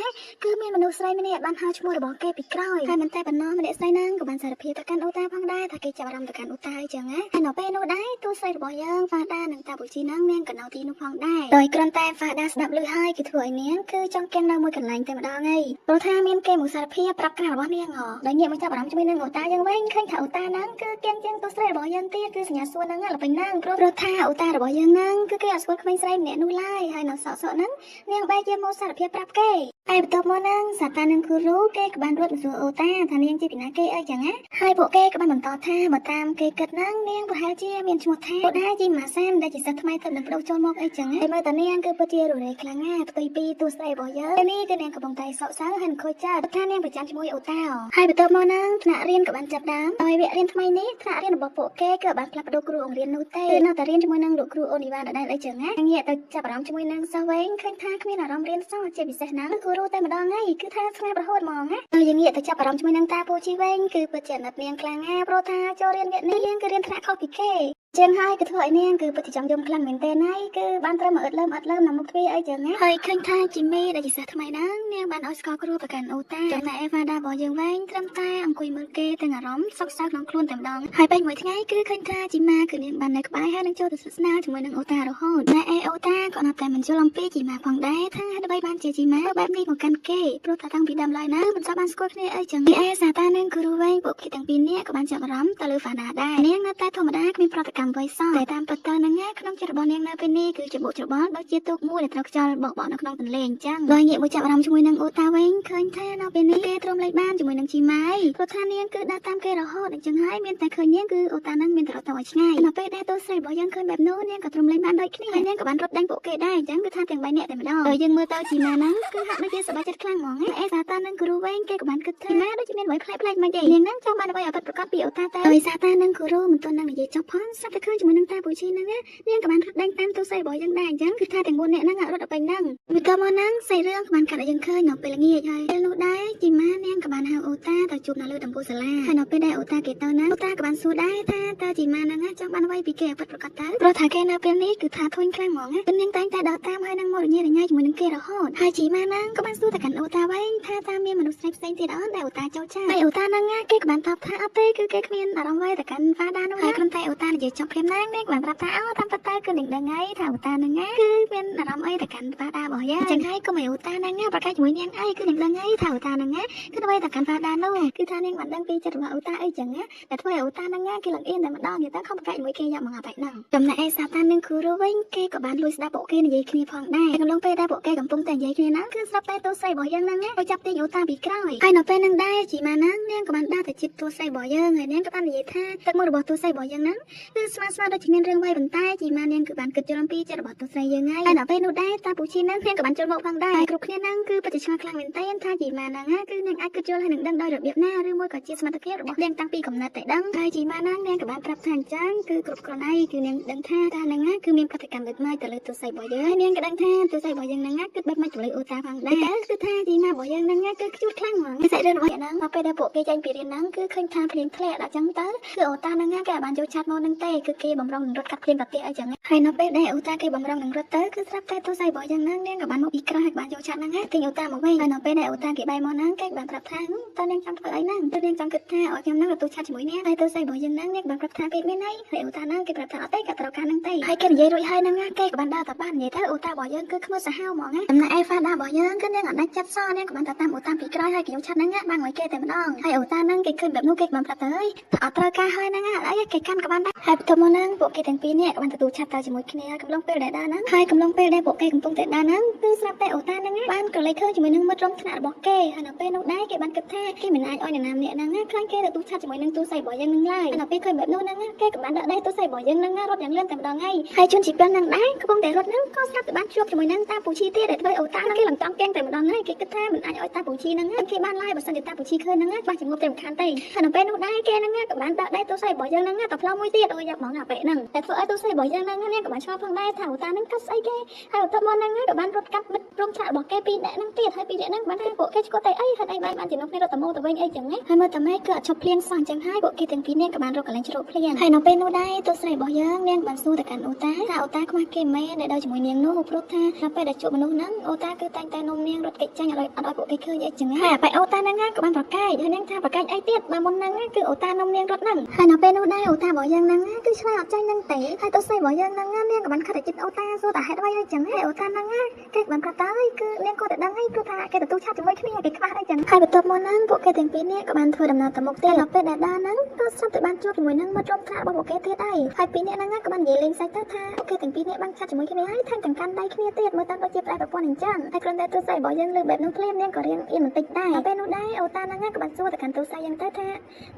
គឺមានមនុស្សស្រីម្នាក់បានហៅឈ្មោះរបស់គេពីក្រោយហើយមិនតែប៉ុណ្ណោះម្នាក់ស្រីហ្នឹងក៏បានសារភាពទៅកាន់អូតាផងដែរថាគេចាប់អារម្មណ៍ទៅកាន់អូតាអីចឹងណាហើយនៅពេលនោះដែរទូស្រីរបស់យើងហ្វាដានិងតាបូជីហ្នឹងនាងក៏នៅទីនោះផងដែរដោយគ្រាន់តែហ្វាដាស្ដាប់ឮហើយគឺធ្វើឲ្យនាងគឺចង់គៀងនៅមួយកន្លែងតែម្ដងឯងព្រោះថាមានគេមកសារភាពប្រាប់ក្រៅរបស់នាងដោយងាកមកចាប់អារម្មណ៍ជាមួយនឹងអូតាយើងវិញឃើញថាអូតាហ្នឹងគឺគៀងជាងទូស្រីរបស់យើងទៀតគឺសញ្ញាសួរហ្នឹងល្បិញហ្នឹងព្រោះថាអូតារបស់យើងហ្នឹងគឺគេអត់ស្គាល់ក្មេងស្រីម្នាក់នោះឡើយហើយនៅសក់សក់ហ្នឹងនាងបែរជាមកសារភាពប្រាប់គេហើយបន្ទាប់មកហ្នឹងសាតានិងគូរូគេក៏បានរត់មកសួរអូតាថានាងជាពីណាគេអីចឹងណាហើយពួកគេក៏បានបន្តថាបើតាមគេគិតហ្នឹងនាងប្រហែលជាមានឈ្មោះថាអូដាជីម៉ាសានដែលជាសិស្សថ្មីទៅនឹងប្ដូរចូលមកអីចឹងហើយមើលតានាងគឺពិតជាររេខ្លាំងណាស់ផ្ទុយពីទូស្រីរបស់យើងនេះគឺនាងកំពុងតែសោកសៅហើយនឹងខូចចិត្តថានាងប្រចាំជាមួយអូតាហើយបន្ទាប់មកហ្នឹងថ្នាក់រៀនក៏បានចាប់ដើមហើយវគ្គរៀនថ្មីនេះថ្នាក់រៀនរបស់ពួកគេគឺបានផ្លាស់ប្ដូរគ្រូបង្រៀននោះទេគឺនៅតែរៀនជាមួយនឹងលោកគ្រូអូនីវ៉ាដដែលអីចឹងណាងាកទៅចាប់អារម្មណ៍ជាមួយនឹងសិស្សវិញឃើញថាគ្មានអារម្មណ៍រៀនសោះជាពិសេសហ្នឹងគ្រូតែម្ដងហើយគឺថាស្ងាត់រហូតហ្មងណាហើយយើងងាកទៅចាប់អារម្មណ៍ជាមួយនឹងតាពូជីវិញគឺពិតជាអាណិតនាងខ្លាំងណាស់ព្រោះថាចូលរៀនវគ្គនេះយើងគឺរៀនថ្នាក់ខុសពីគេជាងហើយគឺធ្វើឲ្យនាងគឺពិតជាចង់យំខ្លាំងមែនទែនហើយគឺបានត្រឹមមកអត់លើមអត់លើមនៅមុខទ្វារអីចឹងណាហើយឃើញថាជីមីដែលជាសិស្សថ្មីហ្នឹងនាងបានឲ្យស្គាល់គ្រូប្រកាន់អូតាចំណែកអេវ៉ាដារបស់យើងវិញត្រឹមតែអង្គុយមើលគេទាំងអារម្មណ៍សុខសៅក្នុងខ្លួនតែម្ដងហើយពេលមួយថ្ងៃគឺឃើញថាជីម៉ាគឺនាងបាននៅក្បែរហើយនឹងចូលទៅស្និទ្ធស្នាលជាមួយនឹងអូតារហូតតែអេអូតាក៏នៅតែមិនយល់អំពីជីម៉ាផងដែរថាហេតុអ្វីបានជាជីម៉ាបែបនេះមកកាន់គេព្រោះថាតាំងពីដើមឡើយណាមិនសូវបានស្គាល់គ្នាអីចឹងអេសាតានិងគ្រូវិញពួកគេទាំងពីរនាក់ក៏បានចាប់អារម្មណ៍ទៅលើហ្វាដាដែរនាងនៅតែធម្មតាគ្មានប្រតិកម្មអ្វីសោះតែតាមពិតទៅនឹងណាក្នុងចិត្តរបស់នាងនៅពេលនេះគឺជាបុកច្របល់ដូចជាទូកមួយដែលត្រូវខ្យល់បោកបក់នៅក្នុងទន្លេអញ្ចឹងដោយងាកមកចាប់អារម្មណ៍ជាមួយនឹងអូតាវិញឃើញថានៅពេលនេះគេទ្រាំលេងបានជាមួយនឹងជីម៉ៃព្រោះថានាងគឺដើរតាមគេរហូតអញ្ចឹងហើយមានតែឃើញនាងគឺអូតានឹងមានតែរត់ទៅឲ្យឆ្ងាយនៅពេលដែលទូស្រីរបស់យើងឃើញបែបនោះនាងក៏ទ្រាំលេងបានដូចគ្នាហើយនាងក៏បានរត់ដេញពួកគេដែរអញ្ចឹងគឺថាទាំង3នាក់តែម្ដងដោយយើងមើលទៅជីម៉ាហ្នឹងគឺហាក់ដូចជាសប្បាយចិត្តខ្លាំងហ្មងអេសាតានិងគ្រូវិញគេក៏បានគិតថាជីម៉ាដូចជាមានអ្វីប្លែកៗមិនទេនាងហ្នឹងចង់បានអ្វីឲ្យពិតប្រាកដពីអូតាតែដោយសាតានិងគ្រូមិនទាន់នឹងនិយាយចប់ផងស្រាប់តែឃើញជាមួយនឹងតាពូជីហ្នឹងនាងក៏បានរត់ដេញតាមទូស្រីរបស់យើងដែរអញ្ចឹងគឺថាទាំង4នាក់ហ្នឹងរត់ដល់ពេញហ្នឹងវាក៏មកហ្នឹងសាច់រឿងក៏បានកាត់ឲ្យយើងឃើញនៅពេលល្ងាចហើយពេលនោះដែរជីម៉ានាងក៏បានហៅអូតាទៅជួបនៅលើដំបូលសាលាហើយនៅពេលដែលអូតាគេទៅហ្នឹងអូតាក៏បានសួរដែរថាតើជីម៉ាហ្នឹងចង់បានអ្វីពីគេឲ្យពិតប្រាកដទៅព្រោះថាគេនៅពេលនេះគឺថាធុញខ្លាំងហ្មងណានាងតែងតែដើរតាមហើយនឹងមករញ៉េរញ៉ៃជាមួយនឹងគេរហូតហើយជីម៉ាហ្នឹងក៏បានសួរទៅកាន់អូតាវិញថាតើមានមនុស្សស្រីផ្សេងទៀតអត់ដែលអូតាចូលចិត្តហើយអូតាហ្នឹងគេក៏បានតបថាអត់ទេគឺគេគ្មានអារម្មណ៍អ្វីទៅកាន់ហ្វាដានោះហើយគ្រាន់តែអូតានិយាយចប់ភ្លាមហ្នឹងនាងបានប្រាប់ថាអូតាមពិតទៅគឺនាងដឹងហើយថាអូតាហ្នឹងគឺមានអារម្មណ៍អីទៅកាន់ហ្វាដារបស់យើងចឹងហើយកុំឲ្យអូតាហ្នឹងប្រកែកជាមួយនាងអីគឺនាងដឹងហើយថាអូតាហ្នឹងគឺដើម្បីទៅកាន់ហ្វាដានោះគឺថានាងបានដឹងពីចិត្តរបស់អូតាអីចឹងណាដែលធ្វើឲ្យអូតាហ្នឹងគេឡើងអៀនតែម្ដងនិយាយទៅខំប្រកែកជាមួយគេយ៉ាងមកបែបហ្នឹងចំណែកឯសាតានិងគ្រូវិញគេក៏បានលួចស្ដាប់ពួកគេនិយាយគ្នាផងដែរកំឡុងពេលដែលពួកគេកំពុងតែនិយាយគ្នាហ្នឹងគឺស្រាប់តែទូស្រីរបស់យើងហ្នឹងទៅចាប់ទាញអូតាពីក្រោយហើយនៅពេលហ្នឹងដែរជីម៉ាហ្នឹងនាងក៏បានដើរទៅជិតទូស្រីរបស់យើងហើយនាងក៏បាននិយាយថាទឹកមុខរបស់ទូស្រីរបស់យើងហ្នឹងគឺស្មាស្មាដូចជាមានរឿងអ្វីប៉ុន្តែជីម៉ានាងគឺបានគិតយល់អំពីចិត្តរបស់ទូស្រីយើងហើយហើយនៅពេលនោះដែរតាពូជីហ្នឹងនាងក៏បានចូលមកផងដែរហើយគ្រប់គ្នាហ្នឹងគឺពិតជាឆ្ងល់ខ្លាំងមែនទែនថាជីម៉ាហ្នឹងគឺនាងអាចគិតយល់ហើយនឹងដឹងដោយរបៀបណាឬមួយក៏ជាសមត្ថភាពរបស់នាងតាំងពីកំណត់តែដឹងហើយជីម៉ាហ្នឹងនាងក៏បានប្រាប់ថាអញ្ចឹងគឺគ្រប់គ្រាន់ហើយគឺនាងដឹងថាតាហ្នឹងគឺមានប្រតិកម្មបែបម៉េចទៅលើទូស្រីរបស់យើងហើយនាងក៏ដឹងថាទូស្រីរបស់យើងហ្នឹងគិតបែបម៉េចទៅលើអូតាផងដែរតែគឺថាជីម៉ារបស់យើងហ្នឹងគឺខ្ជូតខ្លាំងហ្មងសាច់រឿងរបស់អ្នកហ្នឹងមកពេលដែលពួកគេចេញពីរៀនហ្នឹងគឺឃើញថាភ្លៀងធ្លាក់ដល់ចឹងទៅគឺអូតាហ្នឹងគេបានយកឆាតមកហ្នឹងទេគឺគេបំរុងនឹងរត់កាត់ភ្លៀងតាទៀតអីចឹងហើយនៅពេលដែលអូតាគេបំរុងនឹងរត់ទៅគឺស្រាប់តែទូស្រីរបស់យើងហ្នឹងនាងក៏បានមកពីក្រោយហើយបានយកឆាតហ្នឹងទិញអូតាមកវិញហើយនៅពេលដែលអូតាគេបែរមកហ្នឹងគេបានប្រាប់ថាតើនាងចង់ធ្វើអីហ្នឹងតើនាងចង់គិតថាឲ្យខ្ញុំហ្នឹងទទួលឆាតជាមួយនាងហើយទូស្រីរបស់យើងហ្នឹងនាងបានប្រាប់ថាគេមានអីហើយអូតាហ្នឹងគេប្រាប់ថាអត់ទេក៏ត្រូវការហ្នឹងទេហើយគេនិយាយរួចហើយហ្នឹងគេក៏បានដើរទៅបាននិយាយទៅអូតារបស់យើងគឺខ្មើសាហាវហ្មងណាចំណែកឯហ្វាដារបស់យើងគឺនាងអត់ដាច់ចិត្តសោះនាងក៏បានទៅតាមអូតាពីក្រោយហើយគេយកឆាតហ្នឹងបានឲ្យគេតែម្ដងហើយអូតាហ្នឹងគេឃើញបែបនោះគេក៏បានប្រាប់ទៅហើយអត់ត្រូវការហើយហ្នឹងអីគេកាន់ក៏បានដែរហើយបន្ទាប់មកហ្នឹងពួកគេទាំងពីរនាក់ក៏បានទទួលឆាតទៅជាមួយគ្នាកំឡុងពេលដែលដើរហ្នឹងហើយកំឡុងពេលដែលពួកគេកំពុងតែដើរហ្នឹងគឺស្រាប់តែអូតាហ្នឹងបានក្រឡេកឃើញជាមួយនឹងមិត្តរួមថ្នាក់របស់គេហើយនៅពេលនោះដែរគេបានគិតថាគេមិនអាចឲ្យនរណាម្នាក់ហ្នឹងខ្លាញ់គេទទួលឆាតជាមួយនឹងទូរស័ព្ទរបស់យើងហ្នឹងឡើយហើយនៅពេលឃើញបែបនោះហ្នឹងគេក៏បានដាក់ដៃទូរស័ព្ទរបស់យើងហ្នឹងរត់យ៉ាងលឿនតែម្ដងហើយហើយជនជីពហ្នឹងដែរកំពុងតែរត់ហ្នឹងក៏ស្រាប់តែបានជួបជាមួយនឹងតាពូជីទៀតដែលធ្វើអូតាហ្នឹងគេឡើងចង់កេងតែម្ដងហើយគេគិតថាមិនអាចឲ្យតាពូជីហ្នឹងគេបានឡើយបើសិនជាតាពូជីឃើញហ្នឹងច្បាស់ជាងប់តែមិនខានទេហើយនៅពេលនោះដែរគេហ្នឹងក៏បានដាក់ដៃទូរស័ព្ទរបស់យើងហ្នឹងទៅផ្លោមួយទៀតអូយ៉ា បហ្មងអាពេលហ្នឹងតែធ្វើឲ្យទូស្រីរបស់យើងហ្នឹងនាងក៏បានឆ្ងល់ផងដែរថាអូតាហ្នឹងកាត់ស្អីគេហើយបន្ទាប់មកហ្នឹងក៏បានរត់កាត់មិត្តរួមថ្នាក់របស់គេពីរនាក់ហ្នឹងទៀតហើយពីរនាក់ហ្នឹងបានថាពួកគេឆ្កួតតែអីហើយអីបានជានោះគ្នារត់តម៉ូទៅវិញអីចឹងណាហើយមើលតែម៉េចគឺអត់ឈប់ភ្លៀងសោះអញ្ចឹងហើយពួកគេទាំងពីរនាក់ក៏បានរកកន្លែងជ្រកភ្លៀងហើយនៅពេលនោះដែរទូស្រីរបស់យើងនាងបានសួរទៅកាន់អូតាថាអូតាខ្មាស់គេមែនដែលដើរជាមួយនាងនោះព្រោះថាដល់ពេលដែលជួបមនុស្សហ្នឹងអូតាគឺតែងតែនំនាងរត់គេចចាញ់អត់ឲ្យពួកគេឃើញអីចឹងហើយអាបែអូតាហ្នឹងក៏បានប្រកែកហើយនាងថាប្រកែកអីទៀតបើមុនហ្នឹងគឺអូតានំនាងរត់ហ្នឹងហើយនៅពេលនោះដែរអូតារបស់យើងហ្នឹងគឺឆ្លើយអត់ចាញ់ហ្នឹងទេហើយទូស្រីរបស់យើងហ្នឹងនាងក៏បានខិតតែចិត្តអូតាសួរតែហេតុអ្វីអីចឹងហើយអូតាហ្នឹងគេក៏បានប្រាប់ទៅគឺនាងក៏តែដឹងហើយព្រោះថាគេទទួលឆាប់ជាមួយគ្នាគេខ្វះអីចឹងហើយបន្ទាប់មកហ្នឹងពួកគេទាំងពីរនាក់ក៏បានធ្វើដំណើរទៅមុខទៀតដល់ពេលដែលដើរហ្នឹងក៏ស្រាប់តែបានជួបជាមួយនឹងមិត្តរួមថ្នាក់របស់ពួកគេទៀតហើយហើយពីរនាក់ហ្នឹងក៏បាននិយាយលេងសើចទៅថាពួកគេទាំងពីរនាក់បានឆាត់ជាមួយគ្នាហើយថែមទាំងកាន់ដៃគ្នាទៀតមើលទៅដូចជាប្តីប្រពន្ធអញ្ចឹងហើយគ្រាន់តែទូស្រីរបស់យើងលើបែបនោះភ្លាមនាងក៏រៀងអៀនបន្តិចដែរដល់ពេលនោះដែរអូតាហ្នឹងក៏បានសួរទៅកាន់ទូស្រីយើងទៅថា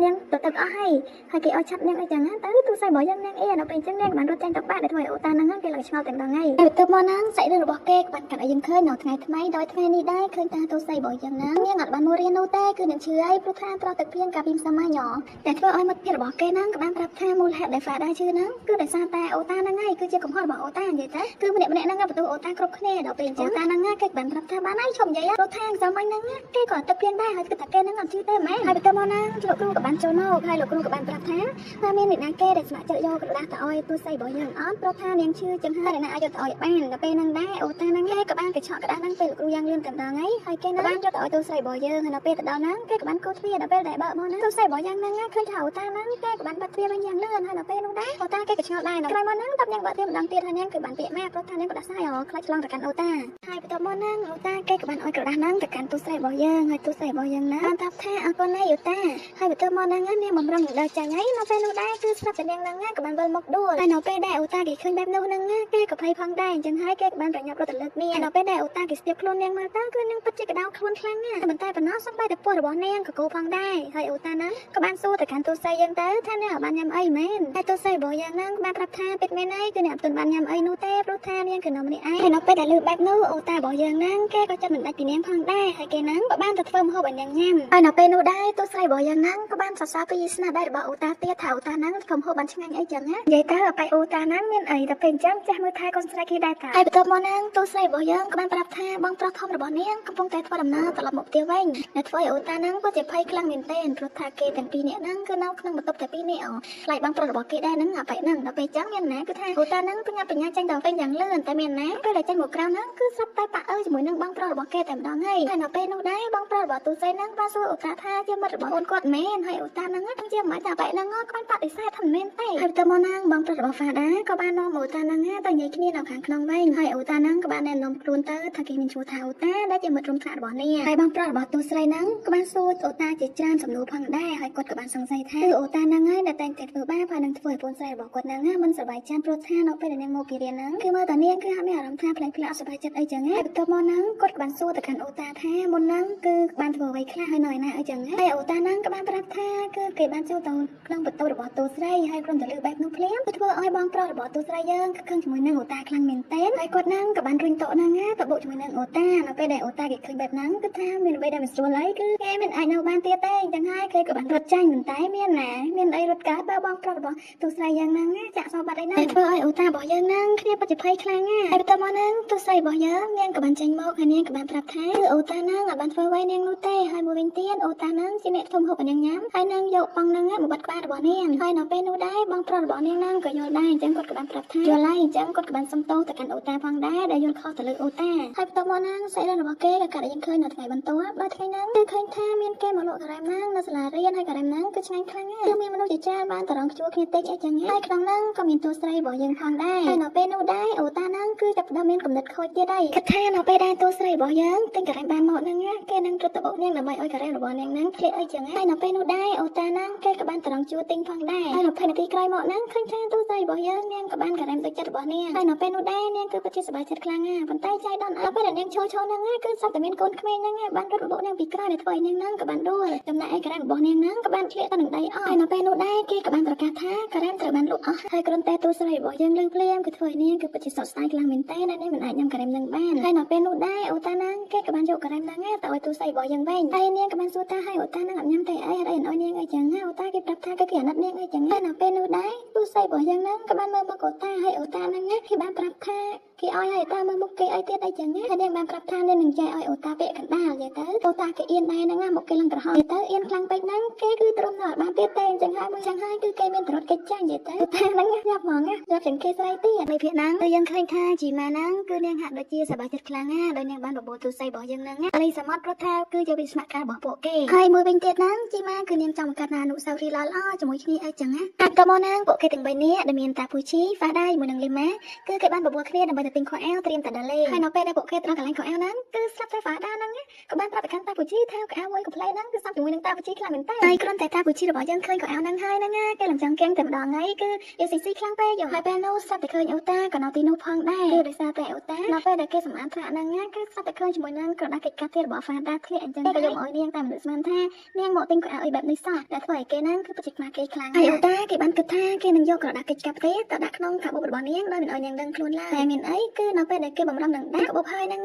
នាងទៅទឹកអស់ហើយហើយគេឲ្យឆាត់នាងអីចឹងទៅទូស្រីរបស់យើងនាងអៀនដល់ពេលអញ្ចឹងនាងក៏បានរត់ចេញទៅបាក់ដែលធ្វើឲ្យអូតាហ្នឹងគេឡើងឆ្ងល់តែម្ដងហើយហើយបន្ទាប់មកហ្នឹងសាច់រឿងរបស់គេក៏បានកាត់ឲ្យយើងឃើញនៅថ្ងៃថ្មីដោយថ្ងៃនេះដែរឃើញតាទូស្រីរបស់យើងហ្នឹងនាងអត់បានមករៀននោះទេគឺនាងឈឺហើយព្រោះថាត្រោះទឹកភ្លៀងកាលពីម្សិលមិញតែធ្វើឲ្យមិត្តភក្តិរបស់គេហ្នឹងក៏បានប្រាប់ថាមូលហេតុដែលហ្វាដាឈឺហ្នឹងគឺដោយសារតែអូតាហ្នឹងហើយគឺជាកំហុសរបស់អូតានិយាយទៅគឺម្នាក់ម្នាក់ហ្នឹងបន្ទោសអូតាគ្រប់គ្នាដល់ពេលអញ្ចឹងអូតាហ្នឹងគេបានប្រាប់ថាបានហើយឈប់និយាយព្រោះថាម្សិលមិញហ្នឹងគេក៏ទឹកភ្លៀងដែរហើយគិតថាគេហ្នឹងអត់ឈឺទេម៉ែហើយបន្ទាប់មកហ្នឹងលោកគ្រូក៏បានចូលមកហើយលោកគ្រូក៏បានប្រាប់ថាតើមានអ្នកណាគេដែលស្ម័គ្រចិត្តយកក្រដាសទៅឲ្យទូស្រីរបស់យើងអត់ព្រោះថានាងឈឺចឹងហើយអ្នកណាអាចយកទៅឲ្យបានដល់ពេលហ្នឹងដែរអូតាហ្នឹងគេក៏បានកញ្ឆក់ក្រដាសហ្នឹងពេលលោកគ្រូយ៉ាងលឿនតែម្ដងហើយហើយគេហ្នឹងបានយកទៅឲ្យទូស្រីរបស់យើងហើយដល់ពេលទៅដល់ហ្នឹងគេក៏បានកូរទ្វារដល់ពេលដែលបើកមកហ្នឹងទូស្រីរបស់យើងហ្នឹងឃើញថាអូតាហ្នឹងគេក៏បានបាត់ទ្វារវិញយ៉ាងលឿនហើយដល់ពេលនោះដែរអូតាគេក៏ឆ្ងល់ដែរក្រោយមកហ្នឹងតបញ៉ាំបើកទ្វារម្ដងទៀតហើយនាងគឺបានពាក្យមកព្រោះថានាងក៏ដាស់សាយខ្លាចឆ្លងទៅកាន់អូតាហើយបន្ទាប់មកហ្នឹងអូតាគេក៏បានឲ្យក្រដាសហ្នឹងទៅកាន់ទូស្រីរបស់យើងហើយទូស្រីរបស់យើងហ្នឹងបានប្រាប់ថាអរគុណណាស់អូតាហើយបន្ទាប់មកហ្នឹងនាងបំរុងដល់ចាញ់ហើយនៅពេលនោះដែរគឺស្រាប់តែនាងហ្នឹងក៏បានវិលមកដួលហើយនៅពេលដែលអូតាគេឃើញបែបនោះហ្នឹងគេក៏ភ័យផងដែរអញ្ចឹងហើយគេក៏បានប្រញាប់រត់ទៅលើកនាងនៅពេលដែលអូតាគេស្ទាបខ្លួននាងមើលទៅគឺនាងពិតជាក្តៅខ្លួនខ្លាំងណាស់មិនតែប៉ុណ្ណោះសូម្បីតែពោះរបស់នាងក៏គោផងដែរហើយអូតាហ្នឹងក៏បានសួរទៅកាន់ទូស្រីយើងទៅថានាងបានញ៉ាំអីមែនតែទូស្រីរបស់យើងហ្នឹងបានប្រាប់ថាពិតមែនហើយគឺអ្នកអត់ទាន់បានញ៉ាំអីនោះទេព្រោះថានាងគឺនៅម្នាក់ឯងហើយនៅពេលដែលឮបែបនោះអូតារបស់យើងហ្នឹងគេក៏ចិត្តមិនដាច់ពីនាងផងដែរហើយគេហ្នឹងក៏បានទៅធ្វើម្ហូបឲ្យនាងញ៉ាំហើយនៅពេលនោះដែរទូស្រីរបស់យើងហ្នឹងក៏បានសរសើរពីស្នាដៃរបស់អូតាទៀតថាអូតាហ្នឹងធ្វើម្ហូបបានឆ្ងាញ់អីចឹងណានិយាយទៅអបិអូតាហ្នឹងមានអីតែពេលអញ្ចឹងចេះមើលថែកូនស្រីគេដែរតាហើយបន្ទាប់មកហ្នឹងទូស្រីរបស់យើងក៏បានប្រាប់ថាបងប្រុសធំរបស់នាងកំពុងតែធ្វើដំណើរត្រឡប់មកផ្ទះវិញដែលធ្វើឲ្យអូតាហ្នឹងក៏ជាភ័យខ្លាំងមែនទែនព្រោះថាគេទាំងពីរនាក់ហ្នឹងគឺនៅក្នុងបន្ទប់តែពីរនាក់ខ្លាចបងប្រុសរបស់គេដែរហ្នឹងអបិហ្នឹងដល់ពេលអញ្ចឹងមានណាគឺថាអូតាហ្នឹងបញ្ញាបញ្ញាចាញ់ដល់វិញយ៉ាងលឿនតែមានណាពេលដែលចាញ់មកក្រៅហ្នឹងគឺស្រាប់តែប៉ាអើជាមួយនឹងបងប្រុសរបស់គេតែម្ដងហើយហើយនៅពេលនោះដែរបងប្រុសរបស់ទូស្រីហ្នឹងបានសួរអូតាថាជាមិត្តរបស់អូនគាត់មែនហើយអូតាហ្នឹងជាមិនថាបែបហ្នឹងគាត់បដិសេធថាមិនមែនទេហើយទៅមកហ្នឹងបងប្រុសរបស់ហ្វាដាក៏បាននាំអូតាហ្នឹងទៅនិយាយគ្នានៅខាងក្នុងវិញហើយអូតាហ្នឹងក៏បានណែនាំខ្លួនទៅថាគេមានឈ្មោះថាអូតាដែលជាមិត្តរួមថ្នាក់របស់នាងហើយបងប្រុសរបស់ទូស្រីហ្នឹងក៏បានសួរអូតាជាច្រើនសំណួរផងដែរហើយគាត់ក៏បានសង្ស័យថាគឺអូតាហ្នឹងហើយដែលតែងតែធ្វើបាបហើយនឹងធ្វើឲ្យប្អូនស្រីរបស់គាត់ហ្នឹងមិនសប្បាយចិត្តព្រោះថានៅពេលដែលនាងមកពីរៀនហ្នឹងគឺមើលតែនាងគឺហាក់មានអារម្មណ៍ថាផ្លែផ្លែអត់សប្បាយចិត្តអីចឹងហើយបន្ទាប់មកហ្នឹងគាត់ក៏បានសួរទៅកាន់អូតាថាមុនហ្នឹងគឺបានធ្វើអ្វីខ្លះហើយនៅឯណាអីចឹងហើយអូតាហ្នឹងក៏បានប្រាប់ថាគឺគេបានចូលទៅក្នុងបន្ទប់របស់ទូស្រីហើយគ្រាន់តែលឺបែបនោះភ្លាមគឺធ្វើឲ្យបងប្រុសរបស់ទូស្រីយើងខឹងជាមួយនឹងអូតាខ្លាំងមែនទែនហើយគាត់ហ្នឹងក៏បានរុញតុហ្នឹងទៅបុកជាមួយនឹងអូតានៅពេលដែលអូតាគេឃើញបែបហ្នឹងគឺថាមានអ្វីដែលមិនស្រួលហើយគឺគេមិនអាចនៅបានទៀតទេអញ្ចឹងហើយគេក៏បានរត់ចាញ់ប៉ុន្តែមានណាមានអីរត់កើតបើបងប្រុសរបស់ទូស្រីយើងហ្នឹងចាក់សោបាត់អីហ្នឹងតែធ្វើឲ្យអូតារបស់យើងហ្នឹងគ្នាពិតជាភ័យខ្លាំងណាស់ហើយបន្ទាប់មកហ្នឹងទូស្រីរបស់យើងនាងក៏បានចេញមកហើយនាងក៏បានប្រាប់ថាគឺអូតាហ្នឹងអត់បានធ្វើអ្វីនាងនោះទេហើយមួយវិញទៀតអូតាហ្នឹងជាអ្នកធ្វើម្ហូបឲ្យនាងញ៉ាំហើយនឹងយកបងហ្នឹងមកបាត់ក្បាលរបស់នាងហើយនៅពេលនោះដែរបងប្រុសរបស់នាងហ្នឹងក៏យល់ដែរអញ្ចឹងគាត់ក៏បានប្រាប់ថាយល់ហើយអញ្ចឹងគាត់ក៏បានសុំទោសទៅកាន់អូតាផងដែរដែលយល់ខុសទៅលើអូតាហើយបន្ទាប់មកហ្នឹងសាច់រឿងរបស់គេក៏កាត់ឲ្យយើងឃើញនៅថ្ងៃបន្ទាប់ដោយថ្ងៃហ្នឹងគឺឃើញថាមានគេមកលក់ការ៉េមហ្នឹងនៅសាលារៀនហើយការ៉េមហ្នឹងគឺឆ្ងាញ់ខ្លាំងណាស់គឺមានមនុស្សជាច្រើនបានតរងខ្ជួរគ្នាតិចអីចឹងហើយក្នុងហ្នឹងក៏មានតួស្រីរបស់យើងផងដែរហើយនៅពេលនោះដែរអូតាហ្នឹងគឺចាប់ផ្ដើមមានគំនិតខូចទៀតហើយគិតថានៅពេលដែលតួស្រីរបស់យើងទិញការ៉េមបានមកហ្នឹងគេនឹងរត់ទៅបុកនាងដើម្បីឲ្យការ៉េមរបស់នាងហ្នឹងធ្លាក់អីចឹងហើយនៅពេលនោះដែរអូតាហ្នឹងគេក៏បានតរងជួរទិញផងដែរហើយ20នាទីក្រោយមកហ្នឹងឃើញថាតួស្រីរបស់យើងនាងក៏បានការ៉េមដូចចិត្តរបស់នាងហើយនៅពេលនោះដែរនាងគឺពិតជាសប្បាយចិត្តខ្លាំងណាស់ប៉ុន្តែចៃដន្យដល់ពេលដែលនាងឈរហ្នឹងគឺស្រាប់តែមានកូនក្មេងហ្នឹងបានរត់មកបុកនាងពីក្រោយដែលធ្វើឲ្យនាងហ្នឹងក៏បានដួលចំណែកឯការ៉េមរបស់នាងហ្នឹងក៏បានធ្លាក់ទៅនឹងដីអស់ហើយនៅពេលនោះដែរគេក៏បានប្រកាសថាការ៉េមត្រូវបានលក់អស់ហើយគ្រាន់តែតួស្រីរបស់យើងលឺភ្លាមគឺធ្វើឲ្យនាងគឺពិតជាសោកស្ដាយខ្លាំងមែនទែនហើយនាងមិនអាចញ៉ាំការ៉េមហ្នឹងបានហើយនៅពេលនោះដែរអូតាហ្នឹងគេក៏បានយកការ៉េមហ្នឹងទៅឲ្យតួស្រីរបស់យើងវិញហើយនាងក៏បានសួរថាហើយអូតាហ្នឹងអត់ញ៉ាំទេអីអត់អីឲ្យនាងអីចឹងអូតាគេប្រាប់ថាគឺគេអាណិតនាងអីចឹងហើយនៅពេលនោះ ដែរទូស្រីរបស់យើងហ្នឹងក៏បានមើលមុខអូតាហើយអូតាហ្នឹងណាគេបានប្រាប់ថាគេឲ្យឲ្យតាមើលមុខគេអីទៀតអីចឹងណាហើយនាងបានប្រាប់ថានាងនឹងចែកឲ្យអូតាពាក់កណ្ដាលនិយាយទៅអូតាគេអៀនដែរហ្នឹងណាមុខគេឡើងក្រហមនិយាយទៅអៀនខ្លាំងពេកហ្នឹងគេគឺទ្រាំនៅអត់បានទៀតទេអញ្ចឹងហើយមួយចឹងហើយគឺគេមានត្រត់កិច្ចចាញ់និយាយទៅអូតាហ្នឹងយ៉ាប់ហ្មងណាយ៉ាប់ជាងគេស្រីទៀតនៃភាគហ្នឹងគឺយើងឃើញថាជីម៉ាហ្នឹងគឺនាងហាក់ដូចជាសប្បាយចិត្តខ្លាំងណាដោយនាងបានបបួលទូស្រីរបស់យើងហ្នឹងណាលីសមុទ្រព្រោះថាគឺជាវិស្មការរបស់ពួកគេហើយមួយវិញទៀតហ្នឹងជីម៉ាគឺនាងចង់បង្កើតអនុស្សាវរីយ៍ល្អៗជាមួយគ្នាអីចឹងណាតែតមកហ្នឹងពួកគេទាំង3នាក់ដែលមានតាពូជីហ្វាដាជាមួយនឹងលីម៉ាគឺគេបានបបួលគ្នាដើម្បីទៅទិញខោអាវត្រៀមតែដល់លេងហើយនៅពេលដែលពួកគេទៅដល់កន្លែងខោអាវហ្នឹងគឺស្រាប់តែហ្វាដាហ្នឹងក៏បានប្រាប់ទៅកាន់តាពូជីថាខោអាវមួយកំប្លែហ្នឹងគឺសមជាមួយនឹងតាពូជីខ្លាំងមែនតើហើយគ្រាន់តែតាពូជីរបស់យើងឃើញខោអាវហ្នឹងហើយហ្នឹងគេលំចង់គៀងតែម្ដងហើយគឺយកស៊ីស៊ីខ្លាំងពេកហើយពេលនោះស្រាប់តែឃើញអូតាក៏នៅទីនោះផងដែរគឺដោយសារតែអូតានៅពេលដែលគេសម្អាតថ្នាក់ហ្នឹងគឺស្រាប់តែឃើញជាមួយនឹងក្រដាសកិច្ចការទៀតរបស់ហ្វាដាធ្លាក់អញ្ចឹងគេក៏យកមកឲ្យនាងតែមិនស្មានថានាងមកទិញខោអាវអីបែបនេះសោះដែលធ្វើឲ្យគេហ្នឹងគឺពិតជាខ្មាស់គេខ្លាំងហើយអូតាគេបានគិតថាគេនឹងយកក្រដាសកិច្ចការផ្ទះទៅដាក់ក្នុងកាបូបរបស់នាងដោយមិនឲ្យនាងដឹងខ្លួនឡើយតែមានអីគឺនៅពេលដែលគេបំរុងនឹងដាក់កាបូបហើយហ្នឹង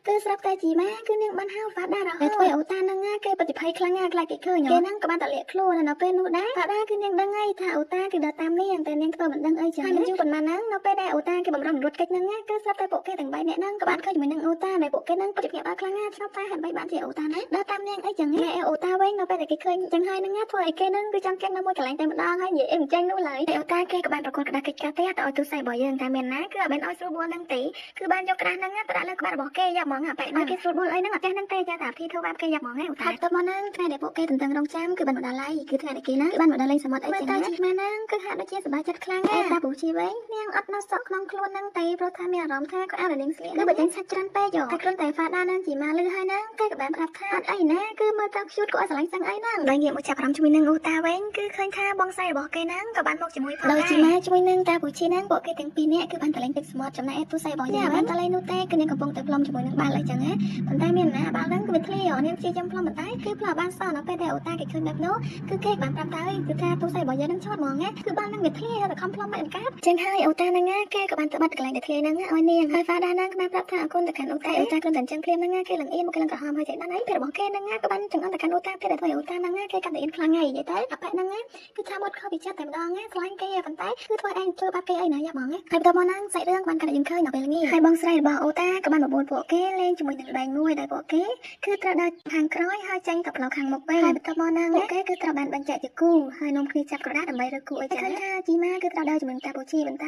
គឺស្រាប់តែជីម៉ាគឺនាងបានហៅហ្វាដារហូតដែលធ្វើឲ្យអូតាហ្នឹងគេបฏิភ័យខ្លាំងណាស់ខ្លាចគេឃើញគេហ្នឹងក៏បានតលាក់ខ្លួននៅពេលនោះដែរហ្វាដាគឺនាងដឹងហើយថាអូតាគឺដើរតាមនាងតែនាងធ្វើមិនដឹងអីចឹងហើយមិនយូរប៉ុន្មានហ្នឹងនៅពេលដែលអូតាគេបំរុងរត់កិច្ចហ្នឹងគឺស្រាប់តែពួកគេទាំង3នាក់ហ្នឹងក៏បានឃើញជាមួយនឹងអូតាដែលពួកគេហ្នឹងពិតជាភ្ញាក់ផ្អើលខ្លាំងណាស់ឆ្លប់តែហេតុបីបានជាអូតាហ្នឹងដើរតាមនាងអីចឹងឯអូតាវិញនៅពេលដែលគេឃើញចឹងហើយហ្នឹងធ្វើឲ្យគេហ្នឹងគឺចង់គៀងនៅមួយកន្លែងតែម្ដងហើយនិយាយអីមិនចេញនោះឡើយហើយអូតាគេក៏បានប្រកួតក្តារកិច្ចការផ្ទះទៅឲ្យទូស្រីរបស់យើងតែមានណាគឺអត់បានឲ្យស្រួលបួលហ្នឹងទេគឺបានយកក្តារហ្នឹងទៅដាក់លើក្បាលរបស់គេយ៉ាប់ហ្មងអាបែកឲ្យគេស្រួលបួលអីហ្នឹងអត់ចេះហ្នឹងទេចាតែភីធ្វើបាបគេយ៉ាប់ហ្មងឯអូតាទៅមកហ្នឹងថ្ងៃដែលពួកគេទន្ទឹងរង់ចាំគឺបានមកដល់ហើយគឺថ្ងៃដែលគេហ្នឹងគឺបានមកដល់លេងសមុទ្រអីចឹងណាជីម៉ាហ្នឹងគឺហាក់ដូចជាសប្បាយចិត្តខ្លាំងណាស់តាពូជីវិញនាងអត់នៅសក់ក្នុងខ្លួនហ្នឹងទេព្រោះថាមានអារម្មណ៍ថាក៏អារនាងស្លៀកគឺបើចេញសាច់ច្រើនពេកតែគ្រាន់តែហ្វាដានឹងជីម៉ាលឺហើយហ្នឹងគេក៏បានប្រាប់ថាអត់អីណាគឺមើលទៅខ្ជូតក៏អត់ស្រឡាញ់សឹងអីហ្នឹងដោយងាកមកចាប់អារម្មណ៍ជាមួយនឹងអូតាវិញគឺឃើញថាបងស្រីរបស់គេហ្នឹងក៏បានមកជាមួយផងដែរដោយជីម៉ាជាមួយនឹងតាពូជីហ្នឹងពួកគេទាំងពីរនាក់គឺបានតលេងទឹកសមុទ្រចំណែកឯទូស្រីរបស់យើងបានតលេងនោះទេគឺនាងកំពុងតែផ្លុំជាមួយនឹងបាល់អីចឹងណាប៉ុន្តែមានណាបាល់ហ្នឹងគឺវាធ្លាយនាងព្យាយាមផ្លុំប៉ុន្តែគឺផ្លុំបានសោះនៅពេលដែលអូតាគេឃើញបែបនោះគឺគេបានប្រាប់ទៅគឺថាទូស្រីរបស់យើងហ្នឹងឆោតហ្មងណាគឺបាល់ហ្នឹងវាធ្លាយហើយតែខំផ្លុំមិនកើតចឹងហើយអូតាហ្នឹងណាគេក៏បានទៅបាត់កន្លែងដែលធ្លាយហ្នឹងឲ្យនាងហើយហ្វាដាហ្នឹងក៏បានប្រាប់ថាអរគុណទៅកាន់អូតាអូតាគ្រាន់តែអញ្ចឹងភ្លាមហ្នឹងណាគេឡើងអៀនមកគេឡើងក្រហមហើយចេះដល់ហើយភេទរបស់គេហ្នឹងណាក៏បានចង្អុលទៅកាន់អូតាទៀតដែលធ្វើឲ្យអូតាហ្នឹងណាគេកាន់តែអៀនខ្លាំងហើយនិយាយទៅអាប៉ែហ្នឹងណាគឺថាមុតខុសពីចិត្តតែម្ដងណាខ្លាញ់គេប៉ុន្តែគឺធ្វើឯងធ្វើបាបគេអីណាយ៉ាប់ហ្មងហើយបន្ទាប់មកហ្នឹងសាច់រឿងបានកាន់តែយើងឃើញដល់ពេលល្ងាចហើយបងស្រីរបស់អូតាក៏បានបបួលពួកគេលេងជាមួយនឹងបែងមួយដែលពួកគេគឺត្រូវដើរខាងក្រោយហើយចេញទៅផ្លូវខាងមុខវិញហើយបន្ទាប់មកហ្នឹងពួកគេគឺត្រូវបានបញ្ជាក់ជាគូហើយនាំគ្នាចាប់ក្រដាសដើម្បីរើសគូអីចឹងឃើញថាជីម៉ាគឺត្រូវដើរជាមួយនឹងតាពូជីប៉ុន្តែ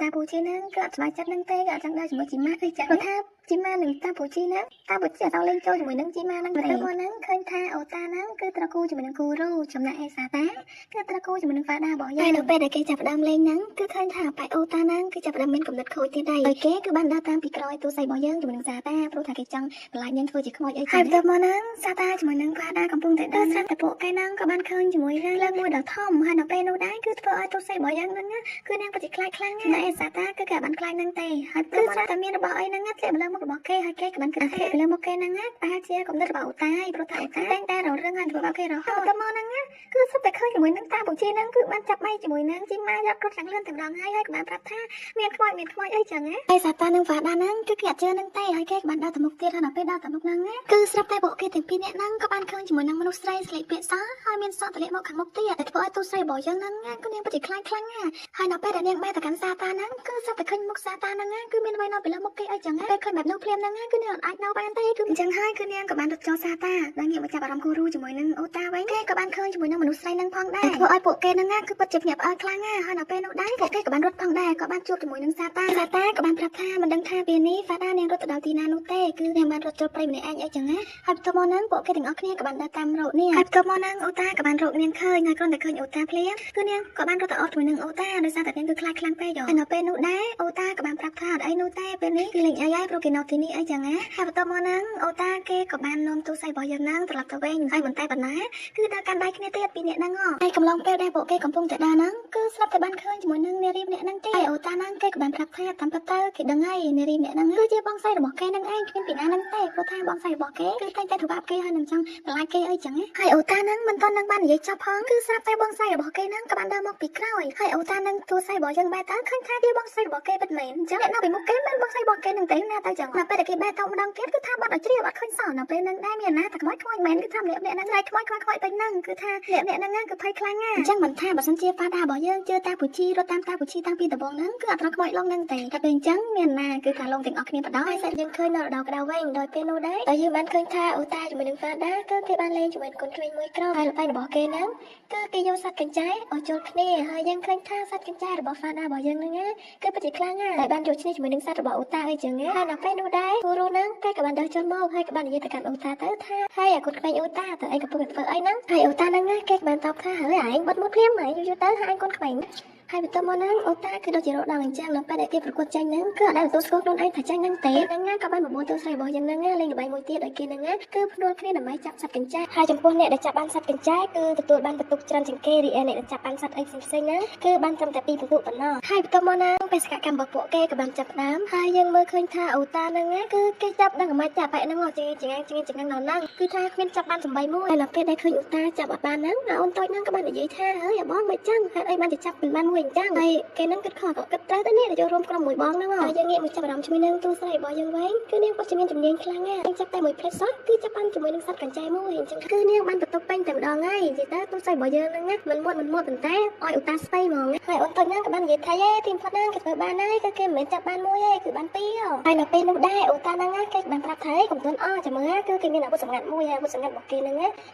តាពូជីហ្នឹងគឺអត់សប្បាយចិត្តហ្នឹងទេគឺអត់ចង់ដើរជាមួយជីម៉ាអីចឹងព្រោះថាជីម៉ានិងតាពូជីហ្នឹងតាពូជីអត់លេងចូលជាមួយនឹងជីម៉ាហ្នឹងទេមកហ្នឹងឃើញថាអូតាហ្នឹងគឺត្រូវគូជាមួយនឹងគូរូចំណែកឯសាតាគឺត្រូវគូជាមួយនឹងហ្វាដារបស់យើងហើយនៅពេលដែលគេចាប់ផ្ដើមលេងហ្នឹងគឺឃើញថាប៉ែអូតាហ្នឹងគឺចាប់ផ្ដើមមានកំណត់ខូចទៀតដែរហើយគេគឺបានដើរតាមពីក្រោយទូស្រីរបស់យើងជាមួយនឹងសាតាព្រោះថាគេចង់បន្លាចយើងធ្វើជាខ្មោចអីចឹងហើយបន្ទាប់មកហ្នឹងសាតាជាមួយនឹងហ្វាដាកំពុងតែដើរស្រាប់តែពួកគេហ្នឹងក៏បានឃើញជាមួយនឹងលើកមួយដ៏ធំហើយនៅពេលនោះដែរគឺធ្វើឲ្យទូស្រីរបស់យើងហ្នឹងគឺនាងពិតជាខ្លាចខ្លាំងណាស់ចំណែកឯសាតាគឺគេបានខ្លាចហ្នឹងទេហើយគឺស្រាប់តែមានរបស់អីហ្នឹងធ្លាក់មកលើមុខរបស់គេហើយគេក៏បានគិតថាធ្លាក់លើមុខគេហ្នឹងប្រហែលជាកំណត់របស់អូតាព្រោះថាអូតាតែងតែរករឿងឲ្យធ្វើបាបគេរហូតទៅមកហ្នឹងគឺសុទ្ធតែឃើញជាមួយនឹងតាពូជីហ្នឹងគឺបានចាប់ដៃជាមួយនឹងជីម៉ាយកគ្រប់យ៉ាងលឿនតែម្ដងហើយហើយក៏បានប្រាប់ថាមានខ្មោចមានខ្មោចអីចឹងណាហើយសាតានិងហ្វាដាហ្នឹងគឺគេអត់ជឿហ្នឹងទេហើយគេក៏បានដើរទៅមុខទៀតហើយដល់ពេលដើរទៅមុខហ្នឹងគឺស្រាប់តែពួកគេទាំងពីរនាក់ហ្នឹងក៏បានឃើញជាមួយនឹងមនុស្សស្រីស្លៀកពាក់សហើយមានសក់ទលាក់មកខាងមុខទៀតតែធ្វើឲ្យទូស្រីរបស់យើងហ្នឹងគឺនាងពិតជាខ្លាចខ្លាំងណាស់ហើយដល់ពេលដែលនាងបែរទៅកាន់សាតាហ្នឹងគឺស្រាប់តែឃើញមុខសាតាហ្នឹងគឺមានអ្វីនៅពីលើមុខគេអីចឹងពេលឃើញបែបនោះភ្លាមហ្នឹងគឺនាងអាចនៅបានទេគឺអញ្ចឹងហើយគឺនាងក៏បានរត់ចូលសាតាដែលងាកមកចាប់អារម្មណ៍គូរូជាមួយនឹងអូតាវិញគេក៏បានឃើញជាមួយនឹងមនុស្សស្រីហ្នឹងផងដែរធ្វើឲ្យពួកគេហ្នឹងគឺពិតជាភ្ញាក់ផ្អើលខ្លាំងណាស់ហើយដល់ពេលនោះដែរពួកគេក៏បានរត់ផងដែរក៏បានជួបជាមួយនឹងសាតាសាតាក៏បានប្រាប់ថាមិនដឹងថាពេលនេះហ្វាដានាងរត់ទៅដល់ទីណានោះទេគឺនាងបានរត់ចូលព្រៃម្នាក់ឯងអីចឹងណាហើយបន្ទាប់មកហ្នឹងពួកគេទាំងអស់គ្នាក៏បានដើរតាមរកនាងហើយបន្ទាប់មកហ្នឹងអូតាក៏បានរកនាងឃើញហើយគ្រាន់តែឃើញអូតាភ្លាមគឺនាងក៏បានរត់ទៅអត់ជាមួយនឹងអូតាដោយសារតែនាងគឺខ្លាចខ្លាំងពេកហើយដល់ពេលនោះដែរអូតាក៏បានប្រាប់ថាអត់អីនោះទេពេលនេះគឺលេងអីហើយព្រោះគេនៅទីនេះអីចឹងណាហើយបន្ទាប់មកហ្នឹងអូតាគេក៏បាននាំទូស្រីរបស់យើងហ្នឹងត្រឡប់ទៅវិញហើយមិនតែប៉ុណ្ណាគឺដើរកាន់ដៃគ្នាទៀតពីអ្នកហ្នឹងហើយកំឡុងពេលដែលពួកគេកំពុងតែដើរហ្នឹងគឺស្រាប់តែបានឃើញជាមួយនឹងនារីម្នាក់ហ្នឹងទេហើយអូតាហ្នឹងគេក៏បានប្រាប់ថាតាមពិតទៅគេដឹងហើយនារីម្នាក់ហ្នឹងគឺជាបងស្រីរបស់គេហ្នឹងឯងគ្មានពីណាហ្នឹងទេព្រោះថាបងស្រីរបស់គេគឺតែងតែធ្វើបាបគេហើយនឹងចង់បន្លាចគេអីចឹងហើយអូតាហ្នឹងមិនទាន់នឹងបាននិយាយចប់ផងគឺស្រាប់តែបងស្រីរបស់គេហ្នឹងក៏បានដើរមកពីក្រោយហើយអូតាហ្នឹងទូស្រីរបស់យើងបែរទៅឃើញថាជាបងស្រីរបស់គេពិតមែនអញ្ចឹងអ្នកនៅពីមុខគេមិនបងស្រីរបស់គេហ្នឹងទេណាទៅចឹងដល់ពេលដែលគេបែរទៅម្ដងទៀតគឺថាបាត់ឲ្យជ្រាបអត់ឃើញសោះដល់ពេលហ្នឹងដែរមានណាតែខ្មោចខ្មោចមែនគឺថាម្នាក់ម្នាក់ហ្នឹងខ្មោចខ្មោចខ្មោចពេញហ្នឹងគឺថាម្នាក់ម្នាក់ហ្នឹងគឺភ័យខ្លាំងណាស់អញ្ចឹងមិនថាបើសិនជា ហ្វាដារបស់យើងជឿតាពូជីរត់តាមតាពូជីតាំងពីដំបូងហ្នឹងគឺអត់ត្រង់ខ្មោចលងហ្នឹងទេតែពេលអញ្ចឹងមានណាគឺថាលងទាំងអស់គ្នាបដ ாய் ហើយយើងឃើញនៅរដូវក្តៅវិញដោយពេលនោះដែរតែយើងបានឃើញថាអូតាជាមួយនឹងហ្វាដាគឺគេបានលេងជាមួយកូនក្មេងមួយក្រុមហើយល្បែងរបស់គេហ្នឹងគឺគេយកសត្វកញ្ចែឲ្យចូលគ្នាហើយយើងឃើញថាសត្វកញ្ចែរបស់ហ្វាដារបស់យើងហ្នឹងគឺពិតជាខ្លាំងណាស់តែបានយកឈ្នះជាមួយនឹងសត្វរបស់អូតាអីចឹងហើយនៅពេលនោះដែរគូរូហ្នឹងគេក៏បានដើរចូលមកហើយក៏បាននិយាយទៅកាន់អូតាទៅថាហើយអាកូនក្មេងអូតាទៅអីកំពុងតែធ្វើអីហ្នឹងហើយអូតាហ្នឹងគេក៏បានតបថាហើយឯងបត់មុតភ្លាមហើយយូរៗទៅហើយឯងកូនក្មេងហើយបន្ទាប់មកហ្នឹងអូតាគឺដូចជារកដល់អញ្ចឹងនៅពេលដែលគេប្រកួតចាញ់ហ្នឹងគឺអត់ដែលទទួលស្គាល់ខ្លួនឯងថាចាញ់ហ្នឹងទេហ្នឹងណាក៏បានបបួលទូស្រីរបស់យើងហ្នឹងលេងល្បែងមួយទៀតឲ្យគេហ្នឹងគឺភ្នួលគ្នាដើម្បីចាប់សត្វកញ្ចែហើយចំពោះអ្នកដែលចាប់បានសត្វកញ្ចែគឺទទួលបានបន្ទុកច្រើនជាងគេរីឯអ្នកដែលចាប់បានសត្វអីផ្សេងៗហ្នឹងគឺបានត្រឹមតែ2បន្ទុកប៉ុណ្ណោះហើយបន្ទាប់មកហ្នឹងបេសកកម្មរបស់ពួកគេក៏បានចាប់ផ្ដើមហើយយើងមើលឃើញថាអូតាហ្នឹងគឺគេចាប់ដឹងអាម៉េចចាប់បែកហ្នឹងជាចងាងចងាងដល់ហ្នឹងគឺថាគ្មានចាប់បានសំបីមួយហើយនៅពេលដែលឃើញអូតាចាប់អត់បានហ្នឹងអូនតូចហ្នឹងក៏បាននិយាយថាហើយអាបងមិនចឹងហេតុអីបានជាចាប់មិនបានមួយអញ្ចឹងហើយគេហ្នឹងគិតខុសក៏គិតត្រូវទៅនេះចូលរួមក្រុមមួយបងហ្នឹងហើយយើងងាកមកចាប់អារម្មណ៍ជាមួយនឹងទូស្រីរបស់យើងវិញគឺនាងពិតជាមានជំនាញខ្លាំងណាស់នាងចាប់តែមួយផ្លែសោះគឺចាប់បានជាមួយនឹងសត្វកញ្ចែមួយអញ្ចឹងគឺនាងបានបន្ទុកពេញតែម្ដងហើយនិយាយទៅទូស្រីរបស់យើងហ្នឹងណាមិនមួតមិនមួតប៉ុន្តែឲ្យឧតាស្វ័យហ្មងហើយអូនតូចហ្នឹងក៏បាននិយាយថាយេទីផុតហ្នឹងគេធ្វើបានហើយគឺគេមិនមែនចាប់បានមួយទេគឺបានពីរហើយនៅពេលនោះដែរអូតាហ្នឹងគេបានប្រាប់ថាកុំទន់អចាំមើលគឺគេមានអាវុធសម្ងាត់មួយហើយអាវុធសម្ងាត់របស់គេហ្នឹ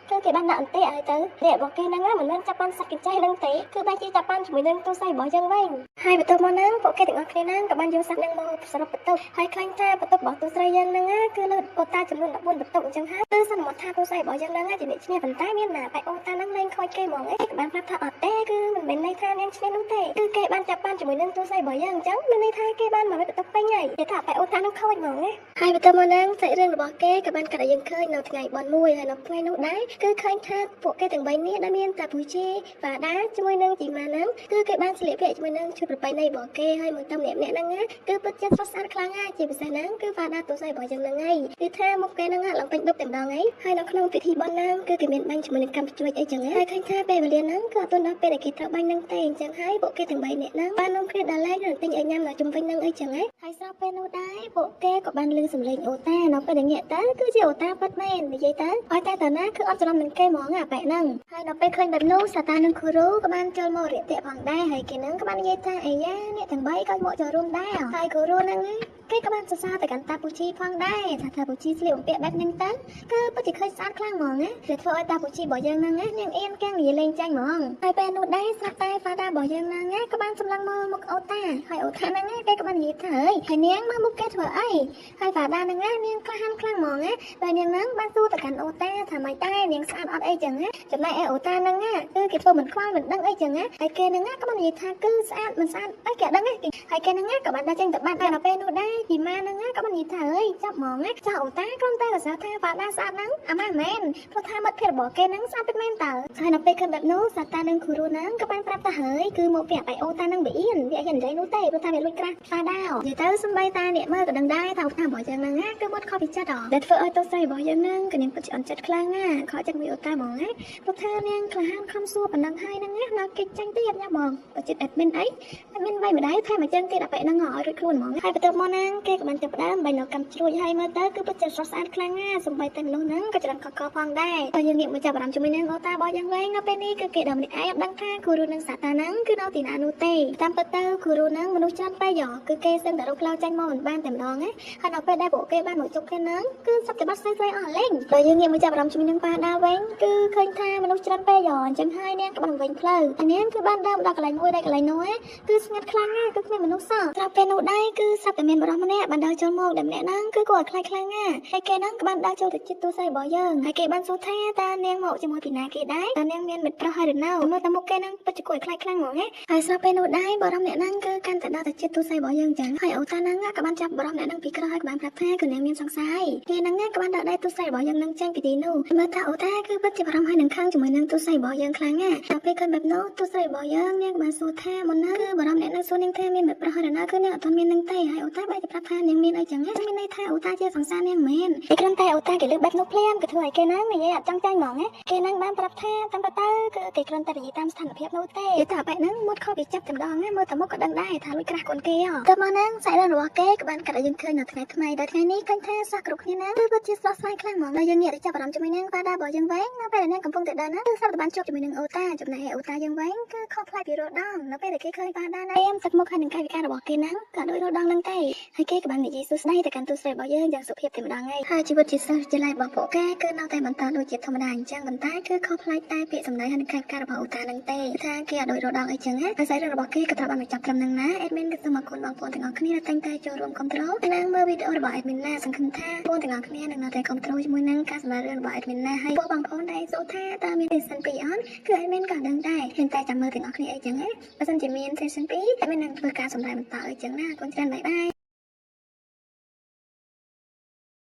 ងគឺគេបានដាក់អន្ទាក់ឲ្យទៅអ្នករបស់គេហ្នឹងមិនមែនចាប់បានសត្វកញ្ចែហ្នឹងទេគឺបែរជាចាប់បានជាមួយនឹងទូស្រីរបស់យើងវិញហើយបន្ទាប់មកហ្នឹងពួកគេទាំងអស់គ្នាហ្នឹងក៏បានយកសត្វហ្នឹងមកសរុបបន្ទុកហើយឃើញថាបន្ទុករបស់ទូស្រីយើងហ្នឹងគឺលើអូតាចំនួន14បន្ទុកអញ្ចឹងហើយគឺសន្មតថាទូស្រីរបស់យើងហ្នឹងជាអ្នកឈ្នះប៉ុន្តែមានណាបែអូតាហ្នឹងលែងខូចគេហ្មងឯងក៏បានប្រាប់ថាអត់ទេគឺមិនមែនន័យថានាងឈ្នះនោះទេគឺគេបានចាប់បានជាមួយនឹងទូស្រីរបស់យើងអញ្ចឹងមានន័យថាគេបានមកបន្ទុកពេញហើយគេថាបែអូតាហ្នឹងខូចហ្មងណាហើយបន្ទាប់មកហ្នឹងសាច់រឿងរបស់គេក៏បានកាត់ឲ្យយើងឃើញនៅថ្ងៃបន់មួយហើយនៅថ្ងៃនោះដែរគឺឃើញថាពួកគេទាំង3នាក់ដែលមានតាពូជីវ៉ាដាជាមួយនឹងជីម៉ាហ្នឹងគឺគេបានស្លៀកពាក់ជាមួយនឹងឈុតប្រពៃណីរបស់គេហើយមើលទៅម្នាក់ម្នាក់ហ្នឹងណាគឺពិតជាស្រស់ស្អាតខ្លាំងណាស់ជាពិសេសហ្នឹងគឺវ៉ាដាទូស្រីរបស់យើងហ្នឹងហើយគឺថាមុខគេហ្នឹងឡើងពេញបឹបតែម្ដងហើយហើយនៅក្នុងពិធីបន់ហ្នឹងគឺគេមានបាញ់ជាមួយនឹងកម្មជួយអីចឹងហើយឃើញថាពេលវេលាហ្នឹងគឺអត់ទាន់ដល់ពេលដែលគេត្រូវបាញ់ហ្នឹងទេអញ្ចឹងហើយពួកគេទាំង3នាក់ហ្នឹងបាននាំគ្នាដើរលេងនិងទិញអីញ៉ាំនៅជុំវិញហ្នឹងអីចឹងហើយស្រាប់ពេលនោះដែរពួកគេក៏បានឮសំឡេងអូតានៅពេលដែលងាកទៅគឺជាអូតាពិតមែននិយាយទៅឲ្យតែតាណាគឺអត់ច្រឡំនឹងគេហ្មងអាប៉ែហ្នឹងហើយដល់ពេលឃើញបែបនោះសាតានិងគូរូក៏បានចូលមករាក់ទាក់ផងដែរហើយគេហ្នឹងក៏បាននិយាយថាអាយ៉ាអ្នកទាំង3ក៏មកចូលរួមដែរហើយគូរូហ្នឹងគេក៏បានសរសើរទៅកាន់តាពូជីផងដែរថាតាពូជីស្លៀកបំពាក់បែបហ្នឹងទៅគឺពិតជាឃើញស្អាតខ្លាំងហ្មងណាដែលធ្វើឲ្យតាពូជីរបស់យើងហ្នឹងណានាងអៀនកាំងនិយាយលេងចាញ់ហ្មងហើយពេលនោះដែរស្រាប់តែហ្វាដារបស់យើងហ្នឹងណាក៏បានសម្លឹងមើលមុខអូតាហើយអូតាហ្នឹងគេក៏បាននិយាយថាហើយហើយនាងមើលមុខគេធ្វើអីហើយហ្វាដាហ្នឹងណានាងក្លាហានខ្លាំងហ្មងណាហើយនាងហ្នឹងបានសួរទៅកាន់អូតាថាម៉េចដែរនាងស្អាតអត់អីចឹងណាចំណែកឯអូតាហ្នឹងណាគឺគេធ្វើមិនខ្វល់មិនដឹងអីចឹងណាហើយគេហ្នឹងណាក៏បាននិយាយថាគឺស្អាតមិនស្អាតអីគេអត់ដឹងទេហើយគេហ្នឹងណាក៏បានដើរចេញទៅបាត់តែដល់ពេលនោះដែរជីម៉ាហ្នឹងណាក៏បាននិយាយថាអើយចាប់ហ្មងណាចាស់អូតាគ្រាន់តែសរសើរថាវ៉ាដាស្អាតហ្នឹងអាម៉ាមែនព្រោះថាមិត្តភក្តិរបស់គេហ្នឹងស្អាតពិតមែនតើហើយដល់ពេលឃើញបែបនោះសាតានិងគូរូហ្នឹងក៏បានប្រាប់ថាហើយគឺមកពីអាបៃអូតាហ្នឹងវាអៀនវាអត់និយាយនោះទេព្រោះថាវាលួចក្រាស់ហ្វាដានិយាយទៅសំបីតាអ្នកមើលក៏ដឹងដែរថាអូតារបស់យើងហ្នឹងណាគឺមុតខុសពីចិត្តដែលធ្វើឲ្យទោះស្រីរបស់យើងហ្នឹងក៏នាងពិតជាអន់ចិត្តខ្លាំងណាខកចិត្តមួយអូតាហ្មងណាព្រោះថានាងក្លាហានខំសួរប៉ុណ្ណឹងហើយហ្នឹងណាដល់គេចាញ់ទៀតញ៉ាំហ្មងបើចិត្ត admin អី admin វាយម្ដាយថែមមួយជើងទៀតអាប៉ែហ្នឹងឲ្យរួចខ្លួនហ្មងហើយបន្ទាប់មកហ្នឹងគេក៏បានចាប់ផ្ដើមបាញ់នៅកម្មជ្រួចហើយមើលទៅគឺពិតជាស្រស់ស្អាតខ្លាំងណាស់សំបីតែមនុស្សហ្នឹងក៏ច្រើនកកផងដែរតែយើងងាកមកចាប់អារម្មណ៍ជាមួយនឹងអូតារបស់យើងវិញនៅពេលនេះគឺគេដល់ម្នាក់ឯងអត់ដឹងថាគូរូនិងសាតាហ្នឹងគឺនៅទីណានោះទេតាមពិតទៅគូរូហ្នឹងមនុស្សច្រើនពេកគឺគេសឹងតែរកផ្លូវចាញ់មកមិនបានតែម្ដងណាហើយដល់ពេលដែលពួកគេបានមកជុំគ្នាហ្នឹងគឺសត្វតែបាត់ស្រីៗអស់លេងដល់យើងងាកមកចាប់អារម្មណ៍ជាមួយនឹងប៉ាដាវិញគឺឃើញថាមនុស្សច្រើនពេកអញ្ចឹងហើយនាងក៏បានវិញផ្លូវហើយនាងគឺបានដើរមកដល់កន្លែងមួយដែលកន្លែងនោះគឺស្ងាត់ខ្លាំងណាស់គឺគ្មានមនុស្សសោះស្រាប់ពេលនោះដែរគឺស្រាប់តែមានបុរសម្នាក់បានដើរចូលមកដែលម្នាក់ហ្នឹងគឺគាត់ឲ្យខ្លាចខ្លាំងណាស់ហើយគេហ្នឹងក៏បានដើរចូលទៅជិតទូស្រីរបស់យើងហើយគេបានសួរថាតើនាងមកជាមួយពីណាគេដែរតើនាងមានមិត្តប្រុសហើយឬនៅមើលតែមុខគេហ្នឹងពិតជាគួរឲ្យខ្លាចខ្លាំងហ្មងណាហើយស្រាប់ពេលនោះដែរបុរសម្នាក់ហ្នឹងគឺកាន់តែដើរទៅជិតទូស្រីរបស់យើងចឹងហើយអូតាហ្នឹងក៏បានចាប់បុរសម្នាក់ហ្នឹងពីក្រោយហើយក៏បានប្រាប់ថាគឺនាងមានសង្ស័យគេហ្នឹងក៏បានដាក់ដៃទូស្រីរបស់យើងហ្នឹងចេញពីទីនោះមើលថាអូតាគឺពិតជាបារម្ភហើយនឹងខឹងជាមួយនឹងទូស្រីរបស់យើងខ្លាំងណាស់ដល់ពេលឃើញបែបនោះទូស្រីរបស់យើងនាងក៏បានសួរថាមុនហ្នឹងគឺបារម្ភអ្នកហ្នឹងសួរនាងថាមានមិត្តប្រុសហើយឬនៅគឺនាងអត់ទាន់មាននឹងទេហើយអូតាបែរ គេប្រាប់ថានាងមានអីចឹងណាមានន័យថាអូតាជាសង្សារនាងមែនគេគ្រាន់តែអូតាគេលើកបែបនោះភ្លាមគឺធ្វើឲ្យគេហ្នឹងនិយាយអត់ចង់ចាញ់ហ្មងណាគេហ្នឹងបានប្រាប់ថាតាមទៅគឺគេគ្រាន់តែនិយាយតាមស្ថានភាពនោះទេនិយាយតែបែបហ្នឹងមុតខុសពីចាប់តែម្ដងណាមើលតែមុខក៏ដឹងដែរថាលួចក្រាស់កូនគេហ៎ទៅមកហ្នឹងសាច់រឿងរបស់គេក៏បានកាត់ឲ្យយើងឃើញនៅថ្ងៃថ្មីដល់ថ្ងៃនេះឃើញថាសោះគ្រប់គ្នាហ្នឹងគឺពិតជាស្រស់ស្រាយខ្លាំងហ្មងដល់យើងងាកទៅចាប់អារម្មណ៍ជាមួយនឹងប៉ាដារបស់យើងវិញនៅពេលដែលនាងកំពុងតែដើរហ្នឹងគឺស្រាប់តែបានជួបជាមួយនឹងអូតាចំណែកឯអូតាយើងវិញគឺខុសប្លែកពីរដងនៅពេលដែលគេឃើញប៉ាដាណាអែមទឹកមុខហើយនឹងកាយវិការរបស់គេហ្នឹងក៏ដូចរដងហ្នឹងទេហើយគេក៏បាននិយាយសួស្តីទៅកាន់ទូស្រីរបស់យើងយ៉ាងសុភាពតែម្ដងឯងហើយជីវិតជាសិស្សវិទ្យាល័យរបស់ពួកគេគឺនៅតែបន្តដូចជាធម្មតាអញ្ចឹងប៉ុន្តែគឺខុសប្លែកតែពាក្យសម្ដីហើយនឹងកាយវិការរបស់អូតាហ្នឹងទេថាគេអត់ដូចរដងអីចឹងណាហើយសាច់រឿងរបស់គេក៏ត្រូវបានបញ្ចប់ត្រឹមហ្នឹងណា admin ក៏សូមអរគុណបងប្អូនទាំងអស់គ្នាដែលតែងតែចូលរួមគ្រប់គ្រងនិងមើលវីដេអូរបស់ admin ណាសង្ឃឹមថាបងប្អូនទាំងអស់គ្នានឹងនៅតែគ្រប់គ្រងជាមួយនឹងការសម្ដែងរឿងរបស់ admin ណាហើយពួកបងប្អូនដែលសួរថាតើមាន season 2អត់គឺ admin ក៏ដឹងដែរមានតែចាំមើលទាំងអស់គ្នាអីចឹងណាបើសិនជាមាន season 2 admin នឹងធ្វើការសម្ដែងបន្តអីចឹងណាអរគុណច្រើន bye bye.